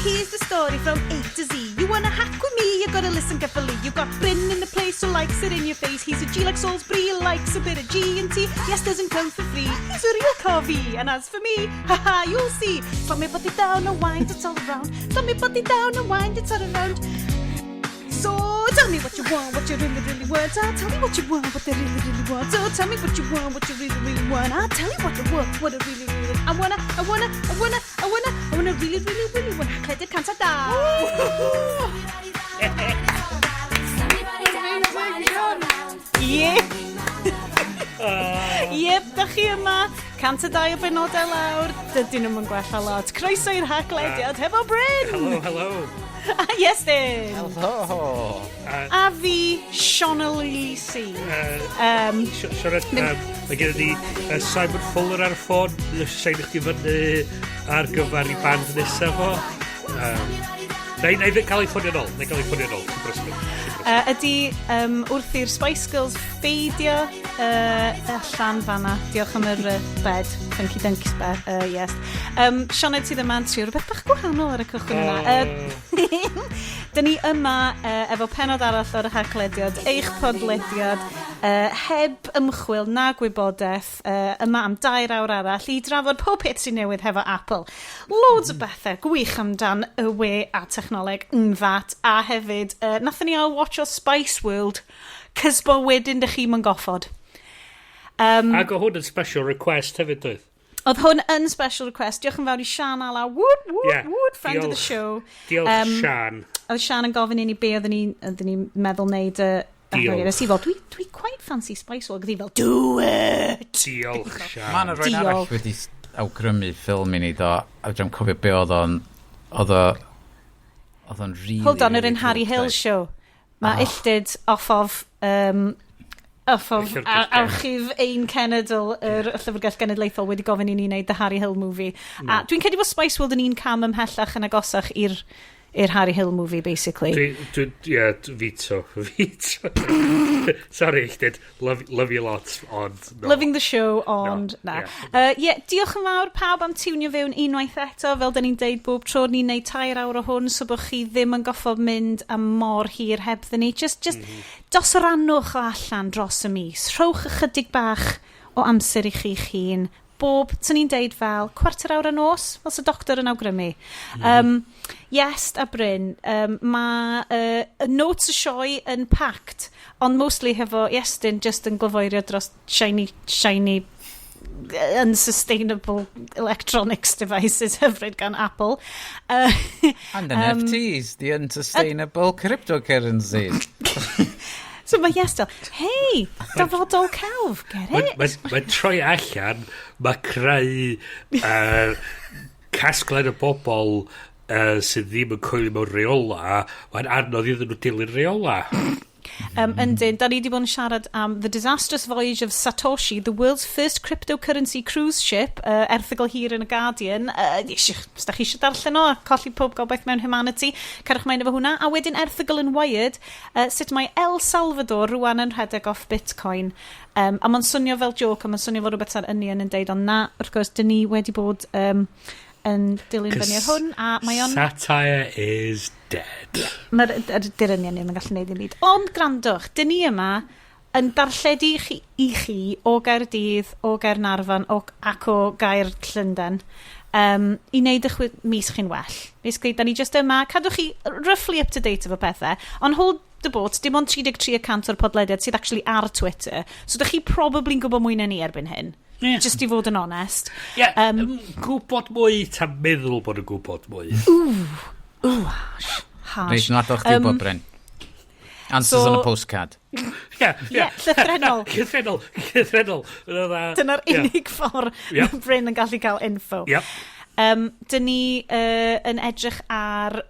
here's the story from A to Z. You wanna hack with me, you gotta listen carefully. You got Bryn in the place who likes it in your face. He's a G like Salisbury, likes a bit of G and T. Yes, doesn't come for free. He's a real coffee. And as for me, haha, you'll see. Slam your body down and wind it all around. Slam your body down and wind it all around. So tell me what you want, what you really, really want. I'll tell you what you want, what they really, really want. So tell me what you want, what you really, really want. I'll tell you what I want, what I really, really want. I wanna, I wanna, I wanna, I wanna, I wanna really, really, really want. Haclediad 102. Ie. Iep, da chi yma. 102 o benodau lawr. Dydyn nhw'n gwella lot. Croeso i'r Haclediad hefo Bryn. Hello, hello. A Iestyn. Hello. A fi, Sian Lisi. Siarad, mae gen ni Simon Fuller ar y ffôn. Sain chdi fyny ar gyfer i band nesaf fo. Na i cael ei ffonio nôl. Na i gael ei ffonio nôl. Ti'n brysur. Ydy wrth i'r Spice Girls ffeidio allan fanna. Diolch am yr bed. Funky Dunky bed. Yes. Sioned sydd yma'n trio rhywbeth bach gwahanol ar y cychwyn yna. Dyn ni yma efo penod arall o'r Haclediad, eich podlediad, heb ymchwil na gwybodaeth, yma am 2 awr arall i drafod pob peth sy'n newydd hefo Apple. Loads o bethau gwych amdan y we a technoleg that, a hefyd, nathon ni all watch o Spice World, cys bo wedyn dych chi'm yn goffod. Ac o hwn yn special request hefyd, doedd? Oedd hwn yn special request. Diolch yn fawr i Sian Ala. Woot, woot, woot, friend of the Diolch. show. Diolch, Sian. Oedd Sian yn gofyn i ni be oedden ni'n meddwl wneud y Diolch. Nes i fel, dwi quite fancy Spice World. Oedd hi fel, "Do it!" Diolch, Sian. Mae yna rhywun Diolch. arall wedi awgrymu ffilm i ni do, a dwi'n cofio be oedd o'n, oedd o'n really, Hold on, yr really un Harry drwg, Hill doedd? show. Mae Oh. Illtyd off of Llyfrgell. Archif ein cenedl, yr Llyfrgell Genedlaethol wedi gofyn i ni wneud the Harry Hill movie. A dwi'n credu bod Spice World yn un cam ymhellach yn agosach i'r Harry Hill movie, basically. Dwi, ie, veto. Veto. Sorry, Illtyd. Love you lots, ond no. Loving the show, ond No, na. ie. Yeah, diolch yn fawr pawb am tiwnio fewn unwaith eto, fel da ni'n deud bob tro, ni'n neud 3 awr o hwn, so bod chi ddim yn goffod mynd am mor hir hebddyn ni. Just dosrannwch o allan dros y mis. Rhowch ychydig bach o amser i chi'ch hun. Bob, swn i'n deud fel cwarter awr y nos, fel sy'n doctor yn awgrymu. Yes, a Bryn, mae y notes y sioe yn packed, ond mostly hefo Iestyn just yn glyfoerio dros shiny, shiny unsustainable electronics devices hyfryd gan Apple. And NFTs, the unsustainable cryptocurrencies. So mae Iestyn, "Hey, dyfodol celf, get Mae'n it?" ma troi allan, mae creu casgliad o bobl sydd ddim yn coelio mewn reola, mae'n anodd iddyn nhw dilyn reola. Yndyn, da ni wedi bod yn siarad am The Disastrous Voyage of Satoshi, the world's first cryptocurrency cruise ship, erthygl hir yn y Guardian. Os da chi eisiau darllen o a colli pob gobaith mewn humanity, cerwch mlaen efo hwnna. A wedyn erthygl yn Wired, sut mae El Salvador rwan yn rhedeg off Bitcoin. A mae'n swnio fel joke, a mae'n swnio fel rhywbeth ar Onion yn deud, ond na, wrth gwrs, dyn ni wedi bod yn dilyn fyny ar hwn, a mae o'n Satire is dead. Mae'r dy'r Onion ddim yn gallu neud ddim byd. Ond grandwch, dyn ni yma yn darlledu i chi o Gaerdydd, o Gaernarfon o, ac o Gaer Llundain i wneud eich mis chi'n well. Basically, da ni just yma, cadw chi roughly up to date efo pethau, ond hold the boat, dim ond 33% o'r podlediad sydd actually ar Twitter. So dych chi probably'n gwybod mwy na ni erbyn hyn. Just i fod yn onest. Ie, yeah, gwybod mwy ta meddwl bod yn gwybod mwy? Ooh, harsh. Harsh. Reit, yn adael chdi wybod, Bryn. Answers on a postcard. Ie, Ie, llythrennol. Llythrennol, llythrennol. Dyna'r unig ffordd mae Bryn yn gallu cael info. Dyn ni yn edrych ar,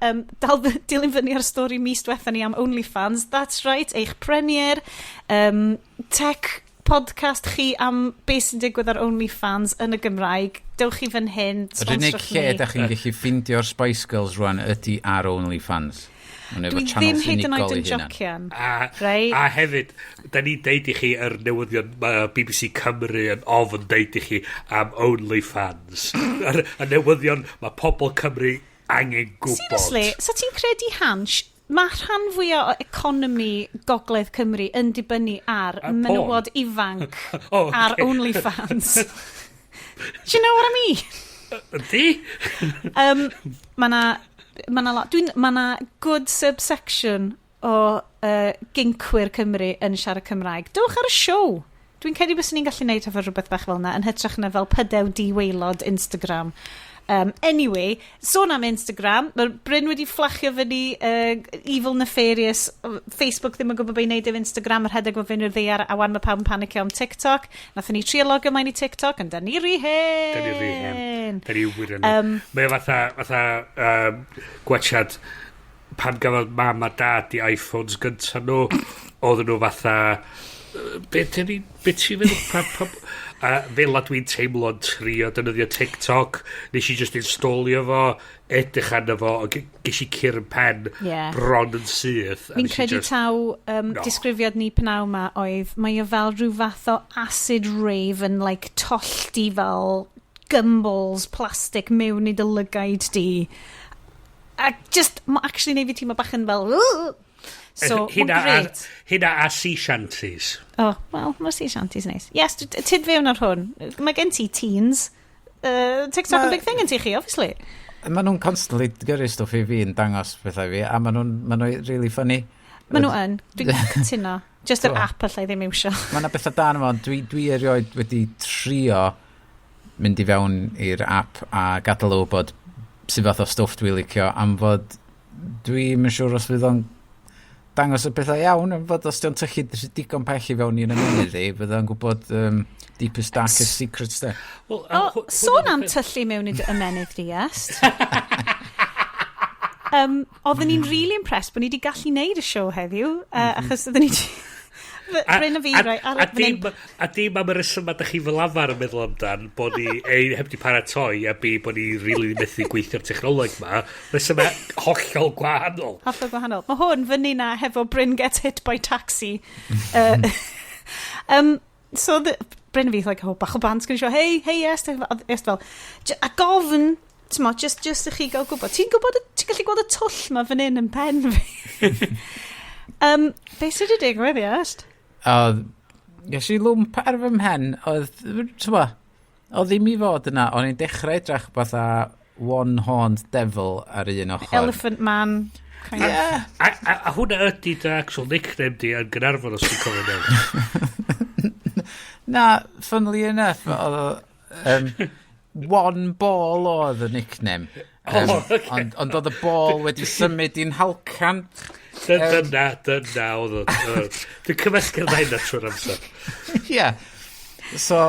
dal dilyn fyny ar stori mis diwetha ni am OnlyFans. That's right, eich premier tech podcast chi am beth sy'n digwydd ar OnlyFans yn y Gymraeg. Dewch chi fan hyn, Yr unig sponsorwch lle ni. da chi'n gallu ffeindio'r Spice Girls rwan ydy ar OnlyFans. Maen nhw efo Dwi ddim channels hyd yn oed unigol yn eu hunan. jocian. A, Right? a hefyd, da ni'n deud i chi yr newyddion, mae BBC Cymru yn ofn deud i chi am OnlyFans. Y newyddion, mae pobl Cymru angen gwybod. Seriously, so ti'n credu, Hansh, mae rhan fwyaf o economi Gogledd Cymru yn dibynnu ar Ar porn? menywod ifanc Oh, ar okay. OnlyFans. Do you know what I mean? Yndi? Mae na, ma na, ma na good subsection o gincwyr Cymru yn siarad Cymraeg. Dewch ar y siow. Dwi'n credu byswn ni'n gallu neud efo rhywbeth bach fel yna, yn hytrach na fel pydew di-waelod Instagram. Anyway, sôn am Instagram, mae Bryn wedi fflachio fyny Evil Nefarious, Facebook ddim yn gwybod beth i wneud efo Instagram, yr rhedeg o fyny i'r ddaear, a wan mae pawb yn panicio am TikTok. Nathon ni trio logio mlaen i TikTok, ond da ni rhy hen. Da ni rhy hen. Da ni wir yn. Mae o fatha gwachad pan gafodd mam a dad i iPhones gynta nhw, oedden nhw fatha, "Be ti'n be ti'n feddwl?" A fel a dwi'n teimlo'n trio defnyddio TikTok, nes i just installio fo, edrych arno fo, a ges i cur yn pen bron yn syth, a Fi'n nes i credu just taw No. disgrifiad ni pnawn ma oedd mae o fel rhyw fath o acid rave yn like tollti fel gumballs plastic mewn i dy lygaid di. A just, ma actually neud fi teimlo bach yn fel, "Ugh." So, mae'n Hynna a, great. hynna a sea shanties. Oh, well, mae'r sea shanties neis. Yes, tyd fewn ar hwn. Mae gen ti teens. TikTok yn big thing yn ti chi, obviously. Maen nhw'n constantly gyrru stwff i fi yn dangos pethau fi, a maen nhw'n ma nhw really funny. Maen nhw yn. Dwi'n cytuno. Just yr Do. app allai ddim iwsio. Mae yna bethau da yma, ond dwi erioed wedi trio mynd i fewn i'r app a gadael o wybod sydd fath o stwff dwi'n licio, am fod dwi'n yn siŵr os fydd o'n dangos y pethau iawn, am fod os di'n tyllu digon pell i fewn i'n ymennydd i, fydd o'n gwybod deepest, darkest secrets de. Well, O, sôn am tyllu mewn i dy ymennydd di, Iest. Oedden ni'n really impressed bod ni wedi gallu neud y siow heddiw, achos oedden ni Bryn a fi, right, ar a, fan hyn. dim, a dim am y reswm da chi fel arfer yn meddwl amdan bod ni ein heb di paratoi a b bod ni really methu gweithio'r technoleg ma, reswm hollol gwahanol. Hollol gwahanol. Mae hwn fyny na hefo Bryn gets hit by taxi. So the, Bryn a fi, like, oh, bach o bant, gyn hey, hey, yes, yes, fel, a gofn, t'mo, just i chi gael gwybod. Ti'n gwybod, ti'n gallu gweld y twll ma fan hyn yn pen fi? Be sydd wedi digwydd, yes? Oedd, ges i lwmp ar fy mhen, oedd, t'mo, oedd ddim i fod yna, o'n i'n dechrau edrych fatha one-horned devil ar un ochr. Elephant Man. Kind of. Yeah. A hwnna ydy dy actual nickname di yn Gaernarfon, os ti'n cofio mewn. Na, funnily enough, oedd o, One Ball oedd y nickname. Oh, ocê. Ond oedd y ball wedi symud i'n halcan. Dyna oedd o. Dwi'n cymysgu'r ddau na trwy'r amser. Ie. Yeah. So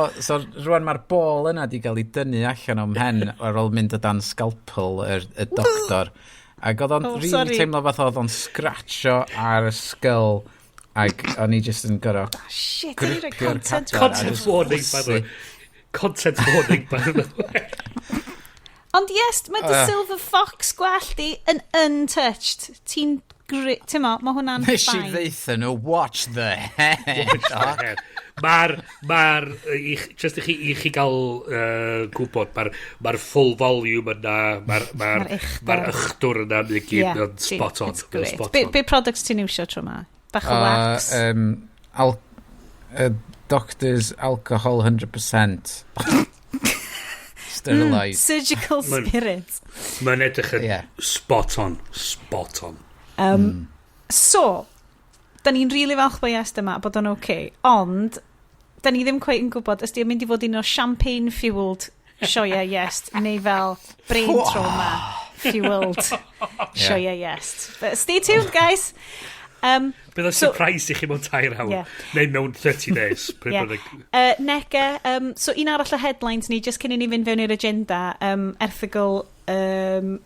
rwan mae'r ball yna di gael ei dynnu allan o'm mhen ar ôl mynd o dan scalpel y doctor. Ac oedd o'n Oh, really sorry. teimlo fath oedd o'n scratcho ar y skull ac o'n i just yn gorau Ah, shit, o'n i rhoi gripio'r content. cadar. Content just warning, by the way. Content warning, by the way. Ond yes, mae dy silver fox gwallt di yn untouched. Ti'n Ti'n mo, mae hwnna'n Nes i fine. ddeutha nhw, "Watch the hair." Mae'r, just i chi gael gwybod, mae'r ma full volume yna, mae'r ma Ma'r uchder. ma ychdwr yna, mae'n gyd, yeah, spot on. It's Mae'n great. spot Be, on. be products ti'n iwsio tro ma? Bach o wax? Doctor's Alcohol 100%. Sterilised. Surgical spirit. Mae'n edrych yn spot on. Spot on. So, da ni'n rili really falch bod Iest yma, bod o'n okay, ond da ni ddim cweit yn gwybod os di o'n mynd i fod un o champagne-fueled sioia Iest, neu fel brain trauma fueled sioia Iest. But stay tuned, guys. Bydd o'n surprise i chi mewn 3 awr. Neu mewn 30 days. Pryd bynnag. Nege, so un arall o headlines ni, just cyn i ni fynd fewn i'r agenda, erthygl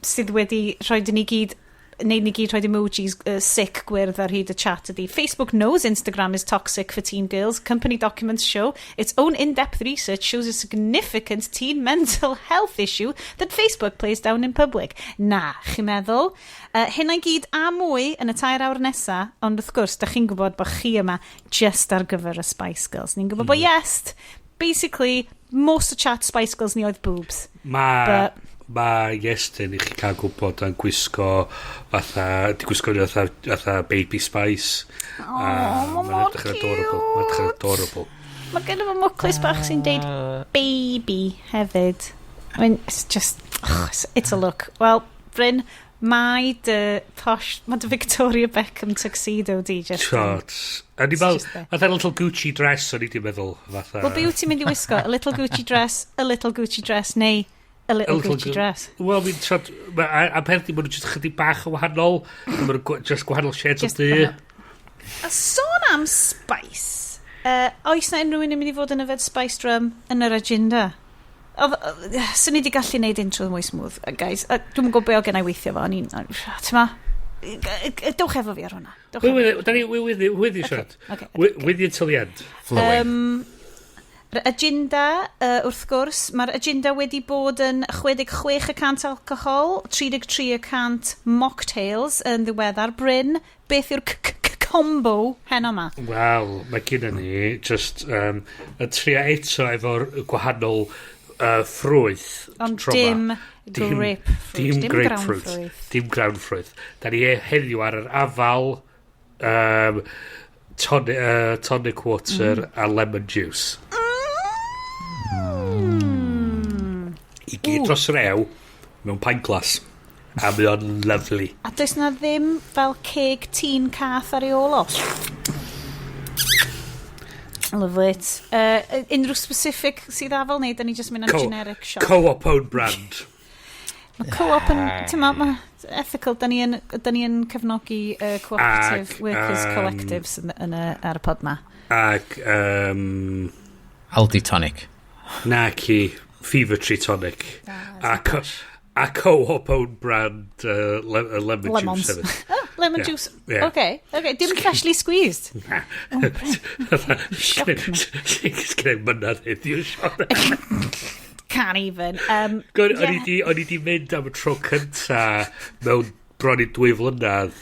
sydd wedi rhoi ni gyd neud ni gyd rhoi emojis sick gwyrdd ar hyd y chat ydy "Facebook knows Instagram is toxic for teen girls. Company documents show its own in-depth research shows a significant teen mental health issue that Facebook plays down in public." Na, chi'n meddwl? Hynna i gyd a mwy yn y 3 awr nesa, ond wrth gwrs, da chi'n gwybod bod chi yma just ar gyfer y Spice Girls. Ni'n gwybod bod yes, basically, most of chat Spice Girls ni oedd boobs. Mae But- Mae Iestyn, i chi cael gwybod, yn gwisgo fatha, di gwisgo fatha Baby Spice. Oh, mae mor edrych yn adorable. Mae'n edrych yn adorable. Mae gen fo mwclis bach sy'n deud baby hefyd. I mean, it's just, oh, it's a look. Well, Bryn, mae dy posh, mae dy Victoria Beckham tuxedo di just... Shot. A ni fel, fatha little Gucci dress o'n i di meddwl. Fatha. Wel, be wyt ti'n mynd i wisgo? A little Gucci dress, a little Gucci dress, neu a little Gucci dress? Wel, mi'n trod... A peth di, maen nhw just chydig bach yn wahanol. Maen nhw just gwahanol shades o du. A sôn am spice, oes na unrhyw un yn mynd i fod yn yfed spice drum yn yr agenda? Swn i wedi gallu neud intro mwy smooth, guys. Dwi'm yn gwybod be o gen i weithio fo. O'n i'n... Ti'n ma? Dewch efo fi ar hwnna. Dewch efo fi. Da ni, with you, siarad. With you till the end. Flowing. Yr agenda, wrth gwrs, mae'r agenda wedi bod yn 66% alcohol, 33% mocktails yn ddiweddar. Bryn, beth yw'r combo heno ma? Wel, mae gyda ni just y trio eto efo'r gwahanol ffrwyth. Ond tro 'ma. Dim grapefruit. Dim dim grapefruit. Grawnffrwyth. Dim grawnffrwyth. Da ni heddiw ar yr afal, tonic water a lemon juice. I gyd dros rew mewn pint glass. A mae o'n lovely. A does na ddim fel ceg tîn cath ar ei ôl o. Love it. Unrhyw specific sydd afal neu da ni just mynd am generic shop? Co-op own brand. Mae co-op yn, ti'n ma, ma ethical, da ni yn cefnogi cooperative workers collectives yn ar y pod ma. Ac, Aldi tonic. Na ci, Fever Tree tonic. A co-op own brand lemon Lemons. juice hefyd. Oh, lemon juice. Okay. Dim freshly squeezed. Shock me. Sgynna mynadd heddiw, Sian. Can't even. Gwr, o'n i di mynd am y tro cynta mewn bron i 2 flynedd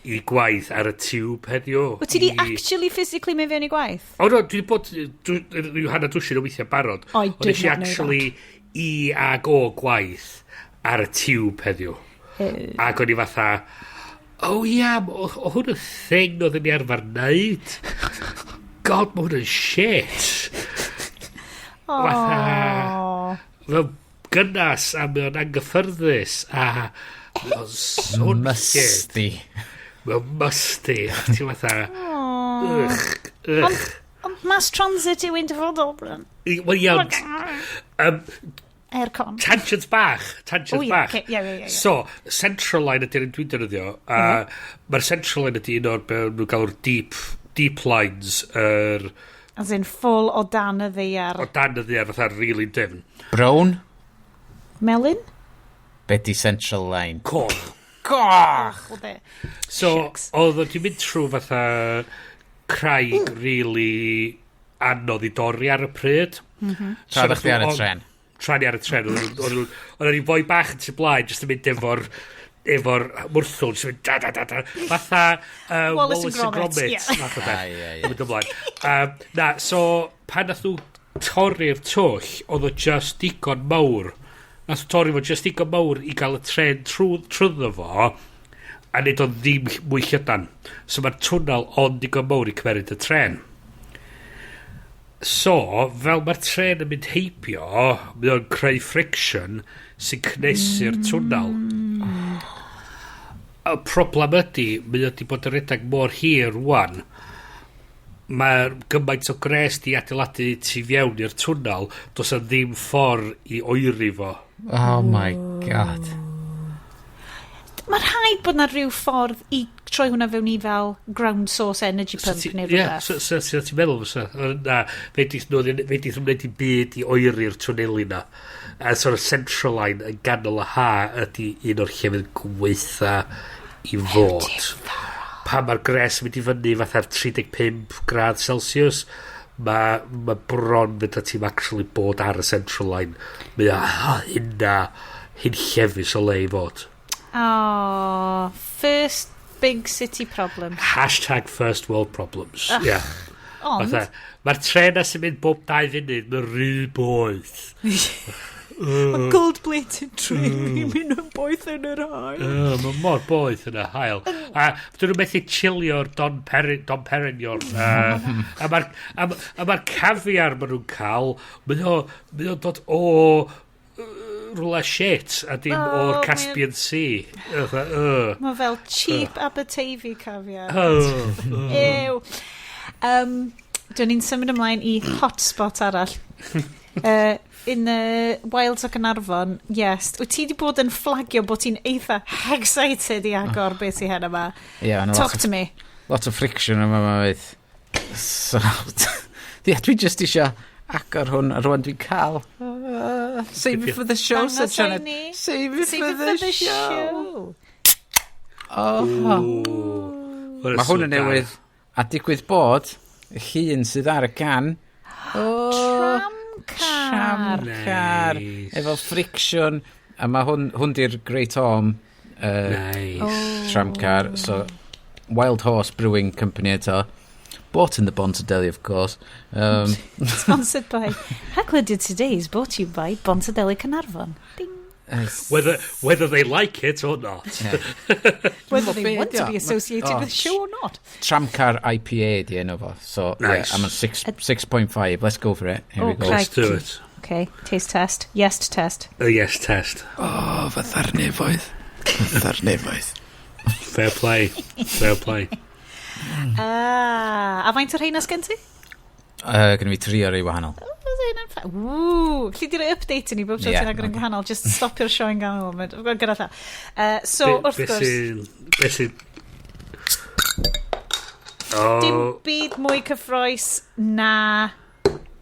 i gwaith ar y tube heddiw. Wyt ti di actually physically mynd fewn i gwaith? O no, dwi di bod, rhyw hanner dwsin o weithiau barod. I Ond did nes i not know. actually i ag o gwaith ar y tube heddiw. Ac o'n i fatha, oh ia, yeah, o hwn yn thing oedd ni arfer wneud. God, mae hwn yn shit. Oh. Fel gynnas a mae o'n anghyffyrddus a mae o'n swnllyd. Musty. Mae o'n musty. A ti'n fatha, ugh, ugh. Ond mass transit yw ein dyfodol, Bryn. Wel iawn, Aircon. Tangent bach, tangent O, ie, bach. ocê, ie. So, Central Line ydy'r un dwi'n defnyddio. A mae'r Central Line ydy un o'r, be nhw'n galw'r deep lines, yr, As in full o dan y ddaear. O dan y ddaear fatha really dim. Brown? Melyn? Be di Central Line? Coch. Coch! O de. So, Shucks. oedd o di mynd trwy fatha craig really anodd i dorri ar y pryd. Tra oeddech chdi ar y tren. Tra ni ar y tren. Oedd ni foi bach yn tu blaen, jyst yn mynd efo'r mwrthwl, jyst yn mynd da da da da. Fatha Wallace Wallace and and Gromit, Gromit. ie. Fath o beth. Ah, ie. Yn mynd ymlaen. Na, so pan nath nhw torri'r twll, oedd o just digon mawr. Nath nhw torri fo just digon mawr i gael y tren trwyddo fo, a neud o ddim mwy llydan. So mae'r twnnel ond digon mawr i cymeryd y tren. So, fel mae'r tren yn mynd heibio, mae o'n creu friction sy'n cnesu'r twnnel. Y problem ydy, mae o wedi bod yn rhedeg mor hir rwan, mae'r gymaint o gres di adeiladu tu fewn i'r twnnel, does 'na ddim ffordd i oeri fo. Oh my God. Mae rhaid bod na rhyw ffordd i troi hwnna fewn i fel ground source energy pump neu Ie, rhywbeth. so ti'n meddwl fysa. Na, fedrith nhw nhw'n gwneud i byd i oeri'r twneli na. A so'r Central Line yn ganol y ha ydy un o'r llefydd gweitha i fod. Pan mae'r gres yn mynd i fyny fatha'r 35 gradd Celsius, mae bron fynd â ti'n actually bod ar y Central Line. Mae o hynna, hyn llefus o le i fod. Oh, first big city problem. #FirstWorldProblems. Yeah. Ond, Fatha, mae'r tren na sy'n mynd bob 2 funud, mae'n rhy boeth. Mae gold plated tray fi'n mynd yn boeth yn yr haul. Mae mor boeth yn y haul. A dyn nhw'n methu chillio'r Dom Perignon. A ma caviar maen nhw'n cael, mae o'n dod o rwla shit a dim o'r Caspian Sea. Mae fel cheap Aberteifi caviar. Ew. Dyn ni'n symud ymlaen i hotspot arall. In the Wilds o Gaernarfon, yes. Wyt ti wedi bod yn flagio bod ti'n eitha excited i agor beth i hen yma? Yeah. Talk to me. Lot of friction yma ma fydd. So, yeah, dwi just isio agor hwn a rwan dwi'n cael. Save it for the show, said Sianed. Save it for the show. Oh. Mae hwn yn newydd a digwydd bod y llun sydd ar y can. Oh, Tramcar. Tramcar. Nice. Efo friction. A mae hwn di'r Great Orme nice. Tramcar. So, Wild Horse Brewing Company eto. Bought in the Bontadeli, of course. Sponsored by Hacklediad Today is brought to you by Bontadeli Caernarfon. Ding. Whether they like it or not. Yeah. Whether they want to be associated with the show or not. Tramcar IPA di enw fo. So, nice. Yeah, I'm on 6.5. Let's go for it. Here we go. Let's do it. Okay, taste test. Yes test. A yes test. Oh, fatha'r nefoedd. Fatha'r nefoedd. Fair play. Fair play. A faint o'r rheina sgen ti? Gynna fi tri o'r ei wahanol. Ww, lle di roi update i ni bob tro ti'n agor yn gwahanol, just stopio'r sioe yn ganol. Gyda llaw. So, wrth gwrs. Be sy'n... Dim byd mwy cyffroes na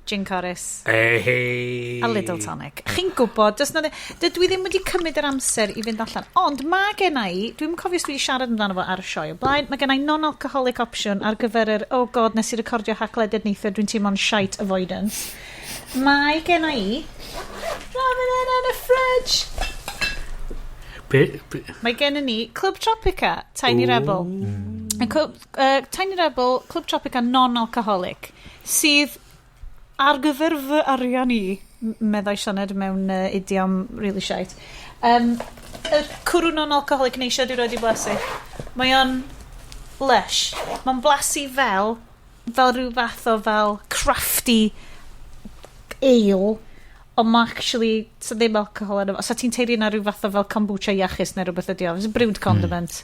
Gin Corus. Hey. A Lidl Tonic. Chi'n gwybod, does na, dydw i ddim wedi cymryd yr amser i fynd allan, ond mae gen i, dwi'n cofio os dwi wedi siarad amdano fo ar y sioe o blaen, mae gen i non-alcoholic option ar gyfer yr, oh God, nes i recordio Haclediad neithiwr, dwi'n teimlo'n shite avoidance. Mae gen i, rub it in the fridge. Be, Mae gen ni Club Tropica, Tiny Rebel. Club, Tiny Rebel, Club Tropica non-alcoholic, sydd ar gyfer fy arian i, meddai Sioned mewn idiom really shite. Y cwrw non-alcoholic neisio dwi roed i blasu. Mae o'n lush. Mae'n blasu fel rhyw fath o fel crafty ale, ond mae actually, so ddim alcohol yn efo. So ti'n teiri na rhyw fath o fel kombucha iachus neu rhywbeth ydi o. It's a brewed condiment.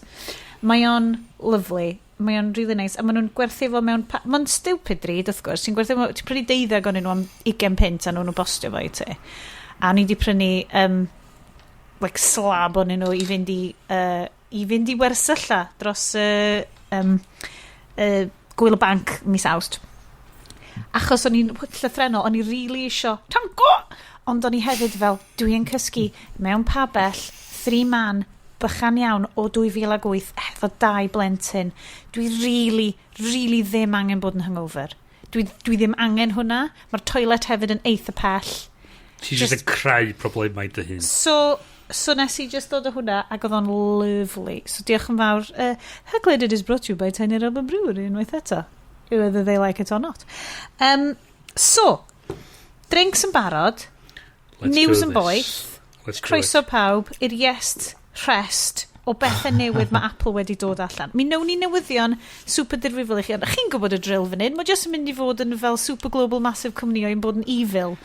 Mae o'n lovely. Mae o'n really nice. A maen nhw'n gwerthu fo mewn... Mae'n stupid drud, wrth gwrs. Ti'n gwerthu fo... Ti'n prynu 12 ohonyn nhw am 20 punt a nhw'n nhw bostio fo i ti. A ni di prynu like slab ohonyn nhw i fynd i wersylla dros gwyl y banc mis Awst. Achos o'n i'n llythrenol, o'n i really isio tango! Ond o'n i hefyd fel, dwi'n cysgu mewn pabell, three man, bychan iawn o 2008 efo dau blentyn. Dwi really, really ddim angen bod yn hungover. Dwi ddim angen hwnna. Mae'r toilet hefyd yn eitha pell. Ti just yn creu problemau dy hun. So nes i just dod o hwnna ac oedd o'n lovely. So diolch yn fawr. Haclediad is brought to you by Tiny Rebel Brewery unwaith eto. Whether they like it or not. So, drinks yn barod. Let's News do yn this. boeth. Let's do Croeso it. pawb i'r yes rest o bethau newydd mae Apple wedi dod allan. Mi wnawn ni newyddion super difrifol i chi. Ond chi'n gwybod y drill fan hyn. Mae jyst yn mynd i fod yn fel super global massive cwmnïau yn bod yn evil.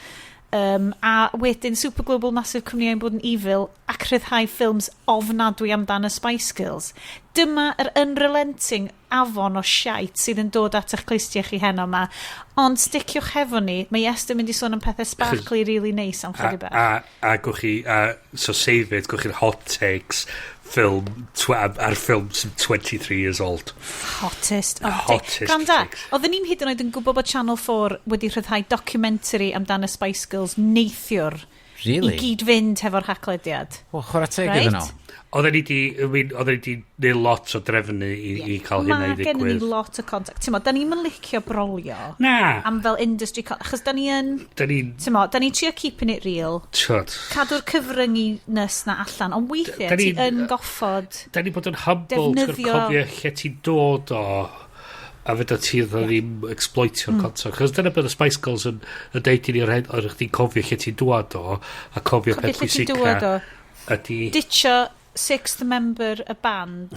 A wedyn super global massive cwmnïau yn bod yn evil ac rhyddhau ffilms ofnadwy amdan y Spice Girls. Dyma yr unrelenting afon o shite sydd yn dod at eich clustiau chi heno yma. Ond sticiwch hefo ni, mae Iestyn yn mynd i sôn am pethau sparkly really nice am chydig bach. A gwch chi, so save it, gwch chi'r hot takes film, ar ffilm sy'n 23 years old. Hottest of Hottest Gwranda, takes. oedden ni'n hyd yn oed yn gwybod bod Channel 4 wedi rhyddhau documentary amdan y Spice Girls neithiwr Really? i gyd fynd hefo'r haclediad. O, chwarae teg Right? iddyn nhw. Oedden ni di, I mean, oedden ni di neud lot o drefnu i cael hynna i Mae gen ni ddigwydd. lot o contact. Ti'n mo, da ni'n licio brolio Na, am fel industry, achos da ni yn, da ni'n, ti'n mo, da ni'n trio keeping it real, tyd, cadw'r cyfrynginess na allan, ond weithiau Da ti ni'n yn goffod da ni'n bod yn humble, ti'n Defnyddio cofio lle ti'n dod o. A fedra ti ddim exploitio'r content. Chos dyna beth y Spice Girls yn deud i ni o'r hyn, o'r chdi'n cofio lle ti'n dŵad o, a cofio Cofio peth lle ti'n pwysica dŵad o. ydi. Ditcho sixth member y band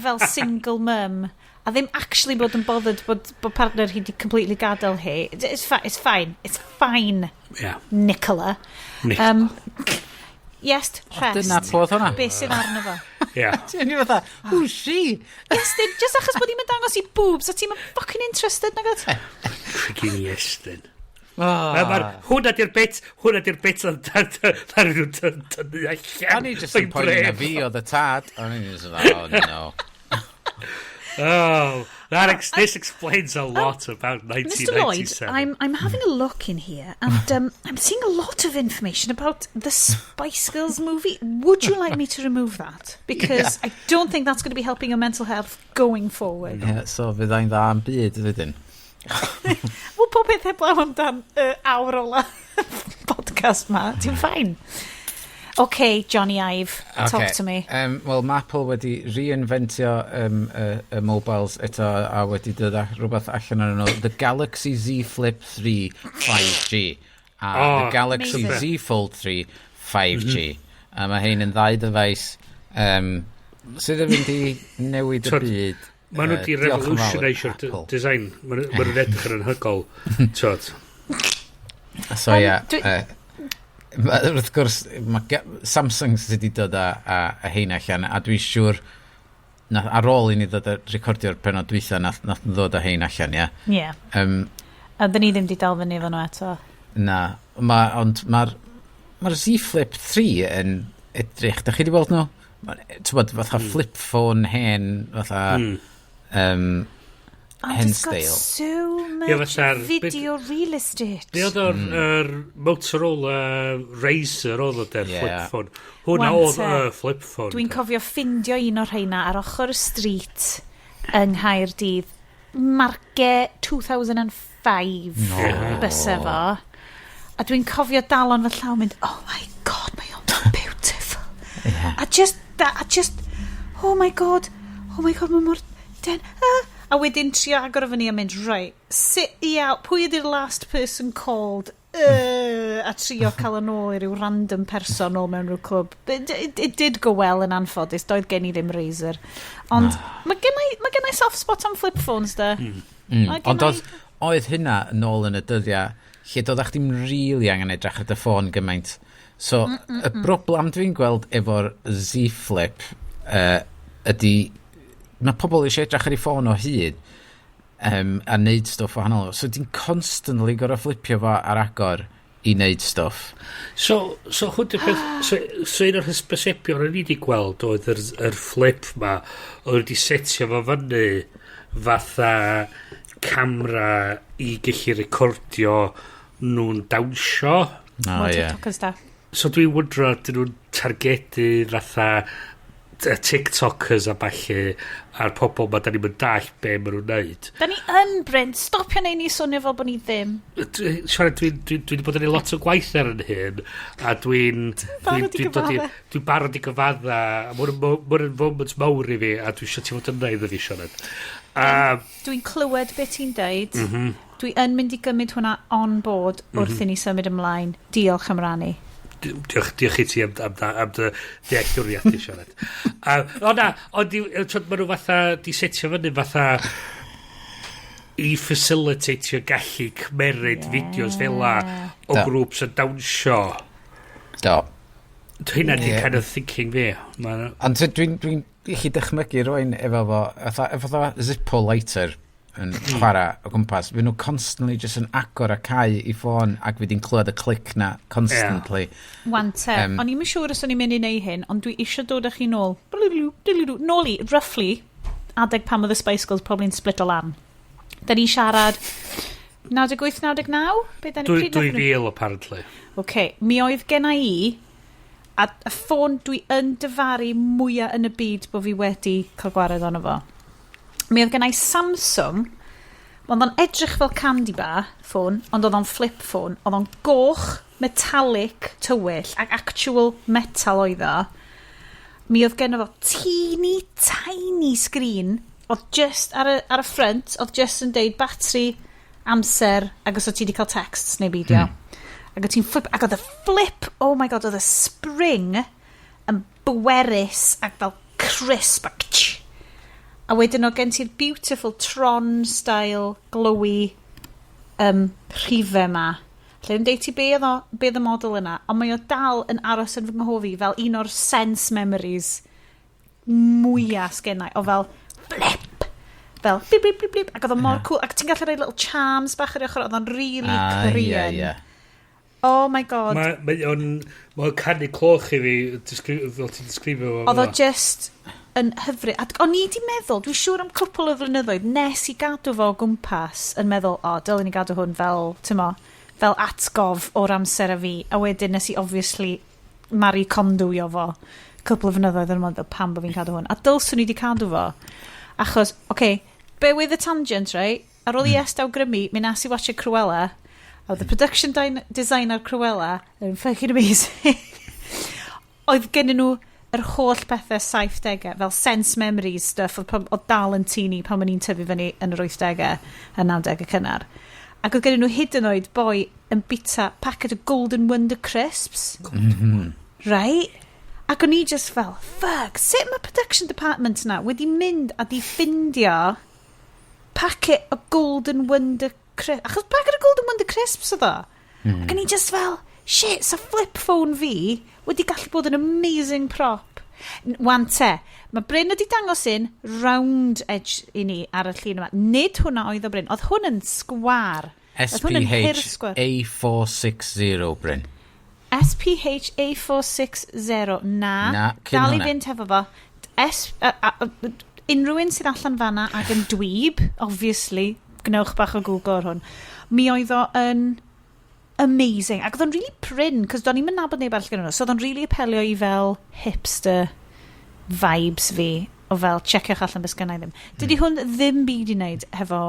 fel single mum a ddim actually bod yn bothered bod partner hi di completely gadael hi. It's fine. It's fine, Nicola. Nicola. Yes, rest. Dyna pwy oedd hwnna. Be sydd arno fo? Yeah. Ti'n i fatha, "Who's she?" Yes, just achos bod hi'n dangos i boobs a ti'n fucking interested, nag oed? Friggin Iestyn. Oh. Hwnna di'r bit yn ddaru nhw tynnu allan. O'n i just yn poeni na fi oedd y tad. O'n i just yn, "Oh no." Oh, this explains a lot about Mr Lloyd, 1997. I'm having a look in here and I'm seeing a lot of information about the Spice Girls movie. Would you like me to remove that? Because I don't think that's going to be helping your mental health going forward. Yeah, so fyddai'n dda am byd wedyn. Wel, pob peth heblaw amdan y awr ola podcast ma. Ti'n fine. Okay, Jony Ive, talk to me. Wel, mae Apple wedi reinventio y mobiles eto a wedi dod â rhywbeth allan o'n nhw. The Galaxy Z Flip 3 5G. A Oh, the Galaxy Amazing. Z Fold 3 5G. A mae hein yn ddau ddyfais sydd yn mynd i newid y byd. Maen nhw wedi Diolch yn fawr, revolutionisio'r Apple. design. Ma nhw'n edrych yn anhygoel. Tod. So ie, wrth gwrs, mae Samsung sydd wedi dod â hein allan, a dwi'n siŵr, nath, ar ôl i ni ddod a recordio'r penod dwytha, nath nhw ddod â hein allan, ie. Yeah. A dyn ni ddim di dal fyny efo nhw eto. Na, ond mae'r ma Z Flip 3 yn edrych, da chi wedi weld nhw? Ti'n bod, fatha flip phone hen, fatha Oh, hen it's got style. so much Ie, video real estate. Be oedd o'r Motorola Razr oedd o der Ie. flip phone? Hwna Wan oedd te. y flip phone. Dwi'n cofio ffindio un o'r rheina ar ochr y street yng Nghaerdydd. Marke 2005 No. bysa fo. A dwi'n cofio dal o'n fy llaw mynd, "Oh my God, mae o'n beautiful." A just, that, a just, "Oh my God, oh my God, mae mor den." Ah. A wedyn trio agor o fyny a mynd, "Right, sit, yeah, pwy ydy'r last person called?" A trio cael yn ôl i ryw random person ôl mewn rhyw clwb. It did go well yn anffodus, doedd gen i ddim Razr. Ond mae gen i soft spot am flip phones da. Mae gen Ond oedd hynna yn ôl yn y dyddiau lle doeddach chdi'm really angen edrych ar dy ffôn gymaint. So, y broblem dwi'n gweld efo'r Z Flip ydy mae pobl eisiau edrych ar ei ffôn o hyd a neud stwff wahanol. So, ti'n constantly gorau flipio fo ar agor i neud stwff. So hwn di'r peth, so un o'r hysbysebion o'n i wedi gweld oedd yr flip ma, oedd wedi setio fo fyny fatha camera i gallu recordio nhw'n dawnsio. O, More ie. TikTokers da. So dwi'n wyndro, dyn nhw'n targedu fatha y TikTokers a ballu a'r pobl ma da ni'n mynd dall be maen nhw'n neud. Da ni yn, Bryn, stopio neud ni swnio fel bod ni ddim. Siarad, dwi wedi bod yn neud lot o gwaith ar yn hyn, a dwi'n Barod i gyfadde. Dwi'n barod i gyfadda, a mae hwn yn moment mawr i fi, a dwi eisiau ti fod yna iddo fi, Sioned. A, Dwi'n clywed beth ti'n deud. Dwi yn mynd i gymryd hwnna on board wrth i ni symud ymlaen. Diolch am rannu. Diolch i ti am dy dealltwriaeth di, Sioned. A, o na, ond t'wod, maen nhw fatha, di setio fyny fatha i facilitatio gallu cymeryd fideos fel la o grŵps yn dawnsio. Do. Hynna di Ie. kind of thinking fi. Ond dwi'n gallu dychmygu rwy'n efo fo, fatha, efo fatha Zippo lighter yn chwarae o gwmpas, fy nhw constantly just yn agor a cau i ffôn ac fi di'n clywed y clic na constantly. Wan te, o'n i'm yn siŵr os o'n i'n mynd i neud hyn, ond dwi eisiau dod â chi nôl. Nôl i, roughly, adeg pan oedd y Spice Girls probably'n split o lan. Da ni'n siarad 98, 99? Be da ni pryd nathon nhw- 2000 apparently. OK, mi oedd gen i a y ffôn dwi yn dyfaru mwyaf yn y byd bod fi wedi cael gwared ono fo. Mi oedd gen i Samsung, oedd o'n edrych fel candy bar ffôn, ond oedd o'n flip phone. Oedd o'n goch, metallic, tywyll, ac actual metal oedd o. Mi oedd gen fo teeny tiny screen. Oedd just ar y front, oedd just yn deud battery, amser, ac os oedd ti wedi cael texts neu beidio. Ac oedd ti'n flip, ac oedd y flip, oh my God, oedd y spring yn bwerus ac fel crisp ac tch. A wedyn oedd gen ti'r beautiful Tron style glowy rhifau ma. Lle yn deud ti be oedd o, be oedd y model yna, ond mae o dal yn aros yn fy nghof i fel un o'r sense memories mwyaf sgennau, o fel flip, fel blip, blip, blip, blip, ac oedd o mor cool, ac ti'n gallu rhoi little charms bach ar ei ochr, oedd o'n really Korean. Ie. Oh my God. Mae o'n canu cloch i fi, fel ti'n disgrifio fo. Oedd o just yn hyfryd. A o'n i di meddwl, dwi'n siŵr am cwpl o flynyddoedd, nes i gadw fo o gwmpas yn meddwl, "O, dylen ni gadw hwn fel, ti'n mo, fel atgof o'r amser a fi." A wedyn nes i obviously Marie Kondo-io fo cwpl o flynyddoedd yn meddwl pam bod fi'n cadw hwn. A dylswn i di cadw fo. Achos, oce, okay, bear with the tangent, right? Ar ôl i Est awgrymu, mi nes i watch Cruella, a oedd the production design ar Cruella yn fucking amazing. Oedd gennyn nhw yr holl pethau 70au, fel sense memories stuff, oedd dal yn teeny pan o'n i'n tyfu fyny yn yr 80au, y 90au cynnar. Ac oedd gennyn nhw hyd yn oed boi yn bita packet o Golden Wonder Crisps. Right? Ac o'n i just fel, "Fuck, sut mae production department na wedi mynd a di ffindio packet o Golden Wonder Crisps?" Achos packet o Golden Wonder Crisps oedd o. Ac o'n i just fel, "Shit, so flip phone fi wedi gallu bod yn amazing prop." Wan te, mae Bryn wedi dangos un round edge i ni ar y llun yma. Nid hwnna oedd o, Bryn, oedd hwn yn sgwar. Oedd hwn yn hirsgwar. SPH A460, Bryn. SPH A460, na. Na, cyn Dal i hwnna. fynd hefo fo. S, a, unrhyw un sydd allan fanna ac yn dweeb, obviously, gwnewch bach o Google ar hwn. Mi oedd o yn amazing. Ac oedd o'n really prin, cos do'n i'm yn nabod neb arall gyda nhw. So oedd o'n really apelio i fel hipster vibes fi o fel checiwch allan beth sgynna i ddim. Dydy hwn ddim byd i wneud hefo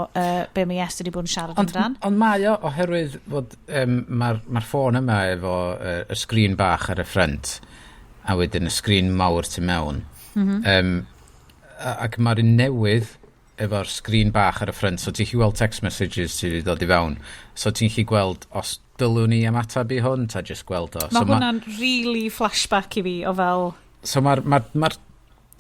be mae Iest wedi bod yn siarad Ond, amdan. ond mae o, oherwydd fod mae'r ma ffôn yma efo y sgrin bach ar y ffrynt a wedyn y sgrin mawr tu mewn. Ac mae'r un newydd efo'r sgrin bach ar y ffrynt, so ti'n gallu gweld text messages sydd wedi dod i fewn. So ti'n gallu gweld os dylwn ni ymateb i hwn, ta just gweld o. Mae So hwnna'n really flashback i fi o fel. So mae'r ma, ma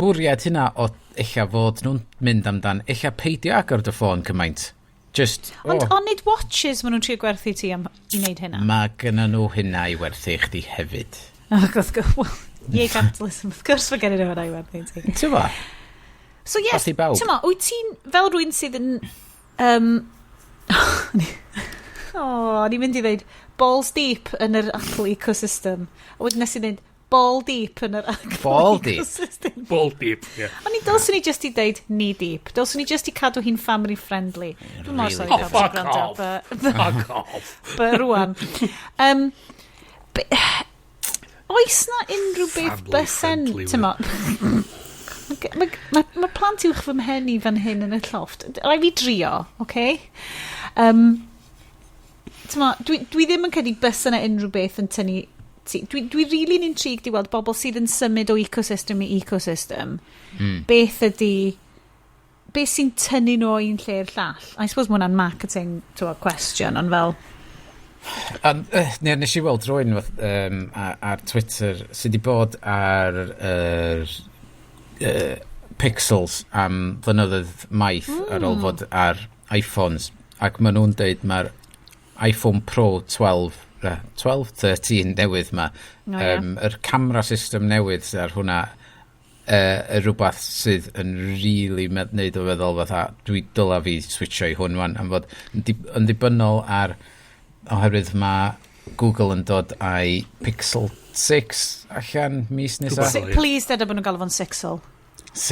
bwriad hynna o eich fod nhw'n mynd amdan, eich peidio agor dy ffôn cymaint. Just, Ond oh, oh, nid watches maen nhw'n trio gwerthu ti am i wneud hynna? Mae gynna nhw hynna i werthu i chdi hefyd. Oh, wrth gwrs, well, yay capitalism, wrth gwrs mae gen nhw hynna i werthu i ti. Ti'n fo? So yes, Os i bawb. Ti'n mo, wyt ti'n, fel rhywun sydd yn, oh, ni'n mynd i ddweud balls deep yn yr Apple ecosystem. A wedyn nes i ddweud ball deep yn yr Apple Ball deep? ecosystem. Ball deep, ie. O'n i dylswn i just i deud knee deep. Dylswn i just i cadw hi'n family friendly. Dwi'n mor Really? sorry Oh, pawb sy'n fuck gwrando, off. Fuck off. But rwan. Oes na unrhyw beth Family bysen, friendly. ti'n mo, mae ma plant uwch fy mhen i fan hyn yn y llofft. Rai fi drio, oce? Okay? Ti'n mo, dwi ddim yn credu bysa na unrhyw beth yn tynnu ti. Dwi really'n intrigued i weld bobl sydd yn symud o ecosystem i ecosystem. Beth ydy... Beth sy'n tynnu nhw o un lle i'r llall? I suppose mae hwnna'n marketing to a question, ond fel. Ond, ne, nes i weld rhywun ar Twitter sydd wedi bod ar yr Pixels am flynyddoedd maith ar ôl fod ar iPhones, ac maen nhw'n deud mae'r iPhone Pro 12, 12, 13 newydd ma, O, ie. yr camera system newydd sydd ar hwnna, y rhywbeth sydd yn really neud o feddwl fatha dwi dyla fi switcho i hwn wan am fod yn ddibynnol ar oherwydd mae Google yn dod â'i Pixel 6 allan mis nesaf. Rhywbeth fel, ie. Please, deda bod nhw'n galw fo'n Sixel.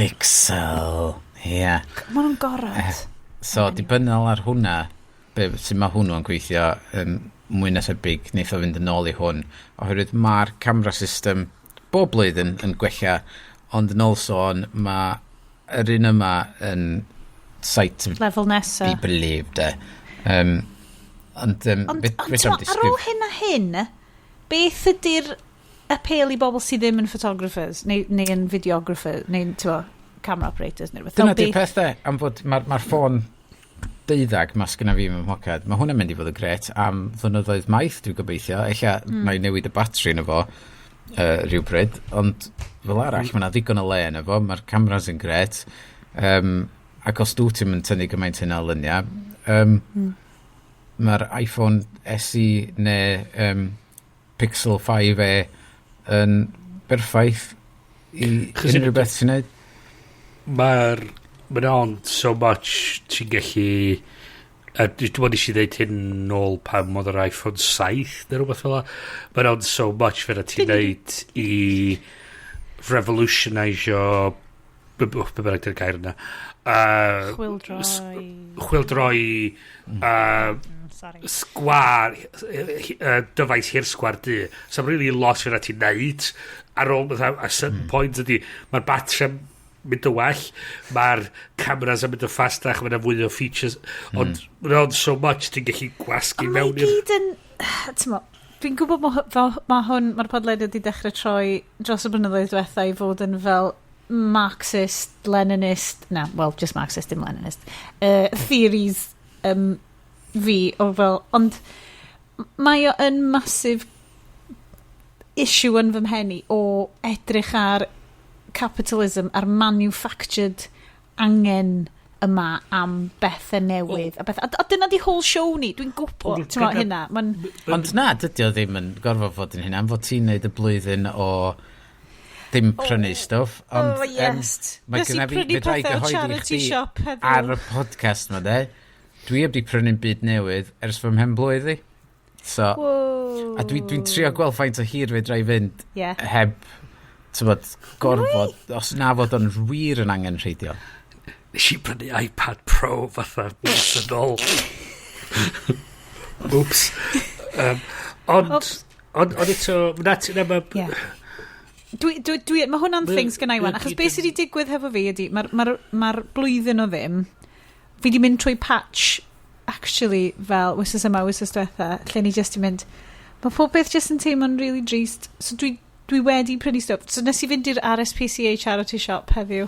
Sixel, ie. Yeah. Maen nhw'n gorod. So, dibynnol ar hwnna, be, sut mae hwnnw yn gweithio, mwy na thebyg, wneith o fynd yn ôl i hwn. Oherwydd mae'r camera system bob blwyddyn yn gwella, ond yn ôl sôn, mae yr un yma yn sight to Lefel nesa. be believed. E. Ond Ond, ond fedrai'm t'mo, ar ôl hyn a hyn, beth ydy'r appeal i bobl sydd ddim yn photographers, neu yn videographers, neu, t'mo, camera operators neu rhywbeth. Dyna di'r peth de, am fod mae'r ma ffôn 12 ma sgynna fi mewn mhoced, mae hwnna'n mynd i fod yn gret am flynyddoedd maith, dwi'n gobeithio. Ella na i newid y batri yn efo rhywbryd, ond fel arall, mae yna ddigon o le yn efo, mae'r cameras yn gret, ac os dwi ti'n mynd tynnu gymaint hynna o luniau, mae'r iPhone SE neu Pixel 5a yn berffaith i unrhyw beth ti'n neud. Mae'n ond so much ti'n gallu, a dwi'n meddwl nes i ddeud hyn nôl pan oedd yr iPhone 7 neu rhywbeth fel 'na. Mae'n ond so much fe ti'n neud i revolutionisio be bynnag di'r gair yna. Chwildroi. Chwildroi Sorry. Sgwar, dyfais hir sgwar du. So really lot fyna ti'n neud ar ôl fatha a certain point ydy mae'r batri yn mynd yn well, mae'r cameras yn mynd yn fastach, mae'n fwy o features, ond mae'n ond so much ti'n gallu gwasgu Ond mae mewn i'r gyd yn... T'mo, dwi'n gwybod ma hwn, mae'r podlediad wedi dechrau troi dros y blynyddoedd diwetha i fod yn fel Marxist, Leninist, na, well, just Marxist, dim Leninist, theories fi o fel, ond mae o yn massive issue yn fy mhen i o edrych ar capitalism a'r manufactured angen yma am bethau newydd. A dyna di whole show ni, dwi'n gwybod, Wel, ti'n mo, hynna. Ma'n, Ond na, dydy o ddim yn gorfod fod yn hynna, am fod ti'n neud y blwyddyn o ddim prynu stwff. Ond, oh, yes. Mae Nes i gynna fi, prynu fedra i pethau o gyhoeddi charity chdi shop heddiw. ar y podcast ma de. Dwi heb di prynu'n byd newydd ers fy mhen blwydd i. So, Whoa. a dwi'n dwi trio gweld faint o hir fedra i fynd heb, tybod, gorfod, os na fod o'n wir yn angenrheidiol. Nes i brynu iPad Pro fatha mis yn ôl. Oops. Ond, Oops. ond eto, na, na, ma, Yeah. Dwi, mae hwnna'n thing sgynna i wan, achos beth sydd wedi digwydd hefo fi ydy, mae'r ma blwyddyn o ddim, fi wedi mynd trwy patch, actually, fel wythnos yma, wythnos diwetha, lle ni just i mynd, mae pob beth just yn teimlo'n really drist, so dwi wedi prynu stwff. So nes i fynd i'r RSPCA charity shop heddiw.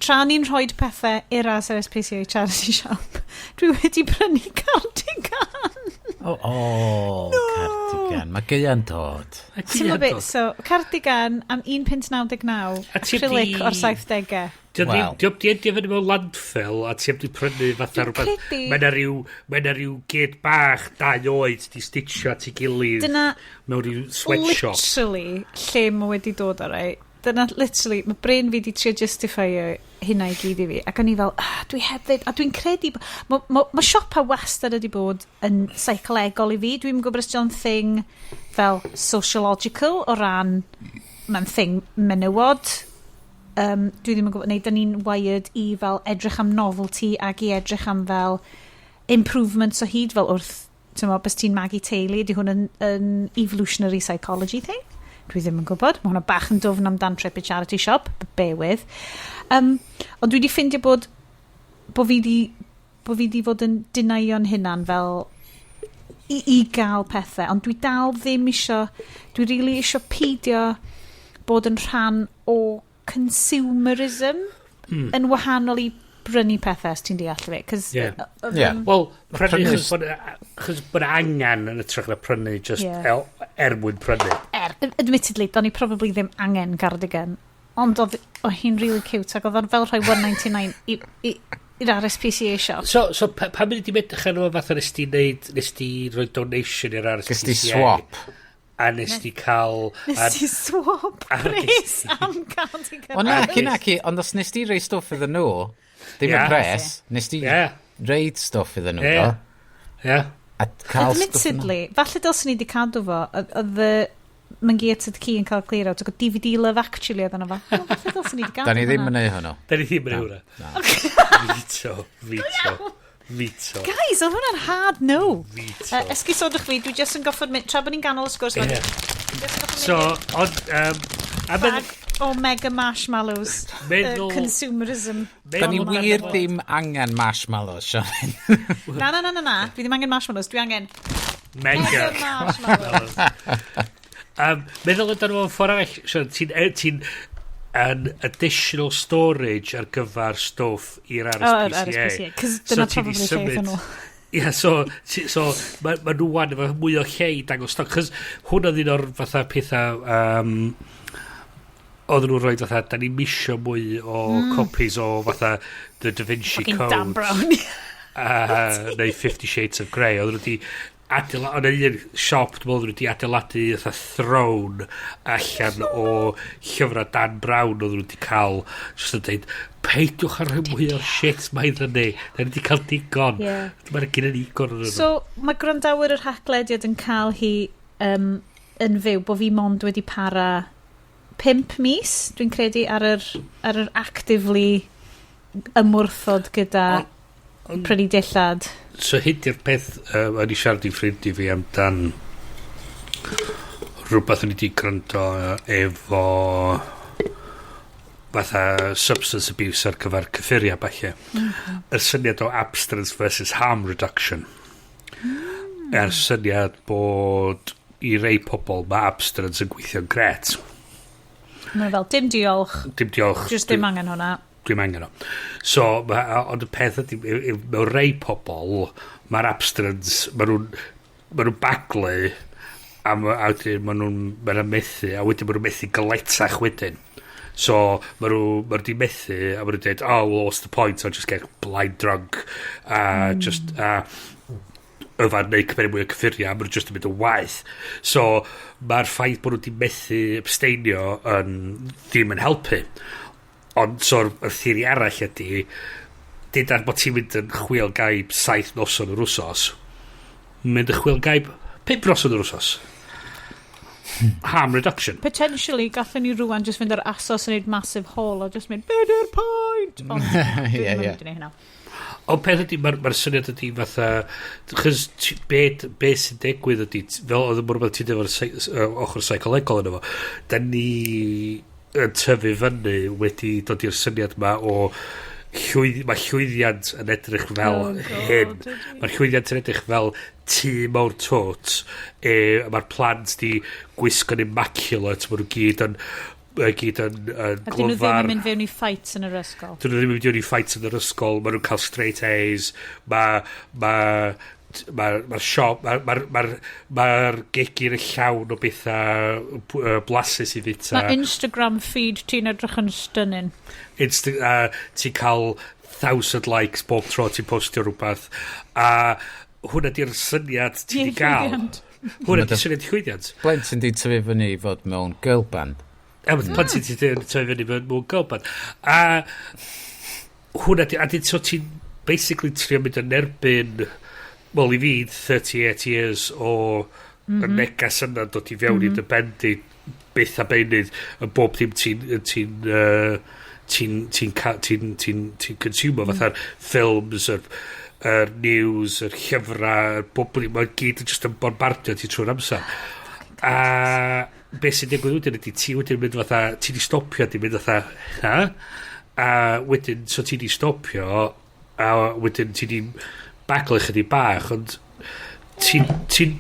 Tra ni'n rhoi pethau i'r RSPCA charity shop, dwi wedi prynu cardigan. O, No. cardigan. Mae gaea'n dod. Ti'n gwybod beth? So, cardigan am £1.99, A ti acrylic di- o'r 70au. Dio Wel. ddim, dio di fyny mewn landfill a ti heb di prynu fatha Dwi'n rhywbeth. Mae 'na ryw gyd bach 2 oed di stitcho at ei gilydd Dyna mewn ryw sweatshop. literally lle mae wedi dod o, right? Dyna literally, mae brain fi di trio justify hynna i gyd i fi. Ac o'n i fel, ah, dwi heb ddeud, a dwi'n credu, mae ma siopa wastad wedi bod yn seicolegol i fi. Dwi'n gwybod os dio'n thing fel sociological o ran, mae'n thing menywod. Dwi ddim yn gwybod, neu dyn ni'n wired i fel edrych am novelty ac i edrych am fel improvements o hyd fel wrth, ti'n meddwl, bys ti'n magu teulu, ydy hwn yn evolutionary psychology thing? Dwi ddim yn gwybod. Mae hwnna bach yn dwfn amdan trip i charity shop, but bear with. Ond dwi wedi ffindio bod fi di fod yn denyo'n hunan fel i gael pethau, ond dwi dal ddim isio, dwi really isio peidio bod yn rhan o consumerism yn wahanol i brynu pethau, os ti'n deall fi. 'Cause, Wel, prynu achos bod angen yn ytrach na prynu just er mwyn prynu. Admittedly, do'n i probably ddim angen cardigan, ond oedd hi'n really cute ac oedd o'n fel rhoi 199 i'r RSPCA shop. So pa mynd i edrych arno fo fatha nes ti neud, nes ti rhoi donation i'r RSPCA? Gys ti swap. A nes ti cael Nes ti swap pres am cardigan. O na, ci na ci, ond os nes ti rei stwff iddyn nhw, ddim y pres, nes ti reid stwff iddyn nhw, do? Ie. A cael stwff yna. Admittedly, falle dylswn ni wedi cadw fo, oedd y Myngi at y ci yn cael clear out, ac oedd DVD Love Actually oedd yna fo. O, falle dylswn ni wedi gadw Da ni ddim hwnna. yn neud hwnnw. Da ni ddim yn neud hwnna. Veto, veto, veto, Guys, oedd hwnna'n hard no. Veto. Esgusodwch fi, dwi jyst yn goffod mynd, tra bod ni'n ganol y sgwrs, dwi jyst yn goffod So, mynd ond, a i'r bag o mega marshmallows, consumerism. Da ni wir ddim angen marshmallows, Sean. Na, na, na, na, na, dwi ddim angen marshmallows, dwi angen Mega. mega marshmallows. Meddwl amdano fo'n ffordd arall, Sean, ti'n ti Yn additional storage ar gyfer stwff i'r Oh, RSPCA. yr RSPCA. Cos dyna So ti 'di probably lle aethon nhw. Ie, yeah, so ma nhw wan efo mwy o lle i dangos stoc. Chos hwnna oedd un o'r fatha pethau oedden nhw'n rhoi fatha, da ni'n misio mwy o copies o fatha The Da Vinci Fucking Code. Dan Brown. Neu Fifty Shades of Grey. Oedden nhw wedi adeiladu, oedd un siop, dwi'n meddwl, oedden nhw wedi adeiladu fatha throne allan o llyfrau Dan Brown oedden nhw wedi cael, just yn dweud, "Peidiwch ar rhoi mwy o'r shit mae iddyn ni. Da ni wedi cael digon." Mae'n gen i digon o'n nhw. So, mae gwrandawyr yr Haclediad yn cael hi yn fyw, bod fi mond wedi para 5 mis, dwi'n credu, ar yr actively ymwrthod gyda prynu dillad. So hyn di'r peth, o'n i siarad i ffrind i fi amdan rhywbeth o'n i wedi gwrando efo fatha substance abuse ar gyfer cyffuriau falle. Y syniad o abstinence versus harm reduction. A'r syniad bod i rei pobl mae abstinence yn gweithio'n gret. Mae'n fel, "Dim diolch," "Dim diolch." "Just dim angen hwnna." "Dwi'n angen o." So, ond y peth ydy, mewn rei pobl, mae'r abstinence, ma nhw'n baglu, a wedyn ma nhw'n methu, a wedyn ma nhw'n methu galetach wedyn. So, ma nhw di methu, a ma nhw'n dweud, "Oh, well, what's the point? I'll just get blind drunk," a just, a yfad neu cymeru mwy o cyffuriau, a ma nhw just yn mynd yn waeth. So, mae'r ffaith bod nhw wedi methu abstainio yn ddim yn helpu. Ond so'r y theori arall ydy, deuda bod ti'n mynd yn chwil gaib 7 noson yr wsos, mynd yn chwil gaib 5 noson yr wsos. Harm reduction. Potentially, gallwn ni rwan just fynd ar ASOS yn neud massive haul a just mynd, "Be di'r point?" Ond dwi ddim yn mynd i neud hynna. Ond peth ydy, mae'r ma syniad ydy fatha, chos be sy'n digwydd ydy, fel oedd y mor ti'n dweud efo'r ochr psycholegol yna fo, da ni yn tyfu fyny wedi dod i'r syniad ma o mae llwyddiant yn edrych fel Oh God, hyn. ydy. Mae'r llwyddiant yn edrych fel tŷ mawr twt. Mae'r plant di gwisgo'n immaculate, maen nhw gyd yn, gyd yn A dyn nhw ddim glyfar. yn mynd fewn i fights yn yr ysgol. Dyn nhw ddim yn mynd i fights yn yr ysgol, maen nhw'n cael straight A's, mae'r ma siop, mae'r ma, ma, ma gegin yn llawn o bethau blasus i fita. Mae Instagram feed ti'n edrych yn stunning. Ti'n cael 1,000 likes bob tro ti'n postio rhywbeth. A hwnna di'r syniad ti di gael. Llwyddiant. Hwnna di'r syniad llwyddiant. Blentyn di tyfu fyny i fod mewn girl band. A mae plentyn ti di tyfu fyny mewn girl band. A hwnna di, a di, so ti'n basically trio mynd yn erbyn, well, i fi, 38 years o y negas yna dod i fewn i dy ben di byth a beunydd y bob dim ti'n consumo fatha'r ffilms, yr news, yr llyfrau, bob dim, mae gyd yn just yn bombardio ti trwy'r amser. A beth sy'n digwydd wedyn ydy ti wedyn mynd fatha, ti di stopio, di mynd fatha, ha? A wedyn, so ti di stopio, a wedyn ti di baglu chydig bach, ond ti'n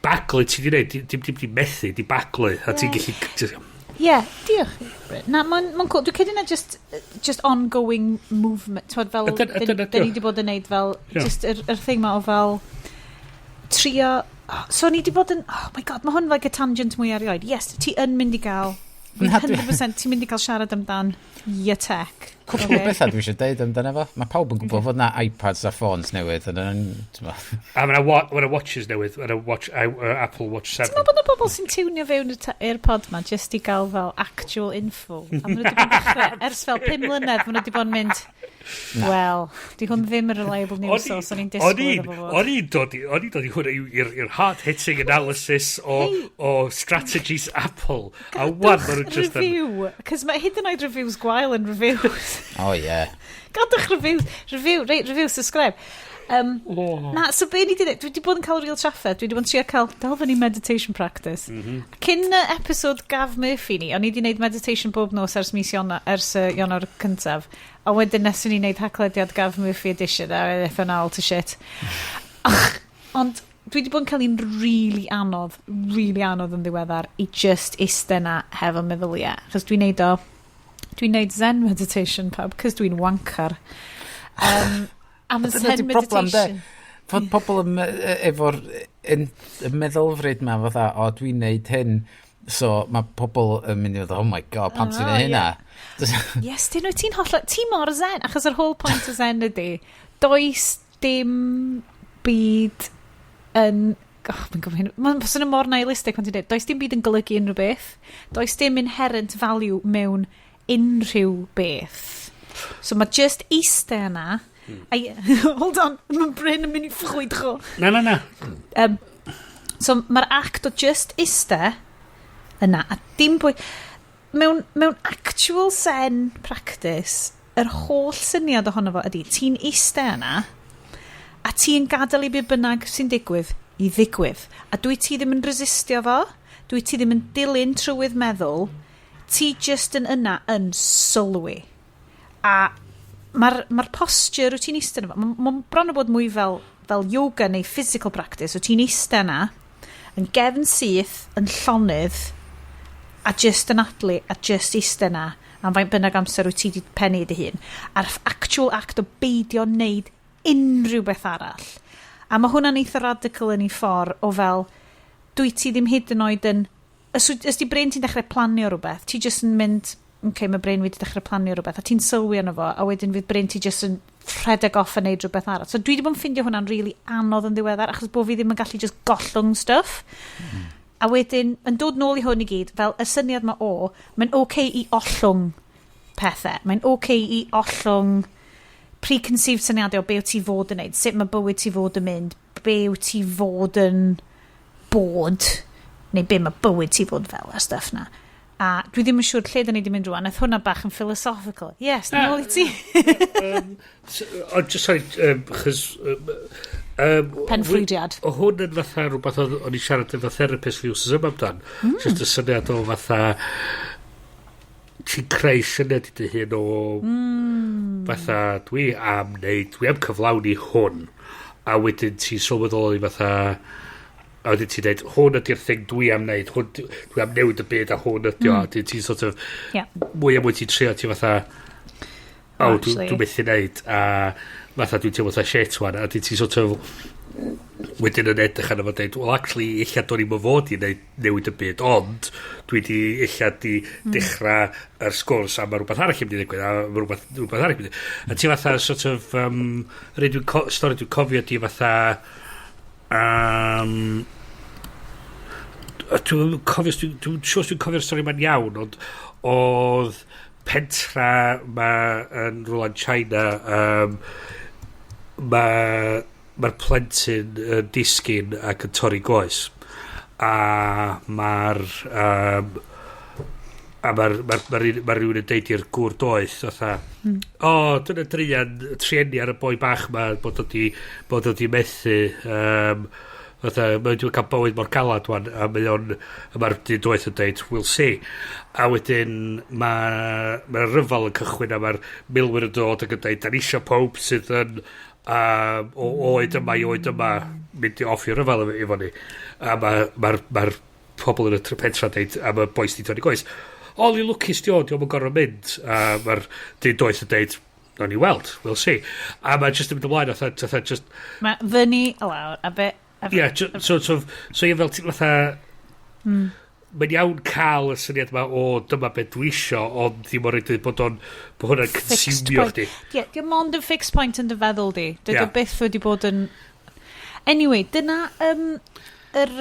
baglu ti di neud, dim di methu, di baglu, a ti'n gallu Ie, yeah, diolch. Na, mae'n ma cool. Dwi'n credu na just ongoing movement. Twod, fel, Dyna dyn ni wedi bod yn neud fel, just yr thing ma o fel, trio. Oh, so ni wedi bod yn, oh my God, mae hwn like a tangent mwy erioed. Yes, ti yn mynd i gael, 100% ti'n mynd i gael siarad amdan your tech. Cwpl o bethau dwi eisiau deud amdano fo. Mae pawb yn gwybod fod na iPads a ffôns newydd. Yn, t'mo'. A mae yna ma watches newydd, mae yna watch, Apple Watch 7. Ti'n meddwl bod y bobl sy'n tiwnio fewn i'r pod ma just i gael fel actual info? A maen nhw wedi bod yn dechrau, ers fel 5 mlynedd, maen nhw wedi bod yn mynd, "Wel, di hwn ddim yn reliable news source, o'n i'n disgwyl iddo fo fod." O'n i'n dod i hwnna i'r hard-hitting analysis Hey. o strategies Apple. A wan, maen nhw just yn Review, cos mae hyd yn oed reviews gwael yn reviews. O ie. Gadwch review, review, rate, review, subscribe. Na, so be ni di dweud, dwi wedi bod yn cael real trafferth, dwi wedi bod yn trio cael dal fyny meditation practice. Cyn y episode Gav Murphy ni, o'n i wedi gwneud meditation bob nos ers mis Iona, ers Ionawr cyntaf. A wedyn nes i ni wneud Haclediad Gav Murphy edition, a aeth o'n all to shit. Ach, ond Dwi wedi bod yn cael un really anodd, really anodd yn ddiweddar i just iste na hefo meddyliau. Chos dwi'n neud o... Dwi'n neud Zen meditation pub, cos dwi'n wanker. Am y Zen problem, de. meditation. Fod pobl yn efo'r y meddylfryd ma fatha, "O, dwi'n neud hyn," so mae pobl yn mynd i fod, "Oh my God, pam ti'n Oh, neud hynna?" Yes, dyn nhw, ti'n hollol. Ti mor zen, achos yr whole point o zen ydy, does dim byd yn... Oh, mae'n gofyn... Mae'n swnio mor nihilistic pan ti'n dweud, does dim byd yn golygu unrhyw beth. Does dim inherent value mewn unrhyw beth. So mae just eistedd yna. Hold on, mae Bryn yn mynd i ffrwydro. Na, na, na. So mae'r act o just iste yna, a dim bwy... Mewn actual Zen practice, yr holl syniad ohono fo ydy, ti'n iste yna, a ti'n gadael i be bynnag sy'n digwydd i ddigwydd. A dwi ti ddim yn resistio fo, dwi ti ddim yn dilyn trywydd meddwl, ti just yn yna yn sylwi. A mae'r posture wyt ti'n eistedd yna, mae'n ma bron o bod mwy fel yoga neu physical practice, wyt ti'n eistedd yna, yn gefn syth, yn llonydd, a just anadlu, a just eistedd yna, am faint bynnag amser wyt ti wedi pennu dy hun. A'r actual act o beidio wneud unrhyw beth arall. A mae hwnna'n eitha radical yn ei ffordd o fel, dwi ti ddim hyd yn oed yn... Os di brain ti'n dechrau planio rhywbeth, ti just yn mynd, "Okay, mae brain wedi dechrau planio rhywbeth," a ti'n sylwi arno fo, a wedyn fydd brain ti just yn rhedeg off a neud rhywbeth arall. So dwi wedi bod yn ffindio hwnna'n really anodd yn ddiweddar, achos bod fi ddim yn gallu just gollwng stuff. A wedyn, yn dod nôl i hwn i gyd, fel y syniad ma o, mae'n okay i ollwng pethau. Mae'n okay i ollwng preconceived syniadau o be wyt ti fod yn neud, sut mae bywyd ti fod yn mynd, be wyt ti fod yn bod, neu be mae bywyd ti fod fel a stuff na. A dwi ddim yn siŵr lle da ni wedi mynd rwan, nath hwnna bach yn philosophical. Yes, nôl i ti. Ond just sorry, chos... Penffrwydiad. O hwn yn fatha rhywbeth o'n i siarad efo therapist fi wsos yma amdan. Just y syniad o fatha ti'n creu syniad i dy hun o fatha dwi am wneud, dwi am cyflawni hwn. A wedyn ti'n sylweddoli fatha a wedyn ti'n dweud, "Hwn ydy'r thing dwi am wneud, hwn, dwi am newid y byd a hwn ydy o." A wedyn ti'n sort of, mwy a mwy ti'n trio, ti'n fatha, "Oh, dwi, Actually. dwi methu wneud," a fatha dwi'n teimlo fatha shit wan, a wedyn ti'n sort of, wedyn yn edrych arno fo dweud, "Well, actually, ella do'n i'm o fod i wneud newid y byd, ond dwi di, ella di dechrau yr sgwrs a mae rhywbeth arall yn mynd i ddigwydd, a mae rhywbeth arall yn mynd i. A ti fatha, sort of, yr un stori dwi'n cofio di fatha, dwi'n cofio, dwi'n siŵr os dwi'n cofio'r stori ma'n iawn, ond oedd pentra ma yn rhywle yn China, mae'r plentyn yn disgyn ac yn torri goes. A mae'r a mae'r ma rhywun yn deud i'r gŵr doeth fatha, "O, dyna druan trueni ar y boi bach ma bod o di methu, fatha mae wedi cael bywyd mor galad wan," a mae o'n a mae'r dyn doeth yn deud, "We'll see." A wedyn mae'r ma ryfel yn cychwyn a mae'r milwyr yn dod ac yn deud, "Da ni isio pob sydd yn o oed yma i oed yma mynd i off i ryfel efo ni." A mae'r ma pobl yn y pentra deud, a mae bois di torri goes, "O, li lwcus di o'm yn gorfod mynd." A mae'r dyn doeth yn deud, "Nawn ni weld, we'll see." A mae just yn mynd ymlaen, fatha just Mae fyny a lawr, a be... Ie, yeah, so ie fel ti fatha, mae'n iawn cael y syniad yma o dyma beth dwi isio, ond ddim o'r reidrwydd bod hwnna'n Fixed consumio point. chdi. Ie, yeah, mond yn fixed point yn dy feddwl di. Dydy o byth wedi bod yn... Anyway, dyna yr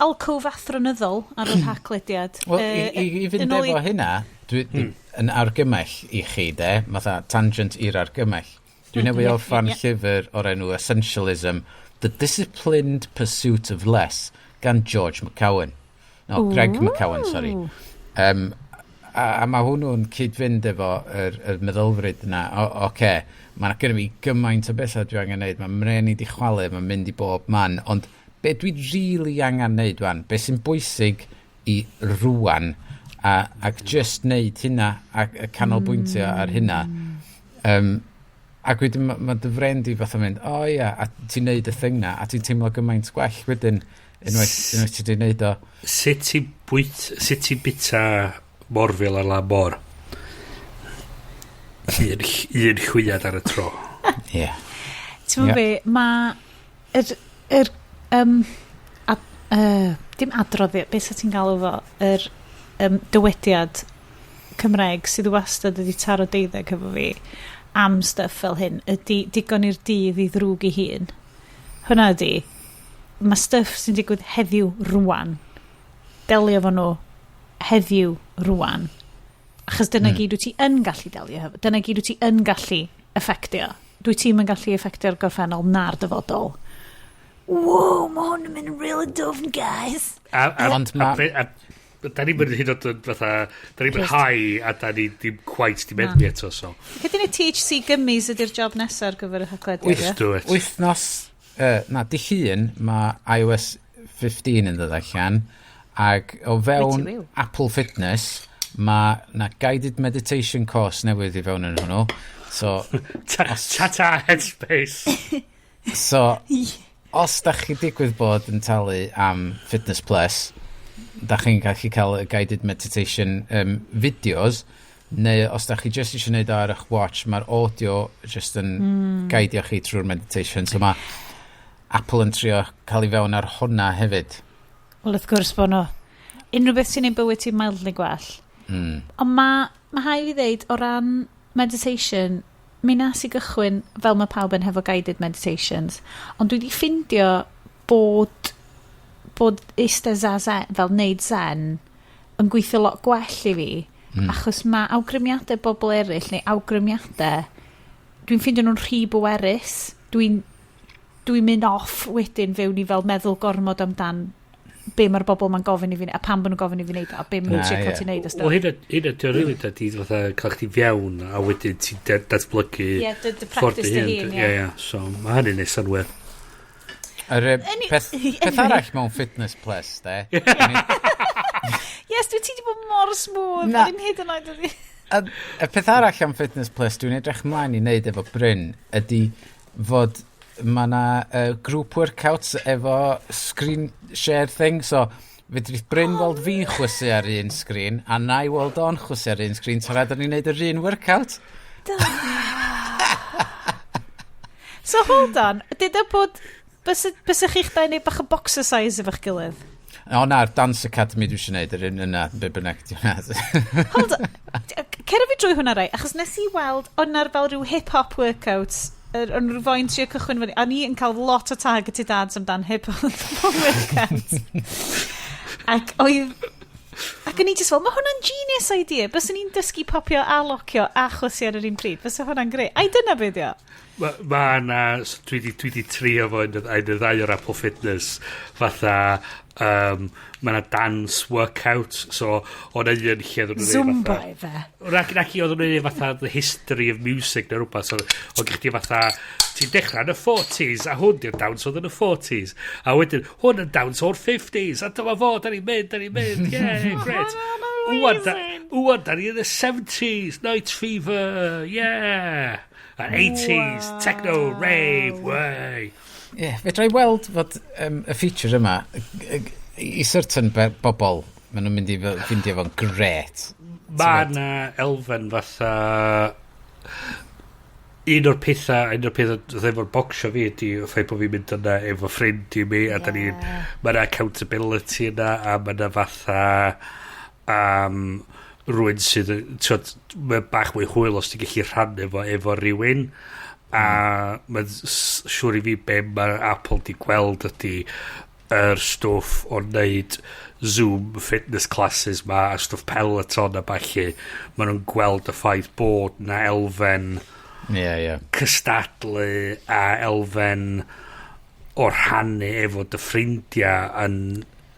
alcove athronyddol ar yr Haclediad. Wel, i fynd Yn ôl efo hynna, dwi yn argymell i chi, de, fatha tangent i'r argymell. Dwi newydd orffan llyfr o'r enw Essentialism, The Disciplined Pursuit of Less, gan George McCowan. No, Greg McCowan, sorry. A mae hwnnw'n cyd-fynd efo yr meddylfryd yna. O, oce, mae gen i gymaint o bethau dwi angen neud. Mae mren i di chwalu, mae'n mynd i bob man. Ond be dwi really angen neud wan, be sy'n bwysig i rwan, ac just neud hynna, ac a canolbwyntio ar hynna. Ac wedyn mae ma dy fren di fatha mynd, o oh, ia, a ti'n neud y thing na, a ti'n teimlo gymaint gwell wedyn, unwaith ti di neud o. Sut ti'n bita morfil ar lan môr? Un chwiad ar y tro. Ie. Yeah. Ti'n yeah. be, mae yr dim adroddiad, beth sa ti'n galw fo, yr dywediad Cymraeg sydd wastad wedi taro deuddeg efo fi am stuff fel hyn, ydy digon i'r dydd i ddrwg i hun. Hwna ydy, mae stuff sy'n digwydd heddiw rwan, delio efo nhw heddiw rwan. Achos dyna gyd wyt ti yn gallu delio hefo. Dyna gyd wyt ti yn gallu effectio. Dwi ti'n yn gallu effectio'r gorffennol na'r dyfodol. Wow, mae hwn yn mynd really dwfn, guys. Ond da ni'n mynd hyd yn oed yn fatha, da ni'n mynd high a da ni ddim quite di meddwi eto, so. Cydyn ni THC gummies ydy'r job nesaf ar gyfer y haglediad, ie? Do it. Wythnos, na, di llun, mae iOS 15 yn dod allan, ac o fewn Apple Fitness, mae na guided meditation course newydd i fewn yn hwnnw. So, Ta-ta Headspace. So, os da chi digwydd bod yn talu am Fitness Plus, da chi'n gallu cael y guided meditation videos, neu os da chi just eisiau gwneud o ar eich watch, mae'r audio just yn guidio chi trwy'r meditation. So mae Apple yn trio cael ei fewn ar hwnna hefyd. Wel, wrth gwrs bod nhw. Unrhyw beth sy'n ei bywyd ti'n mildly gwell. Ond mae rhaid fi ddeud, o ran meditation, mi nas i gychwyn fel mae pawb yn hefo guided meditations, ond dwi wedi ffindio bod eistedd zazen, fel neud zen, yn gweithio lot gwell i fi, achos mae awgrymiadau bobl eraill, neu awgrymiadau, dwi'n ffindio nhw'n rhy bwerus. Dwi'n mynd off wedyn fewn i fel meddwl gormod amdan be mae'r bobl ma'n gofyn i fi, a pam bod nhw'n gofyn i fi wneud o, a be maen nhw'n trio cael ti wneud a stuff. Wel, hynna, hynna, di'n rili da, di fatha cael chdi fewn a wedyn ti'n datblygu Ie, dy ffordd practice dy hun, ie. Ie, so mae hynny'n neud synwyr. Yr peth arall mewn Fitness Plus, de. Yes, dwi ti wedi bod mor smooth. Na. Ddim hyd yn oed wedi. Y peth arall am Fitness Plus dwi'n edrych ymlaen i wneud efo Bryn ydy fod mae yna group workouts efo screen share thing, so fedrith Bryn weld fi'n chwysu ar un screen a na i weld o'n chwysu ar un screen tra da ni'n neud yr un workout. So hold on, dyda bod bysa chi'ch dau neud bach o boxercise efo'ch gilydd? O na'r Dance Academy dwi eisiau neud, yr un yna, be bynnag di hwnna. Hold on, cer fi drwy hwnna rai, achos nes i weld o'na'r fel rhyw hip-hop workouts, o'n rhyw foi'n trio cychwyn fyny, a ni yn cael lot o targeted ads amdan hip-hop workouts. Ac o'n i just fel, mae hwnna'n genius idea. Byswn ni'n dysgu popio a locio a chwysu ar yr un pryd. Fysa hwnna'n greu. Ai dyna beth yw? Ma na, so dwi di trio fo yn y ddau o'r Apple Fitness, fatha, ma na dance workout, so o'n un lle oedden nhw'n neud Zumba fatha, efe. Nac i, oedden nhw'n neud fatha the history of music neu rhywbeth, so oedd gen chdi fatha, ti'n dechrau yn y 40s, a hwn di'r dawns oedd yn y 40s, a wedyn, hwn yn dawns o'r 50s, a dyma fo, da ni'n mynd, yeah, great. Wwan, da ni yn y 70s, Night Fever, yeah. A 80s, techno, rave, way. Ie, yeah, fedra i weld fod y feature yma, i certain bobl, maen nhw'n mynd i ffindio fo'n gret. Mae na elfen fatha un o'r pethau fatha efo'r bocsio fi ydi y ffaith bod fi'n mynd yna efo ffrind i mi a da ni'n mae yna accountability yna a mae yna fatha rhywun sydd t'wod, mae bach mwy hwyl os ti'n gallu rhannu efo rhywun a mae'n siŵr i fi be mae Apple di gweld ydy yr stwff o wneud Zoom fitness classes ma a stwff Peloton a ballu. Maen nhw'n gweld y ffaith bod na elfen Ie, yeah, ie. Yeah. cystadlu a elfen o rhannu efo dy ffrindiau yn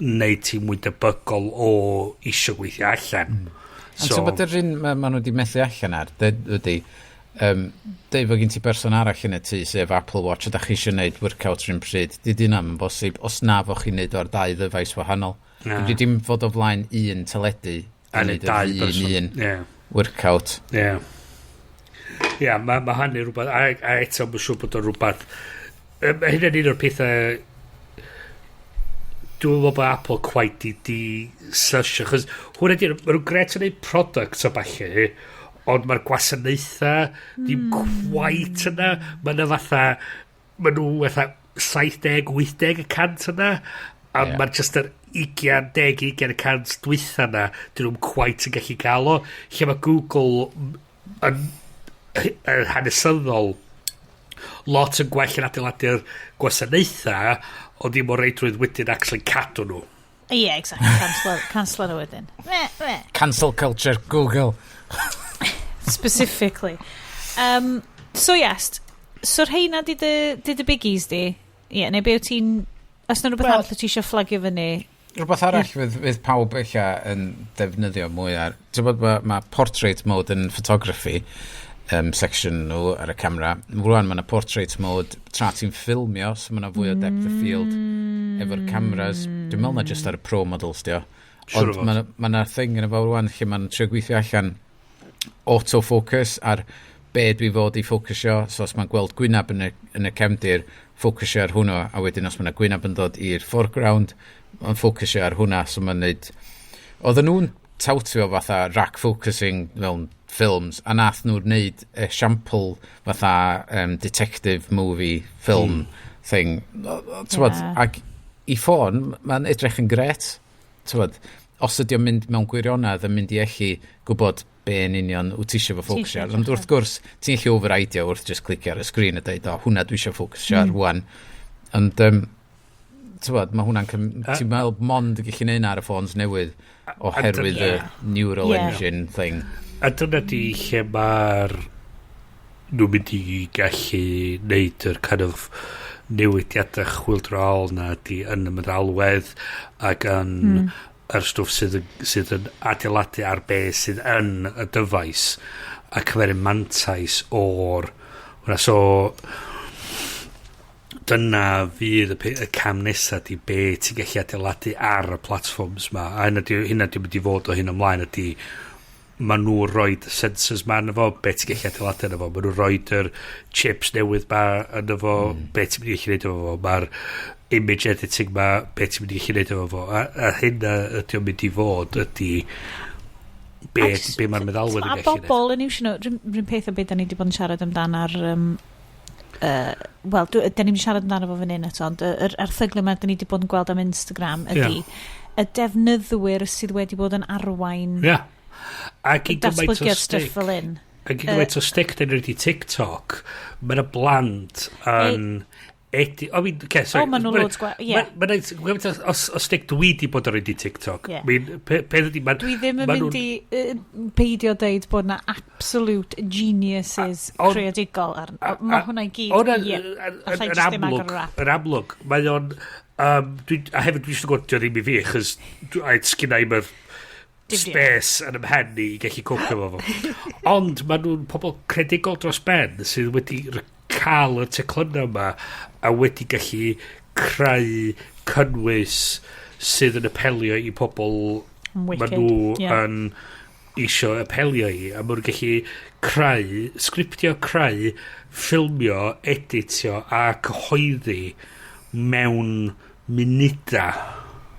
neud ti mwy debygol o isio gweithio allan. Ond so, bod yr un ma nhw wedi methu allan ar, ydy, deud fod gen ti berson arall yn y tŷ sef Apple Watch a da chi eisiau gwneud workout rhywun pryd, di di yn bosib os na fo chi'n neud o ar dau ddyfais wahanol. Na. Dwi dim fod o flaen un teledu a neud dau person. Un workout. Ie. Ia, mae ma hynny rhywbeth, a eto mae'n siŵr bod o'n rhywbeth. Mae hynny'n un o'r pethau dwi'n meddwl bod Apple quite di sysio, chos hwnna di'r, maen nhw'n gret yn neud products a ballu, ond mae'r gwasanaethau ddim quite yna. Mae yna fatha, maen nhw fatha 70-80% yna, a yeah. Mae'r just yr 20, 10, 20% dwytha yna, dyn nhw'n quite yn gallu gael o. Lle mae Google yn hanesyddol lot yn gwell yn adeiladu'r gwasanaethau, ond ddim o reidrwydd wedyn actually cadw nhw. Ie, yeah, exactly. Cancel nhw wedyn. Cancel culture, Google. Specifically. So yes, so rheina di dy biggies di? Ie, yeah, neu be wyt ti'n... Os yna rhywbeth arall wyt ti eisiau fflagio fyny? Rhywbeth arall fydd pawb eich yn defnyddio mwy ar... Ti'n bod ma portrait mode yn photography section nhw ar y camera. Rwan mae yna portrait mode tra ti'n ffilmio, so mae yna fwy o depth of field efo'r cameras. Dwi'n meddwl na just ar y Pro models di o. Siŵr o Ond fod. mae ma 'na thing yn y fo rwan lle mae'n trio gweithio allan autofocus ar be dwi fod i ffocysio. So os mae'n gweld gwynab yn y cefndir, ffocysio ar hwnnw, a wedyn os mae'n gwynab yn dod i'r foreground, mae'n ffocysio ar hwnna, so mae'n neud... Oedden nhw'n toutio fatha rack focusing mewn ffilms, a nath nhw'n neud esiampl fatha detective movie film thing. T'wod, ac i ffôn, mae'n edrych yn gret. T'wod, os ydy o'n mynd mewn gwirionedd yn mynd i allu gwybod be yn union wyt ti eisiau fo ffocysio ar. Ond wrth gwrs, ti'n gallu overrideio wrth just clicio ar y sgrin a dweud, "O, hwnna dwi eisiau ffocysio ar rwan." Ond, t'wod, mae hwnna'n... Ti'n meddwl mond yn gallu neud 'na ar y ffôns newydd oherwydd y neural engine thing. A dyna di lle mae'r nhw'n mynd i gallu neud yr kind of newidiadau chwyldrool na di yn y meddalwedd ac yn yr stwff sydd yn adeiladu ar be sydd yn y dyfais a cymeru mantais o'r hwnna. So dyna fydd y cam nesaf di be ti'n gallu adeiladu ar y platforms ma, a hynna di mynd i fod o hyn ymlaen ydi ma nhw'n rhoi y sensors ma yna fo, be ti'n gallu adeiladu yna fo, ma nhw'n rhoi yr chips newydd ma yna fo, be ti'n mynd i gallu neud efo fo, mae'r image editing ma, be ti'n mynd i gallu neud efo fo, a hynna ydy o'n mynd i fod ydy be mae'r meddalwedd yn A gallu neud. Bobl yn iwsio nhw, rhywun peth o beth da ni wedi bod yn siarad amdan ar... Wel, da ni'n siarad amdano fo fan hyn eto, ond yr erthygl yma da ni wedi bod yn gweld am Instagram ydy y defnyddwyr sydd wedi bod yn arwain Ia. Ac i gymaint o datblygiad stwff stick, fel hyn. ac i gymaint o stick dyn nhw wedi TikTok, mae yna blant yn I mean, okay, sorry. O, ma' nhw loads ie. Mae'n gymaint o stick dwi di bod yn rhaid i TikTok. Ie. I mean, peth ydi, Dwi ddim yn ma' mynd i peidio deud bod na absolute geniuses creadigol ar... Mae hwnna i gyd, O, na, ie. Allai yn jyst ddim amlwg, agor yr app. yn amlwg, mae o'n... a hefyd dwi eisiau gwybod, dio ddim i fi, chos sgynna i'm yr Dim space yn ymhen i gallu copio fo fo. Ond maen nhw'n pobl creadigol dros ben sydd wedi cael y teclynau yma a wedi gallu creu cynnwys sydd yn apelio i pobl Wicked. maen nhw yn isio apelio i, a maen nhw'n gallu creu, sgriptio, creu, ffilmio, editio a cyhoeddi mewn munudau.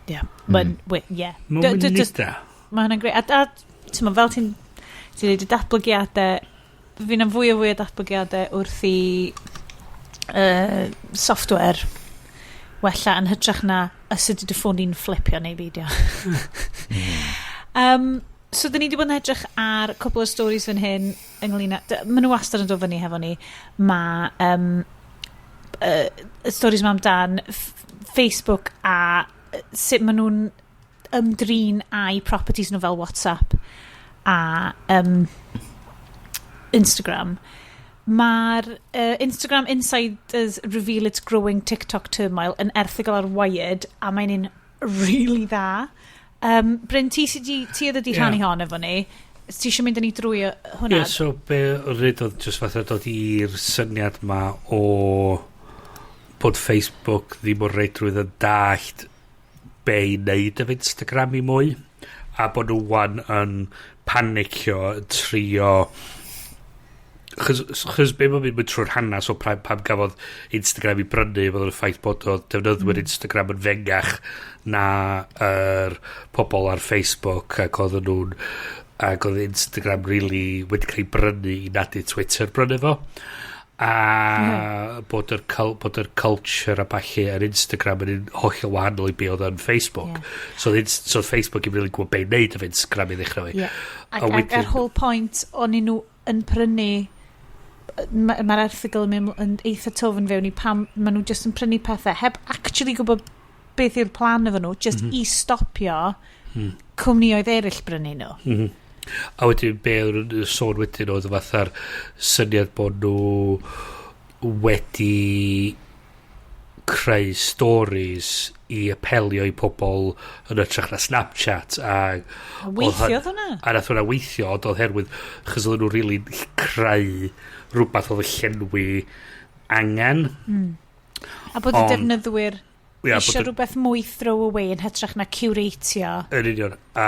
Ie. Mae'n, ie. Mewn munudau. Mae hwnna'n greu. A ti'n fel ti'n dweud y datblygiadau, fi'n am fwy o fwy o datblygiadau wrth i software wella yn hytrach na os ydy dy ffôn i'n flipio neu beidio. So, dyn ni wedi bod yn edrych ar cwpl o stories fan hyn ynglyn â... Maen nhw wastad yn dod fyny hefo ni. Mae y stories ma amdan Facebook a sut maen nhw'n ymdrin â'u properties nhw fel WhatsApp a Instagram. Mae'r Instagram Insiders Reveal Its Growing TikTok Turmoil yn erthygl ar Wired a mae'n un really dda. Bryn, ti oedd wedi rhannu hon efo ni. Ti eisiau mynd â ni drwy hwnna? Ie, yeah, so be oedd reid oedd just fatha dod i'r syniad ma o bod Facebook ddim o reidrwydd yn dallt be i wneud efo Instagram i mwy a bod nhw wan yn panicio, yn trio Chos be mae'n mynd trwy'r hanes o pam gafodd Instagram i brynu, oedd y ffaith bod oedd defnyddwyr Instagram yn fengach na yr pobl ar Facebook ac oedd Instagram really wedi cael ei brynu i nadu Twitter brynu fo a bod yr culture a ballu ar Instagram yn un hollol wahanol i be oedd yn Facebook. So oedd Facebook yn really gwybod be i wneud efo Instagram i ddechrau fi. Ac, A ac yr whole point o'n nhw yn prynu, mae'r erthygl yn mynd yn eitha dwfn fewn i pam maen nhw just yn prynu pethau heb actually gwybod beth yw'r plan efo nhw, just i stopio cwmnioedd eraill brynu nhw. A wedyn be oedd yn sôn wedyn oedd fatha'r syniad bod nhw wedi creu stories i apelio i pobl yn hytrach na Snapchat a A weithiodd hwnna. A nath hwnna weithio, ond oedd herwydd chos oedden nhw really creu rhywbeth oedd yn llenwi angen. A bod y defnyddwyr eisiau rhywbeth mwy throw away yn hytrach na curatio. Yn union. A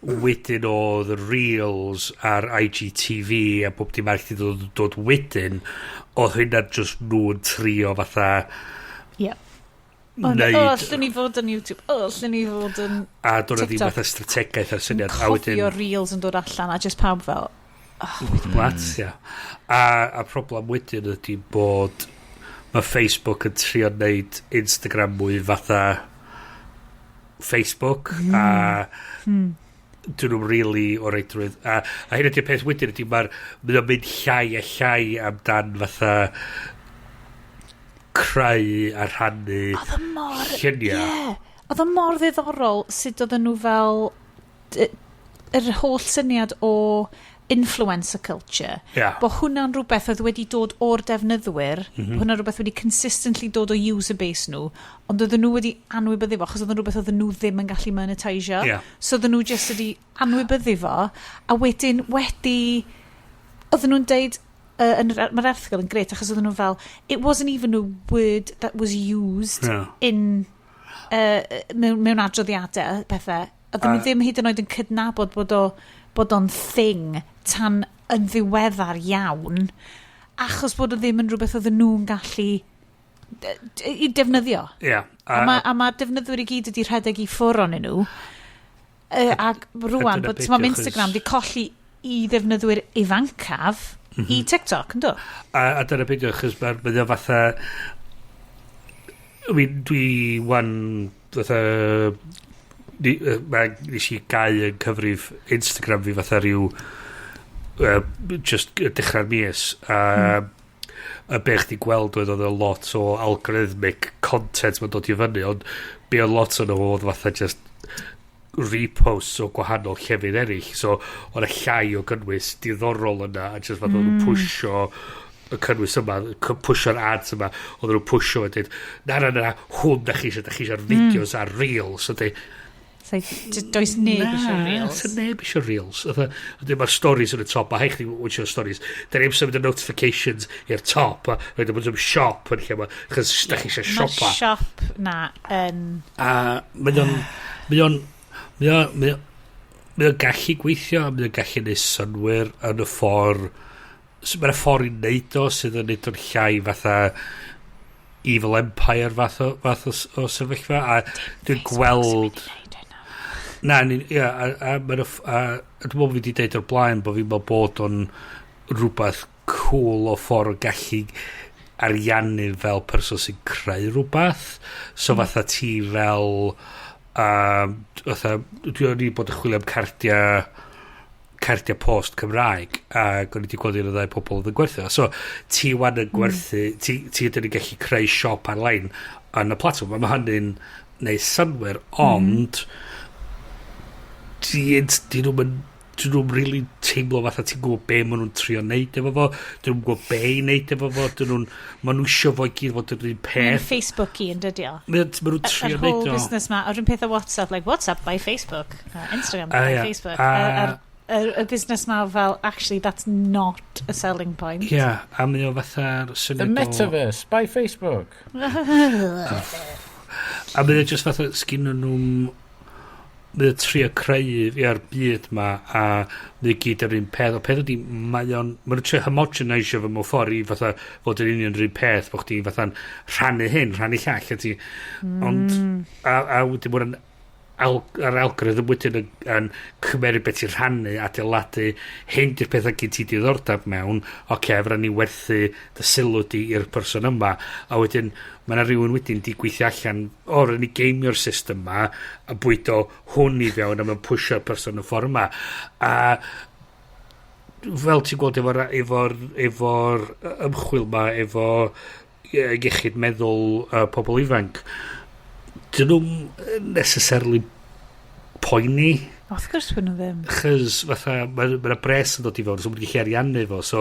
wedyn oedd y Reels a'r IGTV a bob dim arall wedi dod wedyn, oedd hynna just nhw'n trio fatha Ond, o, allwn ni fod yn YouTube. O, allwn ni fod yn A doedd 'na ddim TikTok. fatha strategaeth a'r syniad. A wedyn Cofio Reels yn dod allan a just pawb fel, oh. What? Ia. A problem wedyn ydy bod mae Facebook yn trio wneud Instagram mwy fatha Facebook a dyn nhw'n really o reidrwydd. A hyn ydy'r peth wedyn ydy mae o'n mynd llai a llai amdan fatha creu a rhannu Oedd o mor lluniau. Ie. Oedd o mor ddiddorol sut oedden nhw fel yr holl syniad o influencer culture. Bod hwnna'n rhywbeth oedd wedi dod o'r defnyddwyr, mm hwnna'n rhywbeth wedi consistently dod o user base nhw, ond oedden nhw wedi anwybyddu fo, achos oedd yn rhywbeth oedden nhw ddim yn gallu monetisio. So oedden nhw just wedi anwybyddu fo, a wedyn wedi, oedden nhw'n deud, mae'r erthygl yn grêt, achos oedden nhw fel, it wasn't even a word that was used in mewn adroddiadau a pethau. Oedden nhw ddim hyd yn oed yn cydnabod bod o'n thing tan yn ddiweddar iawn, achos bod o ddim yn rhywbeth oedden nhw'n gallu i defnyddio. A ma defnyddwyr i gyd wedi rhedeg i ffwr onyn nhw. Ac rwan, dyna bod beth ma yw, Instagram di colli i ddefnyddwyr ifancaf i TikTok, ynddo? A dyna beth yw, achos mae o fatha, I mean, dwi wan fatha nes i gau yn cyfrif Instagram fi fatha rhyw just dechrau'r mis a y be chdi gweld oedd o lot o algorithmic content mae'n dod i fyny, ond be oedd lot o'n nhw oedd fatha just reposts o gwahanol llefydd eraill, so oedd y llai o gynnwys diddorol yna a just fatha nhw'n pwsio y cynnwys yma, pwsio'r ads yma, oedd nhw'n pwsio a dweud, "Na, na, na, hwn da chi eisiau'r fideos a'r reels," a dweud, It's like, does neb eisiau reels. Na, neb eisiau reels. Fatha, mae'r stories yn y top, a hei chdi eisiau stories. Da ni'n symud y notifications i'r top, a rhaid bod yn shop yn lle yma, chos da chi eisiau Mae'r siopa. siop na yn A mae o'n gallu gweithio, a mae o'n gallu neud synwyr yn y ffordd, so mae'n ffordd i wneud o sydd yn neud o'n llai fatha Evil Empire fath o sefyllfa, a dwi'n gweld. Na, ni, ia, a dwi'n meddwl fi wedi deud o'r blaen bod fi'n meddwl bod o'n rhywbeth cool o ffordd o gallu ariannu fel person sy'n creu rhywbeth. So fatha ti fel, fatha, dwi o'n i bod yn chwilio am cardiau post Cymraeg ac o'n i wedi gweld un o ddau pobl oedd yn gwerthu. So ti wan yn gwerthu, ti ydyn yn gallu creu siop ar-lein yn y platform. A mae hynny'n neud synnwyr, ond di nhw'n dyn nhw'n really teimlo fatha ti'n gwybod be maen nhw'n trio neud efo fo, dyn nhw'n gwybod be i neud efo fo, dyn nhw'n, maen nhw isio fo i gyd fod yn un Mae'n peth. Facebook i yn dydi o. Maen nhw'n trio Yr neud whole o. business ma, yr un peth o WhatsApp, like WhatsApp by Facebook, Instagram by Facebook. Y business ma fel, actually, that's not a selling point. Ia, a mae o fatha'r The syniad o Metaverse by Facebook. A mae o just fatha, sgyn nhw'n. Mae o'n trio creu i'r byd ma a mae o gyd yr un peth. O peth ydi, mae o'n trio homogenisio fo mewn ffordd i fatha fod yn union yr un peth, bod chdi fatha'n rhannu hyn, rhannu llall, a ti, ond, a wedyn mae'n yr algorithm wedyn yn cymeru beth ti'n rhannu, adeiladu, hyn di'r pethau gen ti diddordeb mewn, oce, okay, fydda ni werthu dy sylw di i'r person yma, a wedyn mae yna rhywun wedyn di gweithio allan, o, rydyn ni gameio'r system yma, a bwydo hwn i fewn, a mae'n pwysio'r person y ffordd yma. A fel ti'n gweld efo ymchwil ma, efo iechyd meddwl pobl ifanc, dyn nhw'n necessarily poeni. Wrth gwrs bod nhw ddim. Chys fatha, mae ma bres yn dod i fewn, so maen nhw'n gallu ariannu fo, so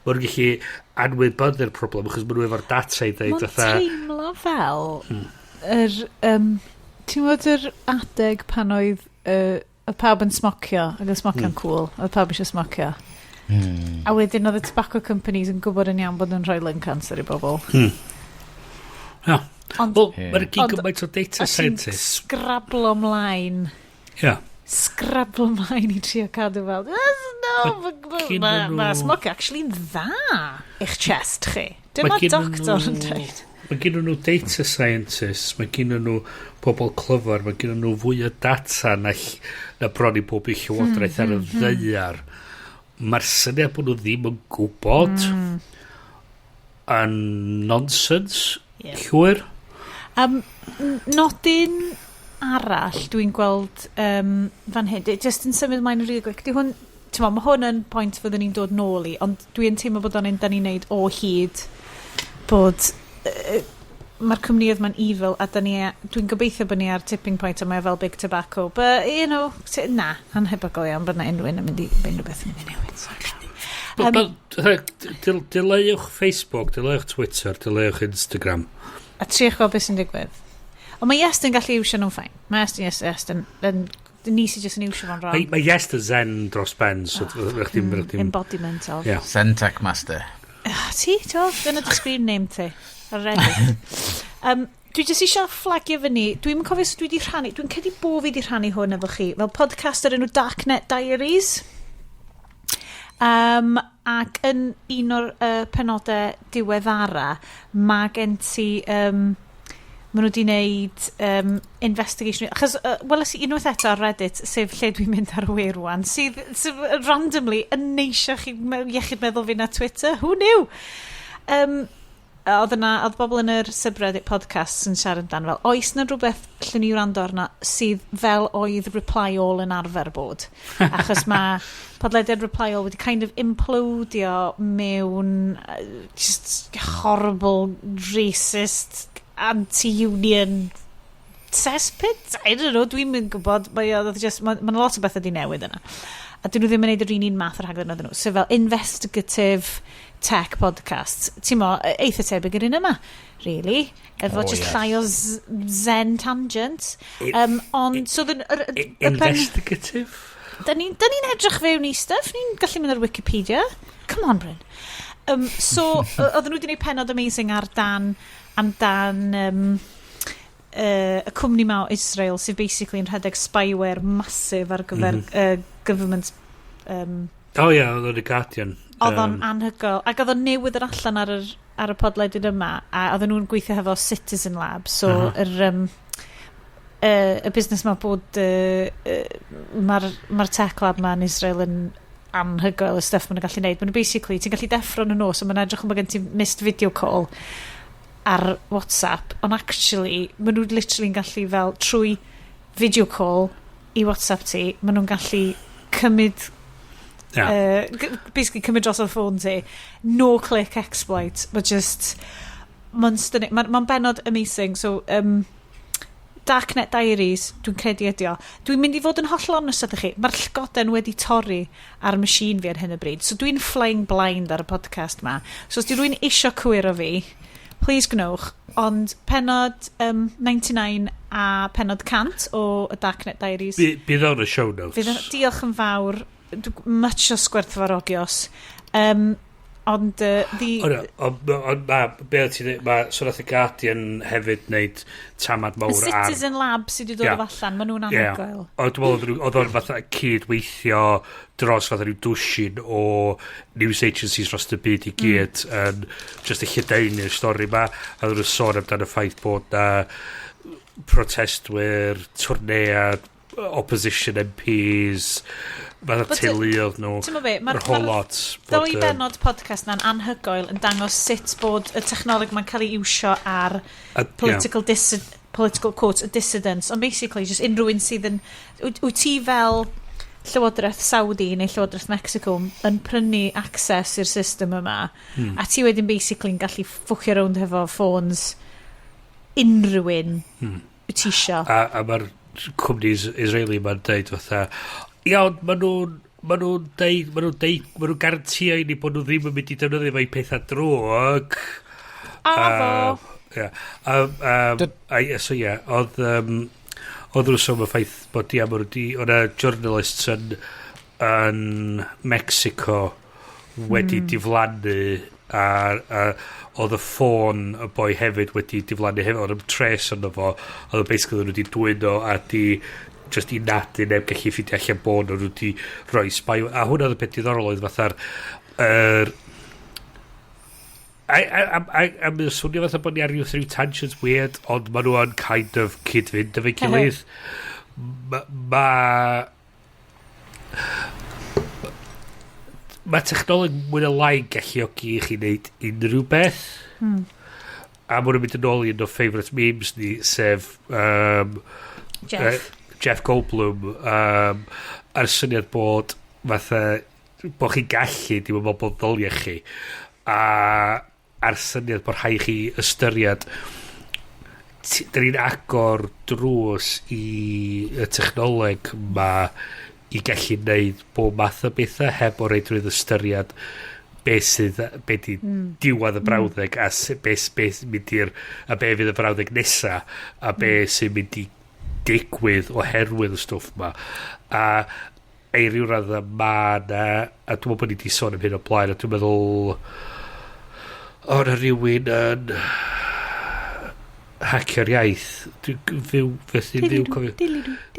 maen nhw'n gallu anwybyddu'r problem, achos maen nhw efo'r data i dweud Mae'n fatha. teimlo fel yr, ti'n gwybod yr adeg pan oedd pawb yn smocio, ac oedd smocio'n cool, oedd pawb eisiau smocio. A wedyn oedd y tobacco companies yn gwybod yn iawn bod nhw'n rhoi lung cancer i bobl. Ia. Ond Wel, mae'n gyd gymaint o data a ti'n scientists. sgrablo ymlaen. Sgrablo ymlaen i trio cadw fel, "No, gynnon ma smocio actually'n dda i'ch chest chi." Dyma Ma' gynnon doctor yn dweud. Mae gen nhw data scientists, mae gen nhw pobl clyfar, mae gen nhw fwy o data na bron i bob i llywodraeth ar y ddaear. Mae'r syniad bod nhw ddim yn gwybod yn nonsense llwyr. Nodyn arall dwi'n gweld fan hyn, just yn symud ymlaen yn rili quick. Di hwn, ti'n mo, mae hwn yn pwynt fyddwn ni'n dod nôl i, ond dwi'n teimlo bod o'n un da ni'n neud o hyd bod mae'r cwmnïoedd ma'n evil a da ni, dwi'n gobeithio bod ni ar tipping point a mae o fel Big Tobacco, but na, anhebygol iawn bod na unrhyw un yn mynd i, unrhyw beth yn mynd i newid. So. Dileuwch Facebook, dileuwch Twitter, dileuwch Instagram. A triwch gweld beth sy'n digwydd. Ond mae Iestyn gallu iwsio nhw'n fine. Mae Iestyn, Iestyn, Iestyn, yn, ni sydd jyst yn iwsio fo'n wrong. Mae Iestyn zen dros ben, so rydych chdi'n Embodiment of. Ie. Zen Tech Master. Ah, ti, ti'n gweld, dyna dy screen name ti. Ar Reddit. Dwi jyst eisiau fflagio fyny. Dwi'n cofio os dwi wedi rhannu, dwi'n credu bo fi wedi rhannu hwn efo chi, fel podcast o'r enw Darknet Diaries. Ac yn un o'r penodau diweddara, mae gen ti... Maen nhw wedi wneud investigation. Achos, weles i unwaith eto ar Reddit, sef lle dwi'n mynd ar y we rwan, sydd randomly yn neisiach i iechyd meddwl fi na Twitter. Who knew? Oedd yna, oedd bobl yn yr subreddit podcasts yn siarad amdano fel, oes na rhywbeth lle ni wrando arno sydd fel oedd Reply All yn arfer bod? Achos mae podlediad Reply All wedi kind of implodio mewn just horrible, racist, anti-union cesspit? I don't know, dwi'n mynd gwybod. Mae oedd just, ma lot o bethau di newid yna. A dyn nhw ddim yn neud yr un math o'r rhaglen oedden nhw. So fel investigative tech podcast. Ti'n mo, eitha tebyg yr un yma, really. Efo Oh, just yes. llai o zen tangent. Ond, so, Investigative? Da ni edrych fewn i stuff. Ni'n gallu mynd ar Wikipedia. Come on, Bryn. So, oedden nhw wedi gwneud penod amazing ar dan, amdan y cwmni ma o Israel sydd basically yn rhedeg spyware massive ar gyfer government. O ie, oedd o'n y Guardian. Oedd o'n anhygoel. Ac oedd o'n newydd yr allan ar y podlediad yma, a oedden nhw'n gweithio hefo Citizen Lab, so y busnes ma bod mae'r ma tech lab ma yn Israel yn anhygoel, y stuff maen nhw'n gallu neud. Maen nhw basically, ti'n gallu deffro yn y nos, a maen edrych yn bod gen ti missed video call ar WhatsApp, ond actually, maen nhw literally yn gallu fel trwy video call i WhatsApp ti, maen nhw'n gallu cymryd basically cymryd dros o'r ffôn ti. No click exploit, but just mae'n stunning. Mae'n ma benod amazing, so Darknet Diaries, dwi'n credu ydi o. Dwi'n mynd i fod yn hollol honest ydych chi. Mae'r llygoden wedi torri ar machine fi ar hyn o bryd. So dwi'n flying blind ar y podcast ma. So os di rhywun isio cywiro fi, please gnewch. Ond penod 99 a penod 100 o y Darknet Diaries. Bydd o'n y show notes. Fydd diolch yn fawr. Much o sgwerthfarogios. Ond the... Ond ma, be oedd ti'n dweud, ma, so nath y Guardian hefyd wneud tamad mawr ar... Citizen Lab sydd wedi dod o allan, maen nhw'n anhygoel. Yeah. Ond dwi'n meddwl oedd o'n fatha cydweithio dros fatha rhyw dwsin o news agencies dros y byd i gyd yn just y lledaenu'r stori ma, a oedden nhw'n sôn amdano y ffaith bod na protestwyr, twrnead, opposition MPs, fatha teuluoedd nhw, Ti'n be, yr whole lot. Ddwy benod podcast na'n anhygoel yn dangos sut bod y technoleg mae'n cael ei iwsio ar political, political quotes, dissidents, ond basically just unrhyw un sydd yn... Wyt ti fel Llywodraeth Saudi neu Llywodraeth Mexico yn prynu access i'r system yma, a ti wedyn basically yn gallu ffwcio rownd hefo ffôns unrhyw un wyt ti isio. A mae'r cwmni Israeli ma'n deud fatha, iawn, maen nhw'n deud, maen nhw'n garantio i ni bod nhw ddim yn mynd i defnyddio fo i pethau drwg. A fo. Ie. A, so ie, oedd nhw'n sôn am y ffaith bod ia, maen nhw di, oedd na journalists yn Mexico wedi diflannu a oedd y ffôn y boi hefyd wedi diflannu hefyd, oedd y trace yno fo, oedd o basically nhw wedi dwyn o a di just i nadu neb gallu ffeindio allan bod nhw wedi rhoi spy, a hwnna oedd y peth diddorol oedd fatha'r yr a mae'n swnio fatha bod ni ar ryw tangents weird, ond maen nhw yn kind of cyd-fynd efo'i gilydd. Ma technoleg mwy na lai yn galluogi i chi wneud unrhyw beth. A maen nhw'n mynd yn ôl i un o favourite memes ni, sef Jeff. Jeff Goldblum, a'r syniad bod fatha bod chi'n gallu, dim yn meddwl bod ddylia chi. A a'r syniad bod rhaid chi ystyried dyn ni'n agor drws i y technoleg ma i gallu neud bob math o bethau heb o reidrwydd ystyried be sydd be di diwedd y brawddeg a be sy'n mynd i'r a be fydd y brawddeg nesa a be sy'n mynd i digwydd oherwydd y stwff ma, a i ryw radda ma na, a dwi'n meddwl bod ni wedi sôn am hyn o blaen, a dwi'n meddwl o na rhywun yn Hacio'r Iaith, dwi'n fyw felly fyw cofio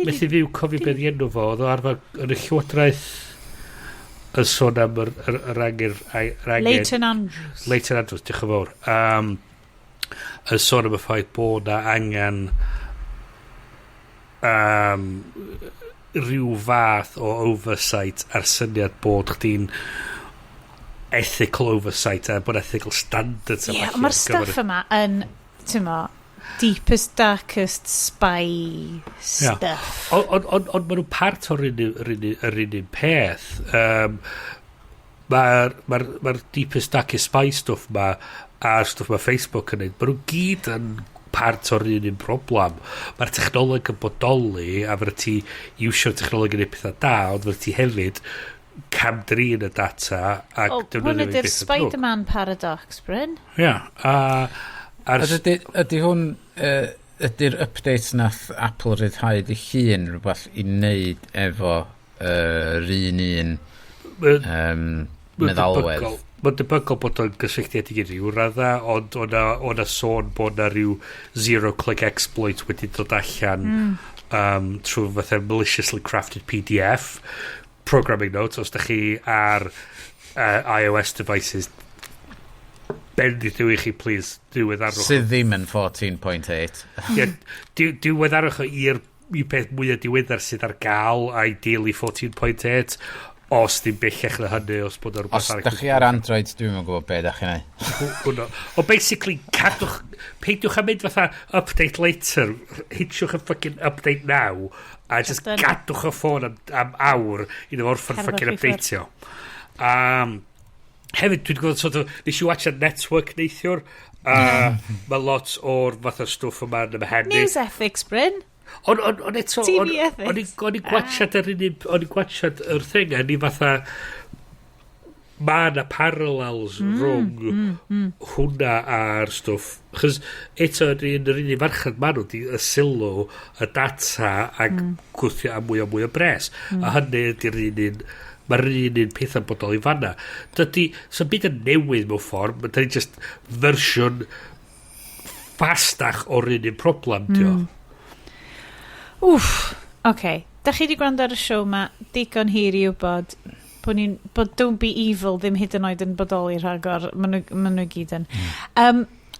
methu fyw cofio beth i enw fo, oedd o arfer yn y llywodraeth yn sôn am yr angen Leighton Andrews. Leighton Andrews, diolch yn fawr, yn sôn am y ffaith bod na angen rhyw fath o oversight a'r syniad bod chdi'n ethical oversight a bod ethical standards a Ie, ballu ond mae'r ar gyfer stuff yma yn, ti'n mo, deepest, darkest spy stuff. Ond maen nhw'n part o'r un peth. Mae'r ma deepest, darkest spy stuff ma a'r stwff mae Facebook yn neud, maen nhw gyd yn part o'r un broblem. Mae'r technoleg yn bodoli a fydda ti iwsio'r technoleg yn neud pethau da, ond fydda ti hefyd camdrin y data ac O, defnyddio hwn fo i ydy'r bethau drwg. Spider-Man paradox, Bryn. Ie, a Ydy hwn, ydy'r update nath Apple ryddhau dy hun rhywbeth i wneud efo yr un meddalwedd? Mae'n debygol bod o'n gysylltiedig i ryw radda, ond o'na sôn bod na rhyw zero-click exploit wedi dod allan trwy fatha maliciously crafted PDF. Programming notes, os da chi ar iOS devices, bendith yw i chi, please, diweddarwch. Sydd ddim yn 14.8. Ie, diweddarwch o i'r peth mwyaf diweddar sydd ar gael, ideally 14.8, os ddim bellach na hynny, os bod o rhywbeth Os da chi ar Android, dwi'n yn gwybod be da chi'n neud. Hwnnw. O basically, cadwch, peidiwch â mynd fatha update later, hitiwch y fucking update now, a just Done. gadwch y ffôn am awr iddo fo orffen Cerdded fucking chi ffwrdd. updateio. Hefyd, dwi'n gwybod sort of, nes i watch Network neithiwr, a mae lot o'r fath o stwff yma yn ymhen i. News ethics, Bryn. Ond eto, TV ethics. o'n i'n gwachad yr un, o'n i'n gwachad yr thing, a ni fatha, mae na parallels rhwng hwnna a'r stwff. Chos eto, yn yr un farchnad ma nhw di y sylw, y data, ac gwthio am mwy o mwy o bres. A hynny ydy'r un Mae'r un un pethau'n bodoli fanna. Dydy, so'n byd yn newydd mewn ffordd, mae dydy just fersiwn fastach o'r un un problem, dio. Wff, oce. Okay. Da chi wedi gwrando ar y siow ma digon hir i wybod bod, ni'n, bod Don't Be Evil ddim hyd yn oed yn bodoli rhagor. Maen nhw, ma nhw gyd yn.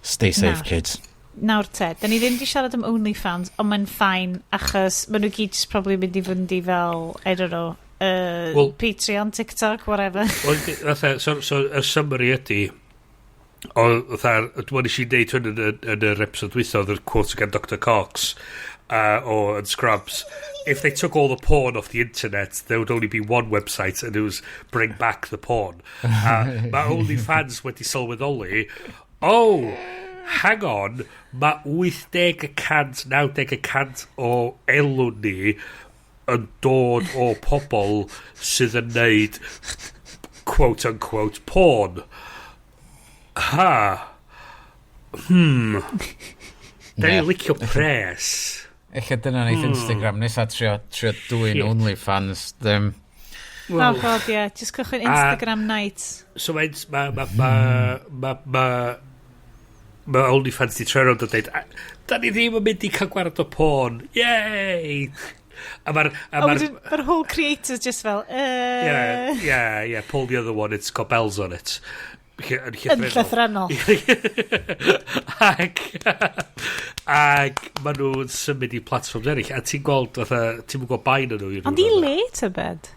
Stay safe, Na. Kids. Nawr te, da ni ddim wedi siarad am OnlyFans, ond mae'n fine, achos maen nhw gyd just probably mynd i fynd i fel, I don't know, Wel- Patreon, TikTok, whatever. Wel, fatha, so, y summary ydy, o, fatha, dwi'n nes i deud hwn yn yr episode dwytha, oedd yr quote gan Dr Cox o yn Scrubs. "If they took all the porn off the internet, there would only be one website, and it was Bring Back the Porn." Mae OnlyFans wedi sylweddoli, oh, hang on, mae 80%, 90% o elw ni yn dod o pobl sydd yn neud quote unquote porn. Ha. Da ni'n licio pres. Ella dyna neith Instagram nesa trio dwyn Shit. OnlyFans. Ddim. Oh God, yeah. Just cychwyn Instagram night. So mae'n... Mae... Mae... Mae... Mae... Ma, ma OnlyFans di troi rownd a dweud, "A, da ni ddim yn mynd i cael gwared o porn. Yay!" A mae'r... A A mae'r... wedyn, mae'r whole creators just fel, Yeah, pull the other one, it's got bells on it. Yn Yn llythrennol. llythrennol. Ac maen nhw'n symud i platforms eraill a ti'n gweld fatha ti'n gweld bain nhw i ryw Ond i raddau. le, tybed?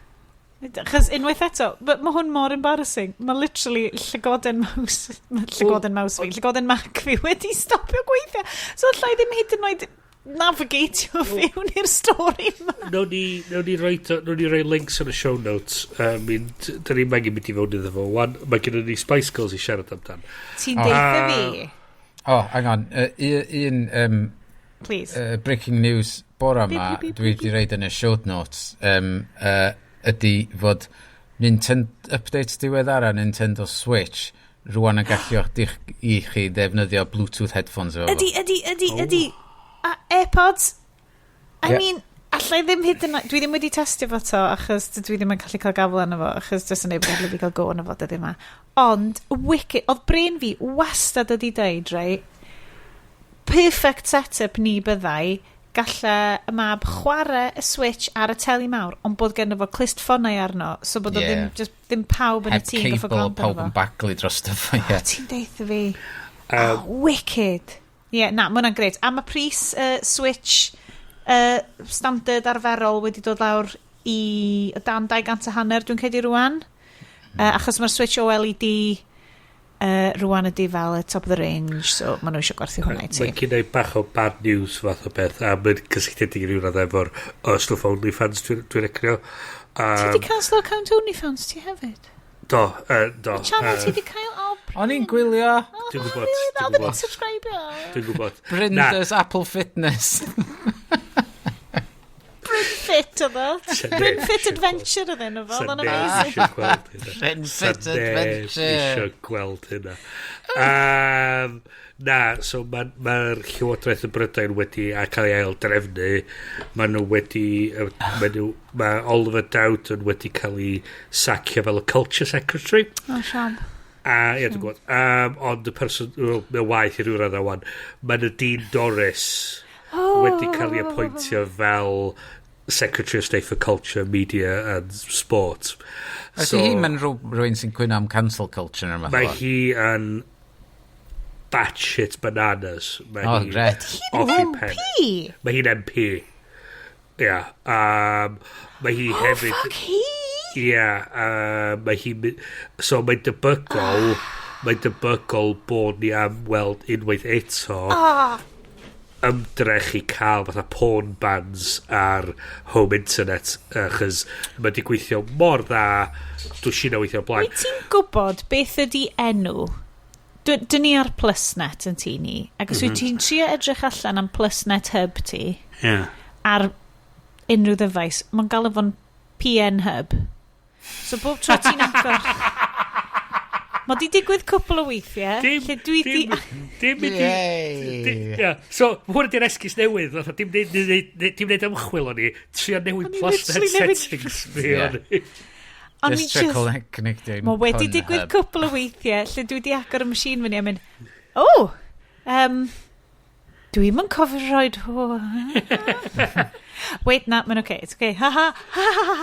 Achos unwaith eto, but mae hwn mor embarrassing. Mae literally llygoden mouse, ma' llygoden mouse fi, llygoden Mac fi wedi stopio gweithio. So allai ddim hyd yn oed navigatio fewn i'r stori yma. Nawn ni roi links yn y show notes. I mean, dyn ni'n angen mynd i fewn iddo fo. Wan, mae gennym ni Spice Girls i siarad amdan. Ti'n Oh. deitha fi? Oh, hang on. Un Please. Breaking news bora Beep, ma, beep, beep, dwi beep, wedi roid yn y show notes, ydy fod Nintendo update diweddara Nintendo Switch rwan yn galluogi i chi ddefnyddio Bluetooth headphones efo fo. Ydy, ydy. A AirPods? I Ie. mean, allai ddim hyd yn oed. Dwi ddim wedi testio fo to, achos dwi ddim yn gallu cael gafel arno fo, achos does neb yn gallu fi cael go arno fo dyddi yma. Ond, wicked, oedd brain fi wastad ydi deud, right? Perfect setup ni byddai, galla y mab chwarae y Switch ar y teli mawr, ond bod genno fo clustffonau arno, so bod o ddim, just, ddim pawb yn y Heb tŷ yn goffo cable, gwrando pawb arno yn fo. baglu dros fo, Oh, ie. ti'n deitha fi. Oh, wicked. Ie, yeah, na, mae hwnna'n grêt. A mae pris Switch standard arferol wedi dod lawr i o dan 250, dwi'n credu rwan. Achos mae'r Switch OLED rwan ydy fel y top of the range, so maen nhw eisiau gwerthu hwnna i ti. Mae'n cyn bach o bad news fath o beth, a mae'n cysylltiedig i ryw radd efo'r stwff OnlyFans dwi'n dwi recrio. Ti wedi cancel account OnlyFans ti hefyd? Do, do. Channel ti wedi cael? Oh, O'n i'n gwylio Dwi'n gwybod, dwi'n Oedden ni'n gwybod. subscribio. Dwi'n gwybod. Na, Brinda's Apple Fitness. Bryn Fit oedd o. Sa neb Bryn Fit isio Adventure oedd enw fo. Sa Oedd o'n neb amazing. isio gweld hynna. Bryn Sa Fit neb Adventure. isio gweld hynna. Na, so mae'r ma Llywodraeth y Brydain wedi a cael ei ail drefnu. Mae nhw wedi... Mae nhw, mae Oliver Dowden wedi cael ei sacio fel y Culture Secretary. Oh, siam. A, ie, dwi'n gwybod. Ond y person, well, mae'n waith i ryw raddau wan. Mae Nadine Dorries Oh. wedi cael ei appointio fel Secretary of State for Culture, Media and Sport. Ydy hi'n mynd rhywun sy'n cwyno am cancel culture neu Mae rhywbeth? hi yn batshit bananas. Mae Oh, hi gret. off ei pen. MP? Mae hi'n MP. Ia. Yeah. Mae hi Oh, hefyd. fuck hi. Ia. Mae hi. So mae'n debygol bod ni am weld unwaith eto Oh, ymdrech i cael fatha porn bans ar home internet achos mae di gweithio mor dda dwsina weithio o blaen. Wyt ti'n gwybod beth ydy enw? Dyn ni ar PlusNet yn tŷ ni. Ac os wyt ti'n trio edrych allan am PlusNet Hub ti, ar unrhyw ddyfais, mae'n galw fo'n PN Hub. So bob tro ti'n agor. Mae di digwydd cwpl o weithiau, lle dwi di. Dim mynd i. Yay! Ia, so hwn ydy'r esgus newydd, fatha, dim neud ymchwil o'n i, trio newid O'n i PlusNet literally newid settings fi Ie. o'n i. O'n i Just trio connecting Mae wedi digwydd cwpl o weithiau lle dwi wedi agor y machine fyny a mynd, "Oh, dwi'm yn cofio rhoid ho." Wait, na, mae'n okay, it's okay. Ha ha, ha ha ha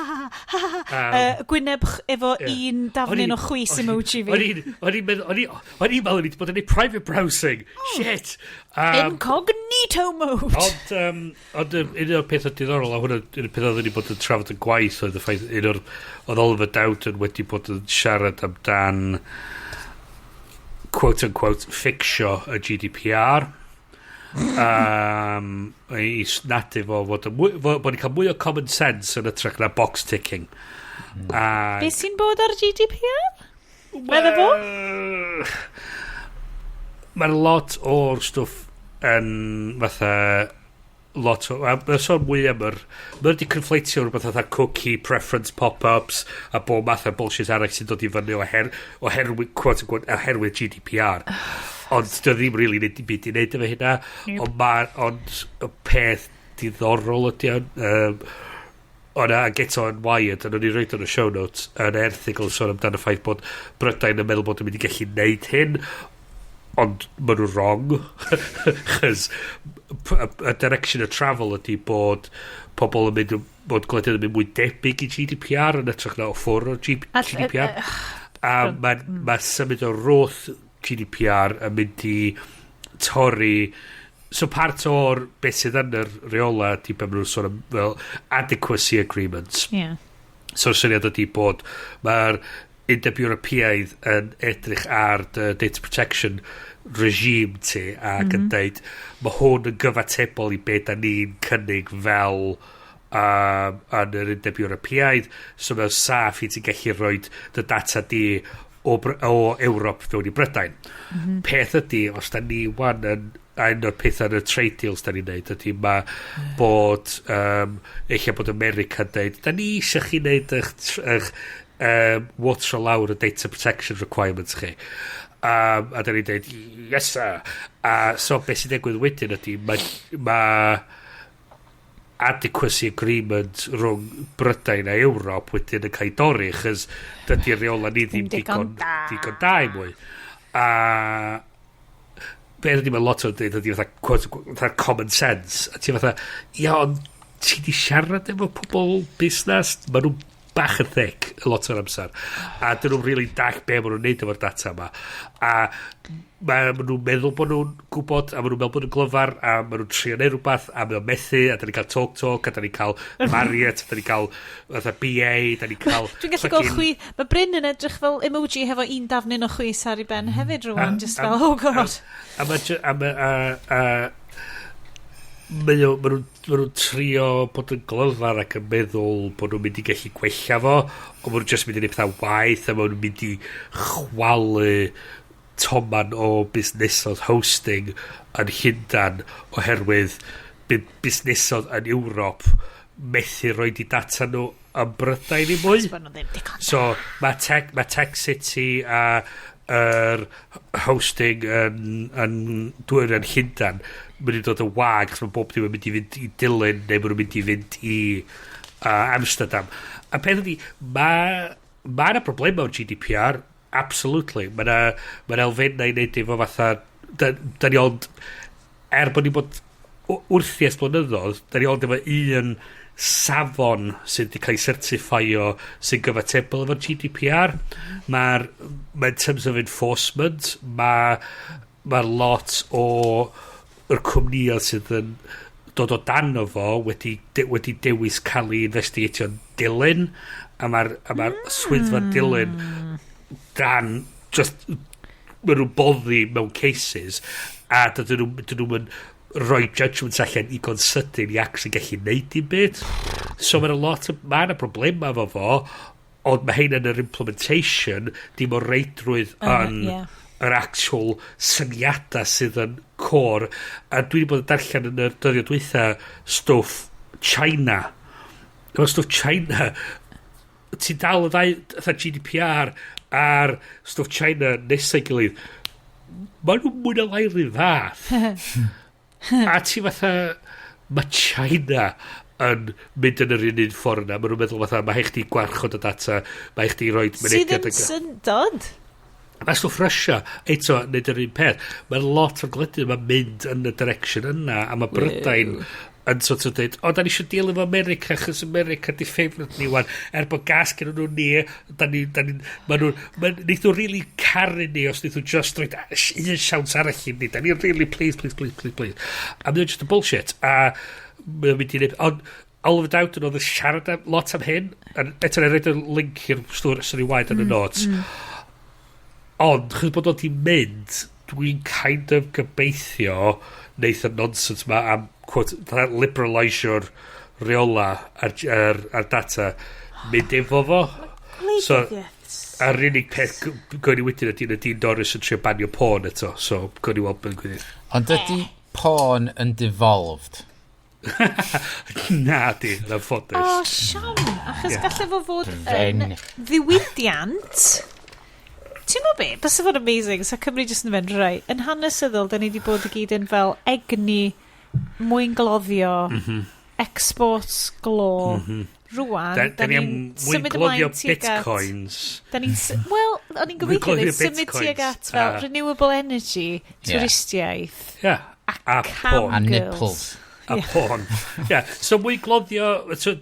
ha ha ha. Gwyneb efo un dafnyn o chwys emoji fi. O'n i'n meddwl o'n i wedi bod yn neud private browsing. Shit. Incognito mode. Ond un o'r pethau diddorol, a hwnna, un o'r pethau oedden ni bod yn trafod yn gwaith, oedd y ffaith, oedd Oliver Dowden wedi bod yn siarad amdan, quote unquote, fixio y GDPR. I snadu fo fod, yn mwy, bod ni'n cael mwy o common sense yn hytrach na box ticking. A, Be sy'n bod ar GDPR? Medda fo? Mae'n lot o'r stwff yn fatha lot o... A mae'n sôn mwy am yr... Mae wedi conflatio rhywbeth fatha cookie preference pop-ups a bob math o bullshit arall sy'n dod i fyny oherwydd, quote unquote, oherwydd GDPR. Ond dy ddim really neud dim byd i wneud efo hynna. Ond ond y peth diddorol ydy o'n... Ond ag eto yn Wired, a o'n i roed yn y show notes, yn erthygl sôn amdano y ffaith bod Brydain yn meddwl bod yn mynd i gallu neud hyn, ond maen nhw'n wrong. Chos y direction of travel ydy bod pobl yn mynd, bod gwledydd yn mynd mwy debyg i GDPR yn hytrach na o ffwrdd o GDPR. A mae ma symud o wrth GDPR yn mynd i torri. So part o'r beth sydd yn yr reola ydy be maen nhw'n sôn am fel adequacy agreements. So'r syniad ydy bod mae'r Undeb Ewropeaidd yn edrych ar dy data protection regime ti ac yn deud mae hwn yn gyfatebol i be da ni'n cynnig fel yn yr Undeb Ewropeaidd, so mae'n saff i ti'n gallu rhoi dy data di o Ewrop fewn i Brydain. Peth ydy, os da ni wan yn a un o'r pethau yn y trade deals da ni'n neud ydy mae bod eich bod America yn deud da ni eisiau chi neud eich water lawr y data protection requirements chi, a da ni'n deud "Yes sir." A so beth sy'n digwydd wedyn ydy mae ma adequacy agreement rhwng Brydain a Ewrop wedyn yn cael ei dorri, chos dydy'r reola ni ddim Ddim digon digon, da. digon da i mwy. A be ydy, mae lot o'n dweud ydy fatha, quote unquote, fatha common sense, a ti fatha, ia, ond ti di siarad efo pobl busnes? Maen nhw bach yn thick lot o'r amser a dyn nhw'n really dallt be maen nhw'n neud efo'r data yma, a ma nhw'n meddwl bod nhw'n gwybod a maen nhw'n meddwl bod nhw'n glyfar a maen nhw'n trio neud rhywbeth a maen nhw'n methu, a da ni'n cael Talk Talk a da ni'n cael Marriott a da ni'n cael fatha BA, da ni'n cael Dwi'n gallu gweld chwi, mae Bryn yn edrych fel emoji hefo un dafnyn o chwys ar ei ben hefyd rwan, just fel, "Oh God." A ma a ma nhw'n trio bod yn glyfar ac yn meddwl bod nhw'n mynd i gallu gwella fo, ond ma nhw'n just mynd i neud pethau waeth a ma nhw'n mynd i chwalu toman o busnesodd hosting yn Llundan oherwydd bydd busnesodd yn Ewrop methu roed i data nhw yn Brydain i mwy. Bod nhw ddim digon. So mae Tech City a yr hosting yn dwyrain Llundan mynd i dod yn wag, achos mae bob dim yn mynd i fynd i Dulyn neu maen nhw'n mynd i fynd i Amsterdam. A peth ydy, mae yna broblem o'r GDPR, absolutely. Mae yna ma elfennau i wneud efo fatha, da ni ond, er bod ni bod wrthi ers blynyddoedd, da ni ond efo un safon sydd wedi cael ei certifio sy'n gyfatebol efo'r GDPR. Mae'r, ma in terms of enforcement, mae lot o yr cwmnïoedd sydd yn dod o dan o fo wedi dewis cael ei investigatio'n Dulyn, a mae'r swyddfa Dulyn dan just maen nhw'n boddi mewn cases a dydyn nhw'n rhoi judgments allan igon sydyn i actually gallu neud dim byd. So mae'n lot o, mae yna problema efo fo, ond mae hein yn yr implementation, dim o reidrwydd yn yr actual syniadau sydd yn core. A dwi wedi bod yn darllen yn yr dyddiau dwytha stwff China. Efo stwff China, ti'n dal y ddau, fatha GDPR a'r stwff China nesau gilydd. Maen nhw'n mwy na lai rhyw fath. A ti fatha, mae China yn mynd yn yr un un ffordd yna. Maen nhw'n meddwl fatha, mae rhaid chdi gwarchod y data, mae rhaid chdi rhoi Sydd mynediad. yn syndod. Mae stwff Russia, eto, neud yr un peth. Mae lot o'r gwledydd yma'n mynd yn y direction yna, a mae Brydain yn sort of dweud, o, da ni eisiau deal efo America, achos America di favourite ni wan. Er bod gas gen nhw ni, da ni, ma nhw, ma, neith nhw really caru ni os neith nhw just roid un siawns arall i ni. Da ni really, please, please, please, please, please. A mae'n just a bullshit. A mae'n mynd i neud, ond Oliver Dowden oedd yn siarad am, lot am hyn, a eto na roid y link i'r stwr sy'n ei waed yn y notes. Ond, chos bod o di mynd, dwi'n kind of gobeithio neith y nonsense ma am, quote, fatha liberalisio'r reola ar data mynd efo fo. So, a'r unig peth gawn ni wedyn ydy Nadine Dorries yn trio banio porn eto, so gawn ni weld beth gwneud. Ond ydy porn yn devolved? Na di, yn anffodus. O, siom. Achos Ie. gallai fo fod yn Fen. ddiwydiant. Ti'n meddwl be? Bysa fo'n amazing. Sa Cymru jyst yn mynd, right, yn hanesyddol, da ni wedi bod i gyd yn fel egni mwyngloddio, exports glo. Rwan, Da, da da ni am ni'n symud mwyngloddio ymlaen tuag at bitcoins. Da ni'n... Wel, o'n i'n gobeithio Mwyngloddio dweud symud tuag bitcoins, at fel renewable energy, twristiaeth, Yeah. A cam porn. A girls. nipples. A porn. Yeah. So mwyngloddio, so,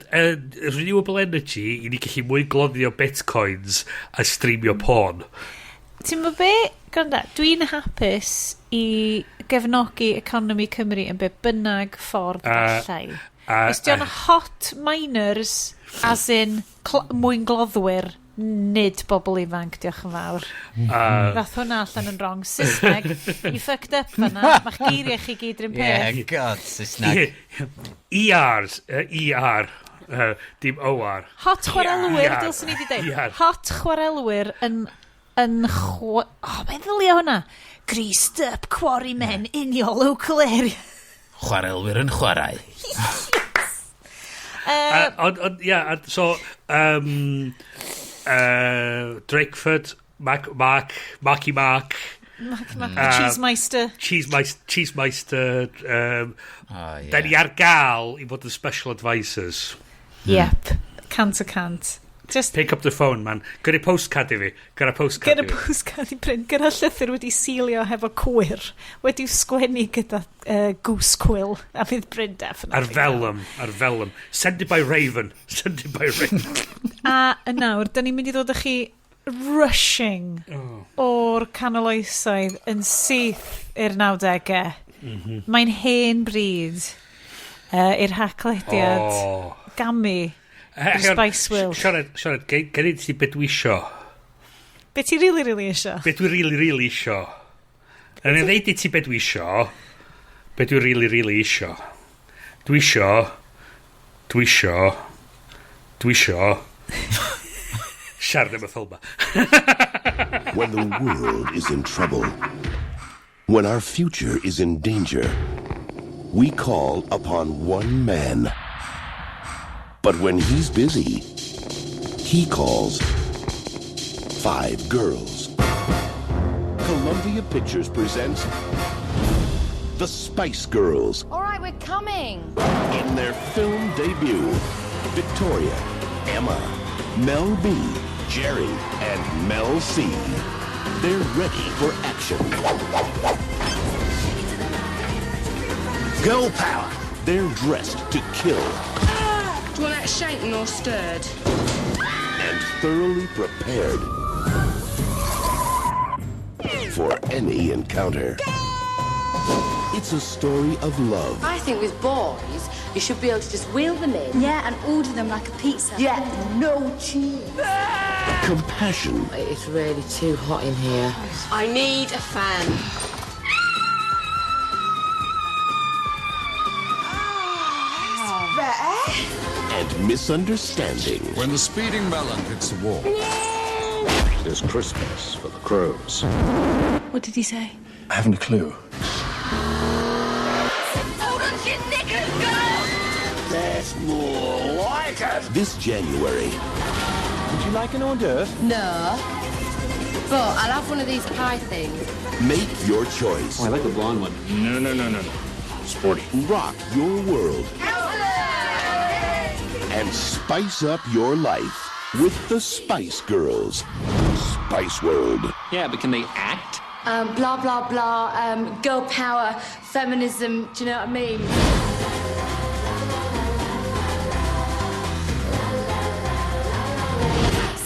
renewable energy, i ni gallu mwyngloddio bitcoins a streamio porn. Ti'n gwybod be? Gwranda, dwi'n hapus i gefnogi economi Cymru yn be bynnag ffordd allai. Os di o'n hot miners, as in mwyngloddwyr, nid bobl ifanc, diolch yn fawr. Nath hwnna allan yn wrong. Saesneg, you fucked up fanna. Mae'ch geiriau chi gyd yr un Yeah, peth. God, Saesneg. ERs, ER, dim OR. Hot chwarelwyr, ER. dylswn i wedi dweud. ER. Hot chwarelwyr yn. Oh, meddylia hwnna. Greased up quarrymen in your local area. Chwarelwyr yn chwarae. Ond, ia, so, Drakeford, Mark, Mark, Marky Mark, Mark, Mark, Cheesemeister. Cheesemeister, Cheesemeister, Oh, yeah. da ni ar gael i fod yn special advisors. Yep. 100%. Just Pick up the phone, man. Gyrru postcard i fi. Gyrru postcard Gyda i fi. postcard i Bryn, gyda llythyr wedi sealio hefo cwyr, wedi'w sgwennu gyda goose quill, a fydd Bryn definitely. Ar vellum, ar vellum. Send it by Raven. Send it by Raven. A yn nawr, da ni'n mynd i ddod â chi rushing o'r canol oesoedd yn syth i'r 90au. Mae'n hen bryd i'r Haclediad gamu i'r Spice World. Siarad, siarad, gen i ti beth dwi isio. Be ti really, really isio? Be dwi really, really isio. A ni ddeud i ti be dwi isio. Be dwi really, really isio. Dwi isio. Dwi isio. Dwi isio. Siarad am y ffilm ma. When the world is in trouble, when our future is in danger, we call upon one man. But when he's busy, he calls five girls. Columbia Pictures presents The Spice Girls. All right, we're coming. In their film debut, Victoria, Emma, Mel B, Geri, and Mel C. They're ready for action. Girl power! They're dressed to kill Do you want that shaken or stirred? And thoroughly prepared for any encounter. It's a story of love, I think with boys, you should be able to just wheel them in. Yeah, and order them like a pizza. Yeah, no cheese. Compassion, It's really too hot in here. I need a fan. And misunderstanding. When the speeding melon hits the wall, it's Christmas for the crows. What did he say? I haven't a clue. Hold on to your knickers, girls! That's more like it. This January, Would you like an hors d'oeuvre? No. But I'll have one of these pie things. Make your choice. I like the blonde one. No, no, no, no, no. Sporty. Rock your world. And spice up your life with the Spice Girls. Spice World. Yeah, but can they act? Blah, blah, blah, girl power, feminism, do you know what I mean?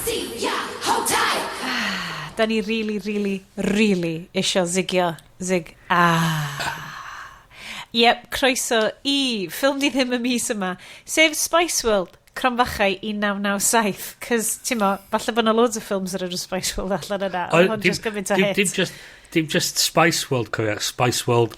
See ya, hold tight! Da ni really, really, really isio zigio. Zig. Ah. Yep, croeso i ffilm ni ddim y mis yma, sef Spice World, Cromfachau 1997, cos, ti'n mo, falle bod yna loads o ffilms ar yr Spice World allan yna, ond hwn just gymaint o hit. Dim just Spice World, cofio, Spice World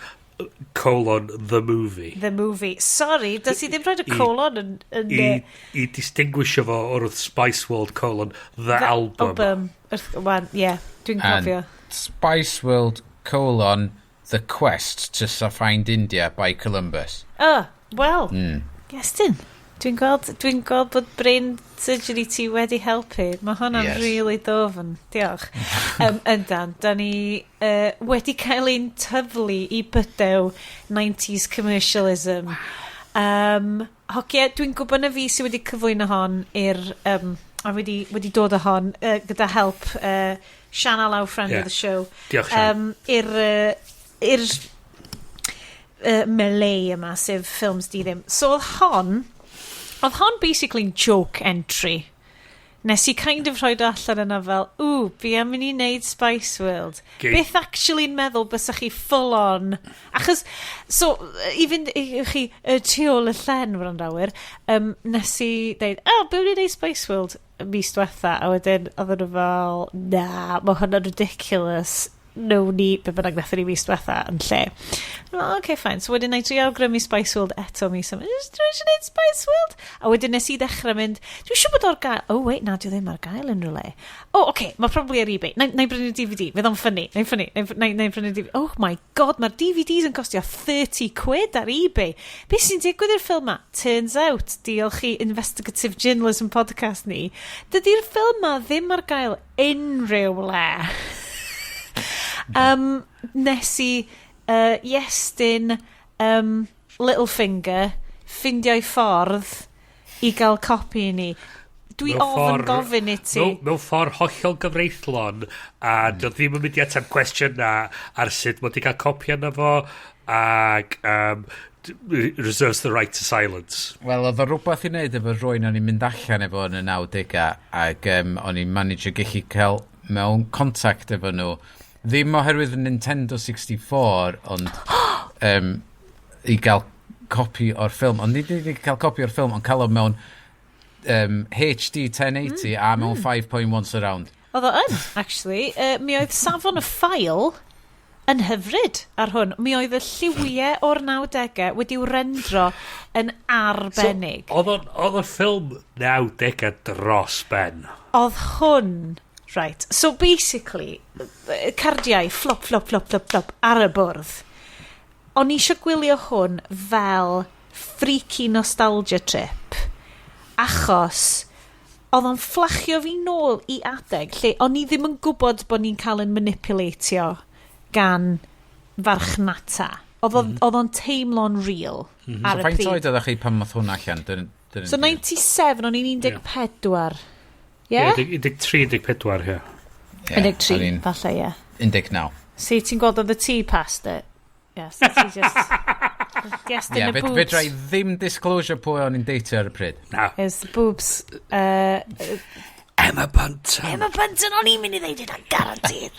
colon the movie. The movie. Sorry, does hi ddim rhaid y colon yn I distinguisho fo o'r wrth Spice World colon the album. Album. Wan, yeah, dwi'n cofio. Spice World colon The Quest to Find India by Columbus. Oh, well, Iestyn, dwi'n gweld bod brain surgery ti wedi helpu. Mae hwnna'n really dofn. Diolch. Yndan, da ni wedi cael ein tyflu i bydew 90s commercialism. Hogie, dwi'n gwybod na fi sydd wedi cyflwyno hon i'r... a wedi dod o hon gyda help Sian Alaw, friend of the show. Diolch, Sian. I'r melee yma, sef ffilms di ddim. So oedd hon basically joke entry. Nes i kind of rhoi allan yna fel, ww, fi am mynd i wneud Spice World. Beth actually'n meddwl bysach chi full on. Achos, so, i fynd i chi tu ôl y llen, wrandawyr, nes i dweud, oh, be wneud i Spice World mis diwetha, a wedyn oedden nhw fel, na, mae hwnna'n ridiculous. No ni, be bynnag nathon ni mis diwetha yn lle. Well, okay, fine. So wedyn na i drio awgrymu Spice World eto mis yma. Just dwi eisiau gwneud Spice World. A wedyn nes i ddechrau mynd, dwi'n siŵr bod o'r gael... Oh, wait, na, dwi ddim ar gael yn rhywle. Oh, okay, mae probably ar eBay. Na i brynu DVD. Fydd o'n ffynnu. Na i ffynnu. Na i brynu DVD. Oh my god, mae'r DVDs yn costio 30 quid ar eBay. Be sy'n digwydd i'r ffilm ma? Turns out, diolch i Investigative Journalism podcast ni, dydy'r ffilm ma ddim ar gael unrhyw le. Nes i Iestyn Littlefinger ffindio'i ffordd i gael copi i ni. Dwi ofn gofyn i ti. Mewn ffordd hollol gyfreithlon, a dio ddim yn mynd i ateb cwestiwn na ar sut mod i gael copi yna fo, ac reserves the right to silence. Wel, oedd o rhywbeth i wneud efo rwy'n o'n i'n mynd allan efo yn y 90au, ac o'n i'n managio gallu cael mewn contact efo nhw. Ddim oherwydd Nintendo 64, ond i gael copi o'r ffilm. Ond nid i gael copi o'r ffilm, ond cael o mewn HD 1080 a mewn 5.1 surround. Oedd o yn, actually. Mi oedd safon y ffail yn hyfryd ar hwn. Mi oedd y lliwiau o'r 90au wedi'w rendro yn arbennig. So, oedd y ffilm 90au dros ben. Oedd hwn... Right, so basically, cardiau, flop, flop, flop, flop, flop, ar y bwrdd. O'n i eisiau gwylio hwn fel freaky nostalgia trip, achos oedd o'n fflachio fi nôl i adeg lle o'n i ddim yn gwybod bod ni'n cael yn manipulatio gan farchnata. Oedd o'n teimlo'n real ar y pryd. So faint oed oeddech chi pan modd hwn allan? So 97, o'n i'n 14. Yeah? 13, 14, ie. 13, falle, ie. 19. See, ti'n gweld oedd y tea past it? Yes, ti just... Yes, in the boobs. Fedra i ddim disclosure pwy o'n i'n deitio ar y pryd. Na. Yes, the boobs. Emma Bunton. Emma Bunton, o'n i'n mynd i ddeud yna, guaranteed.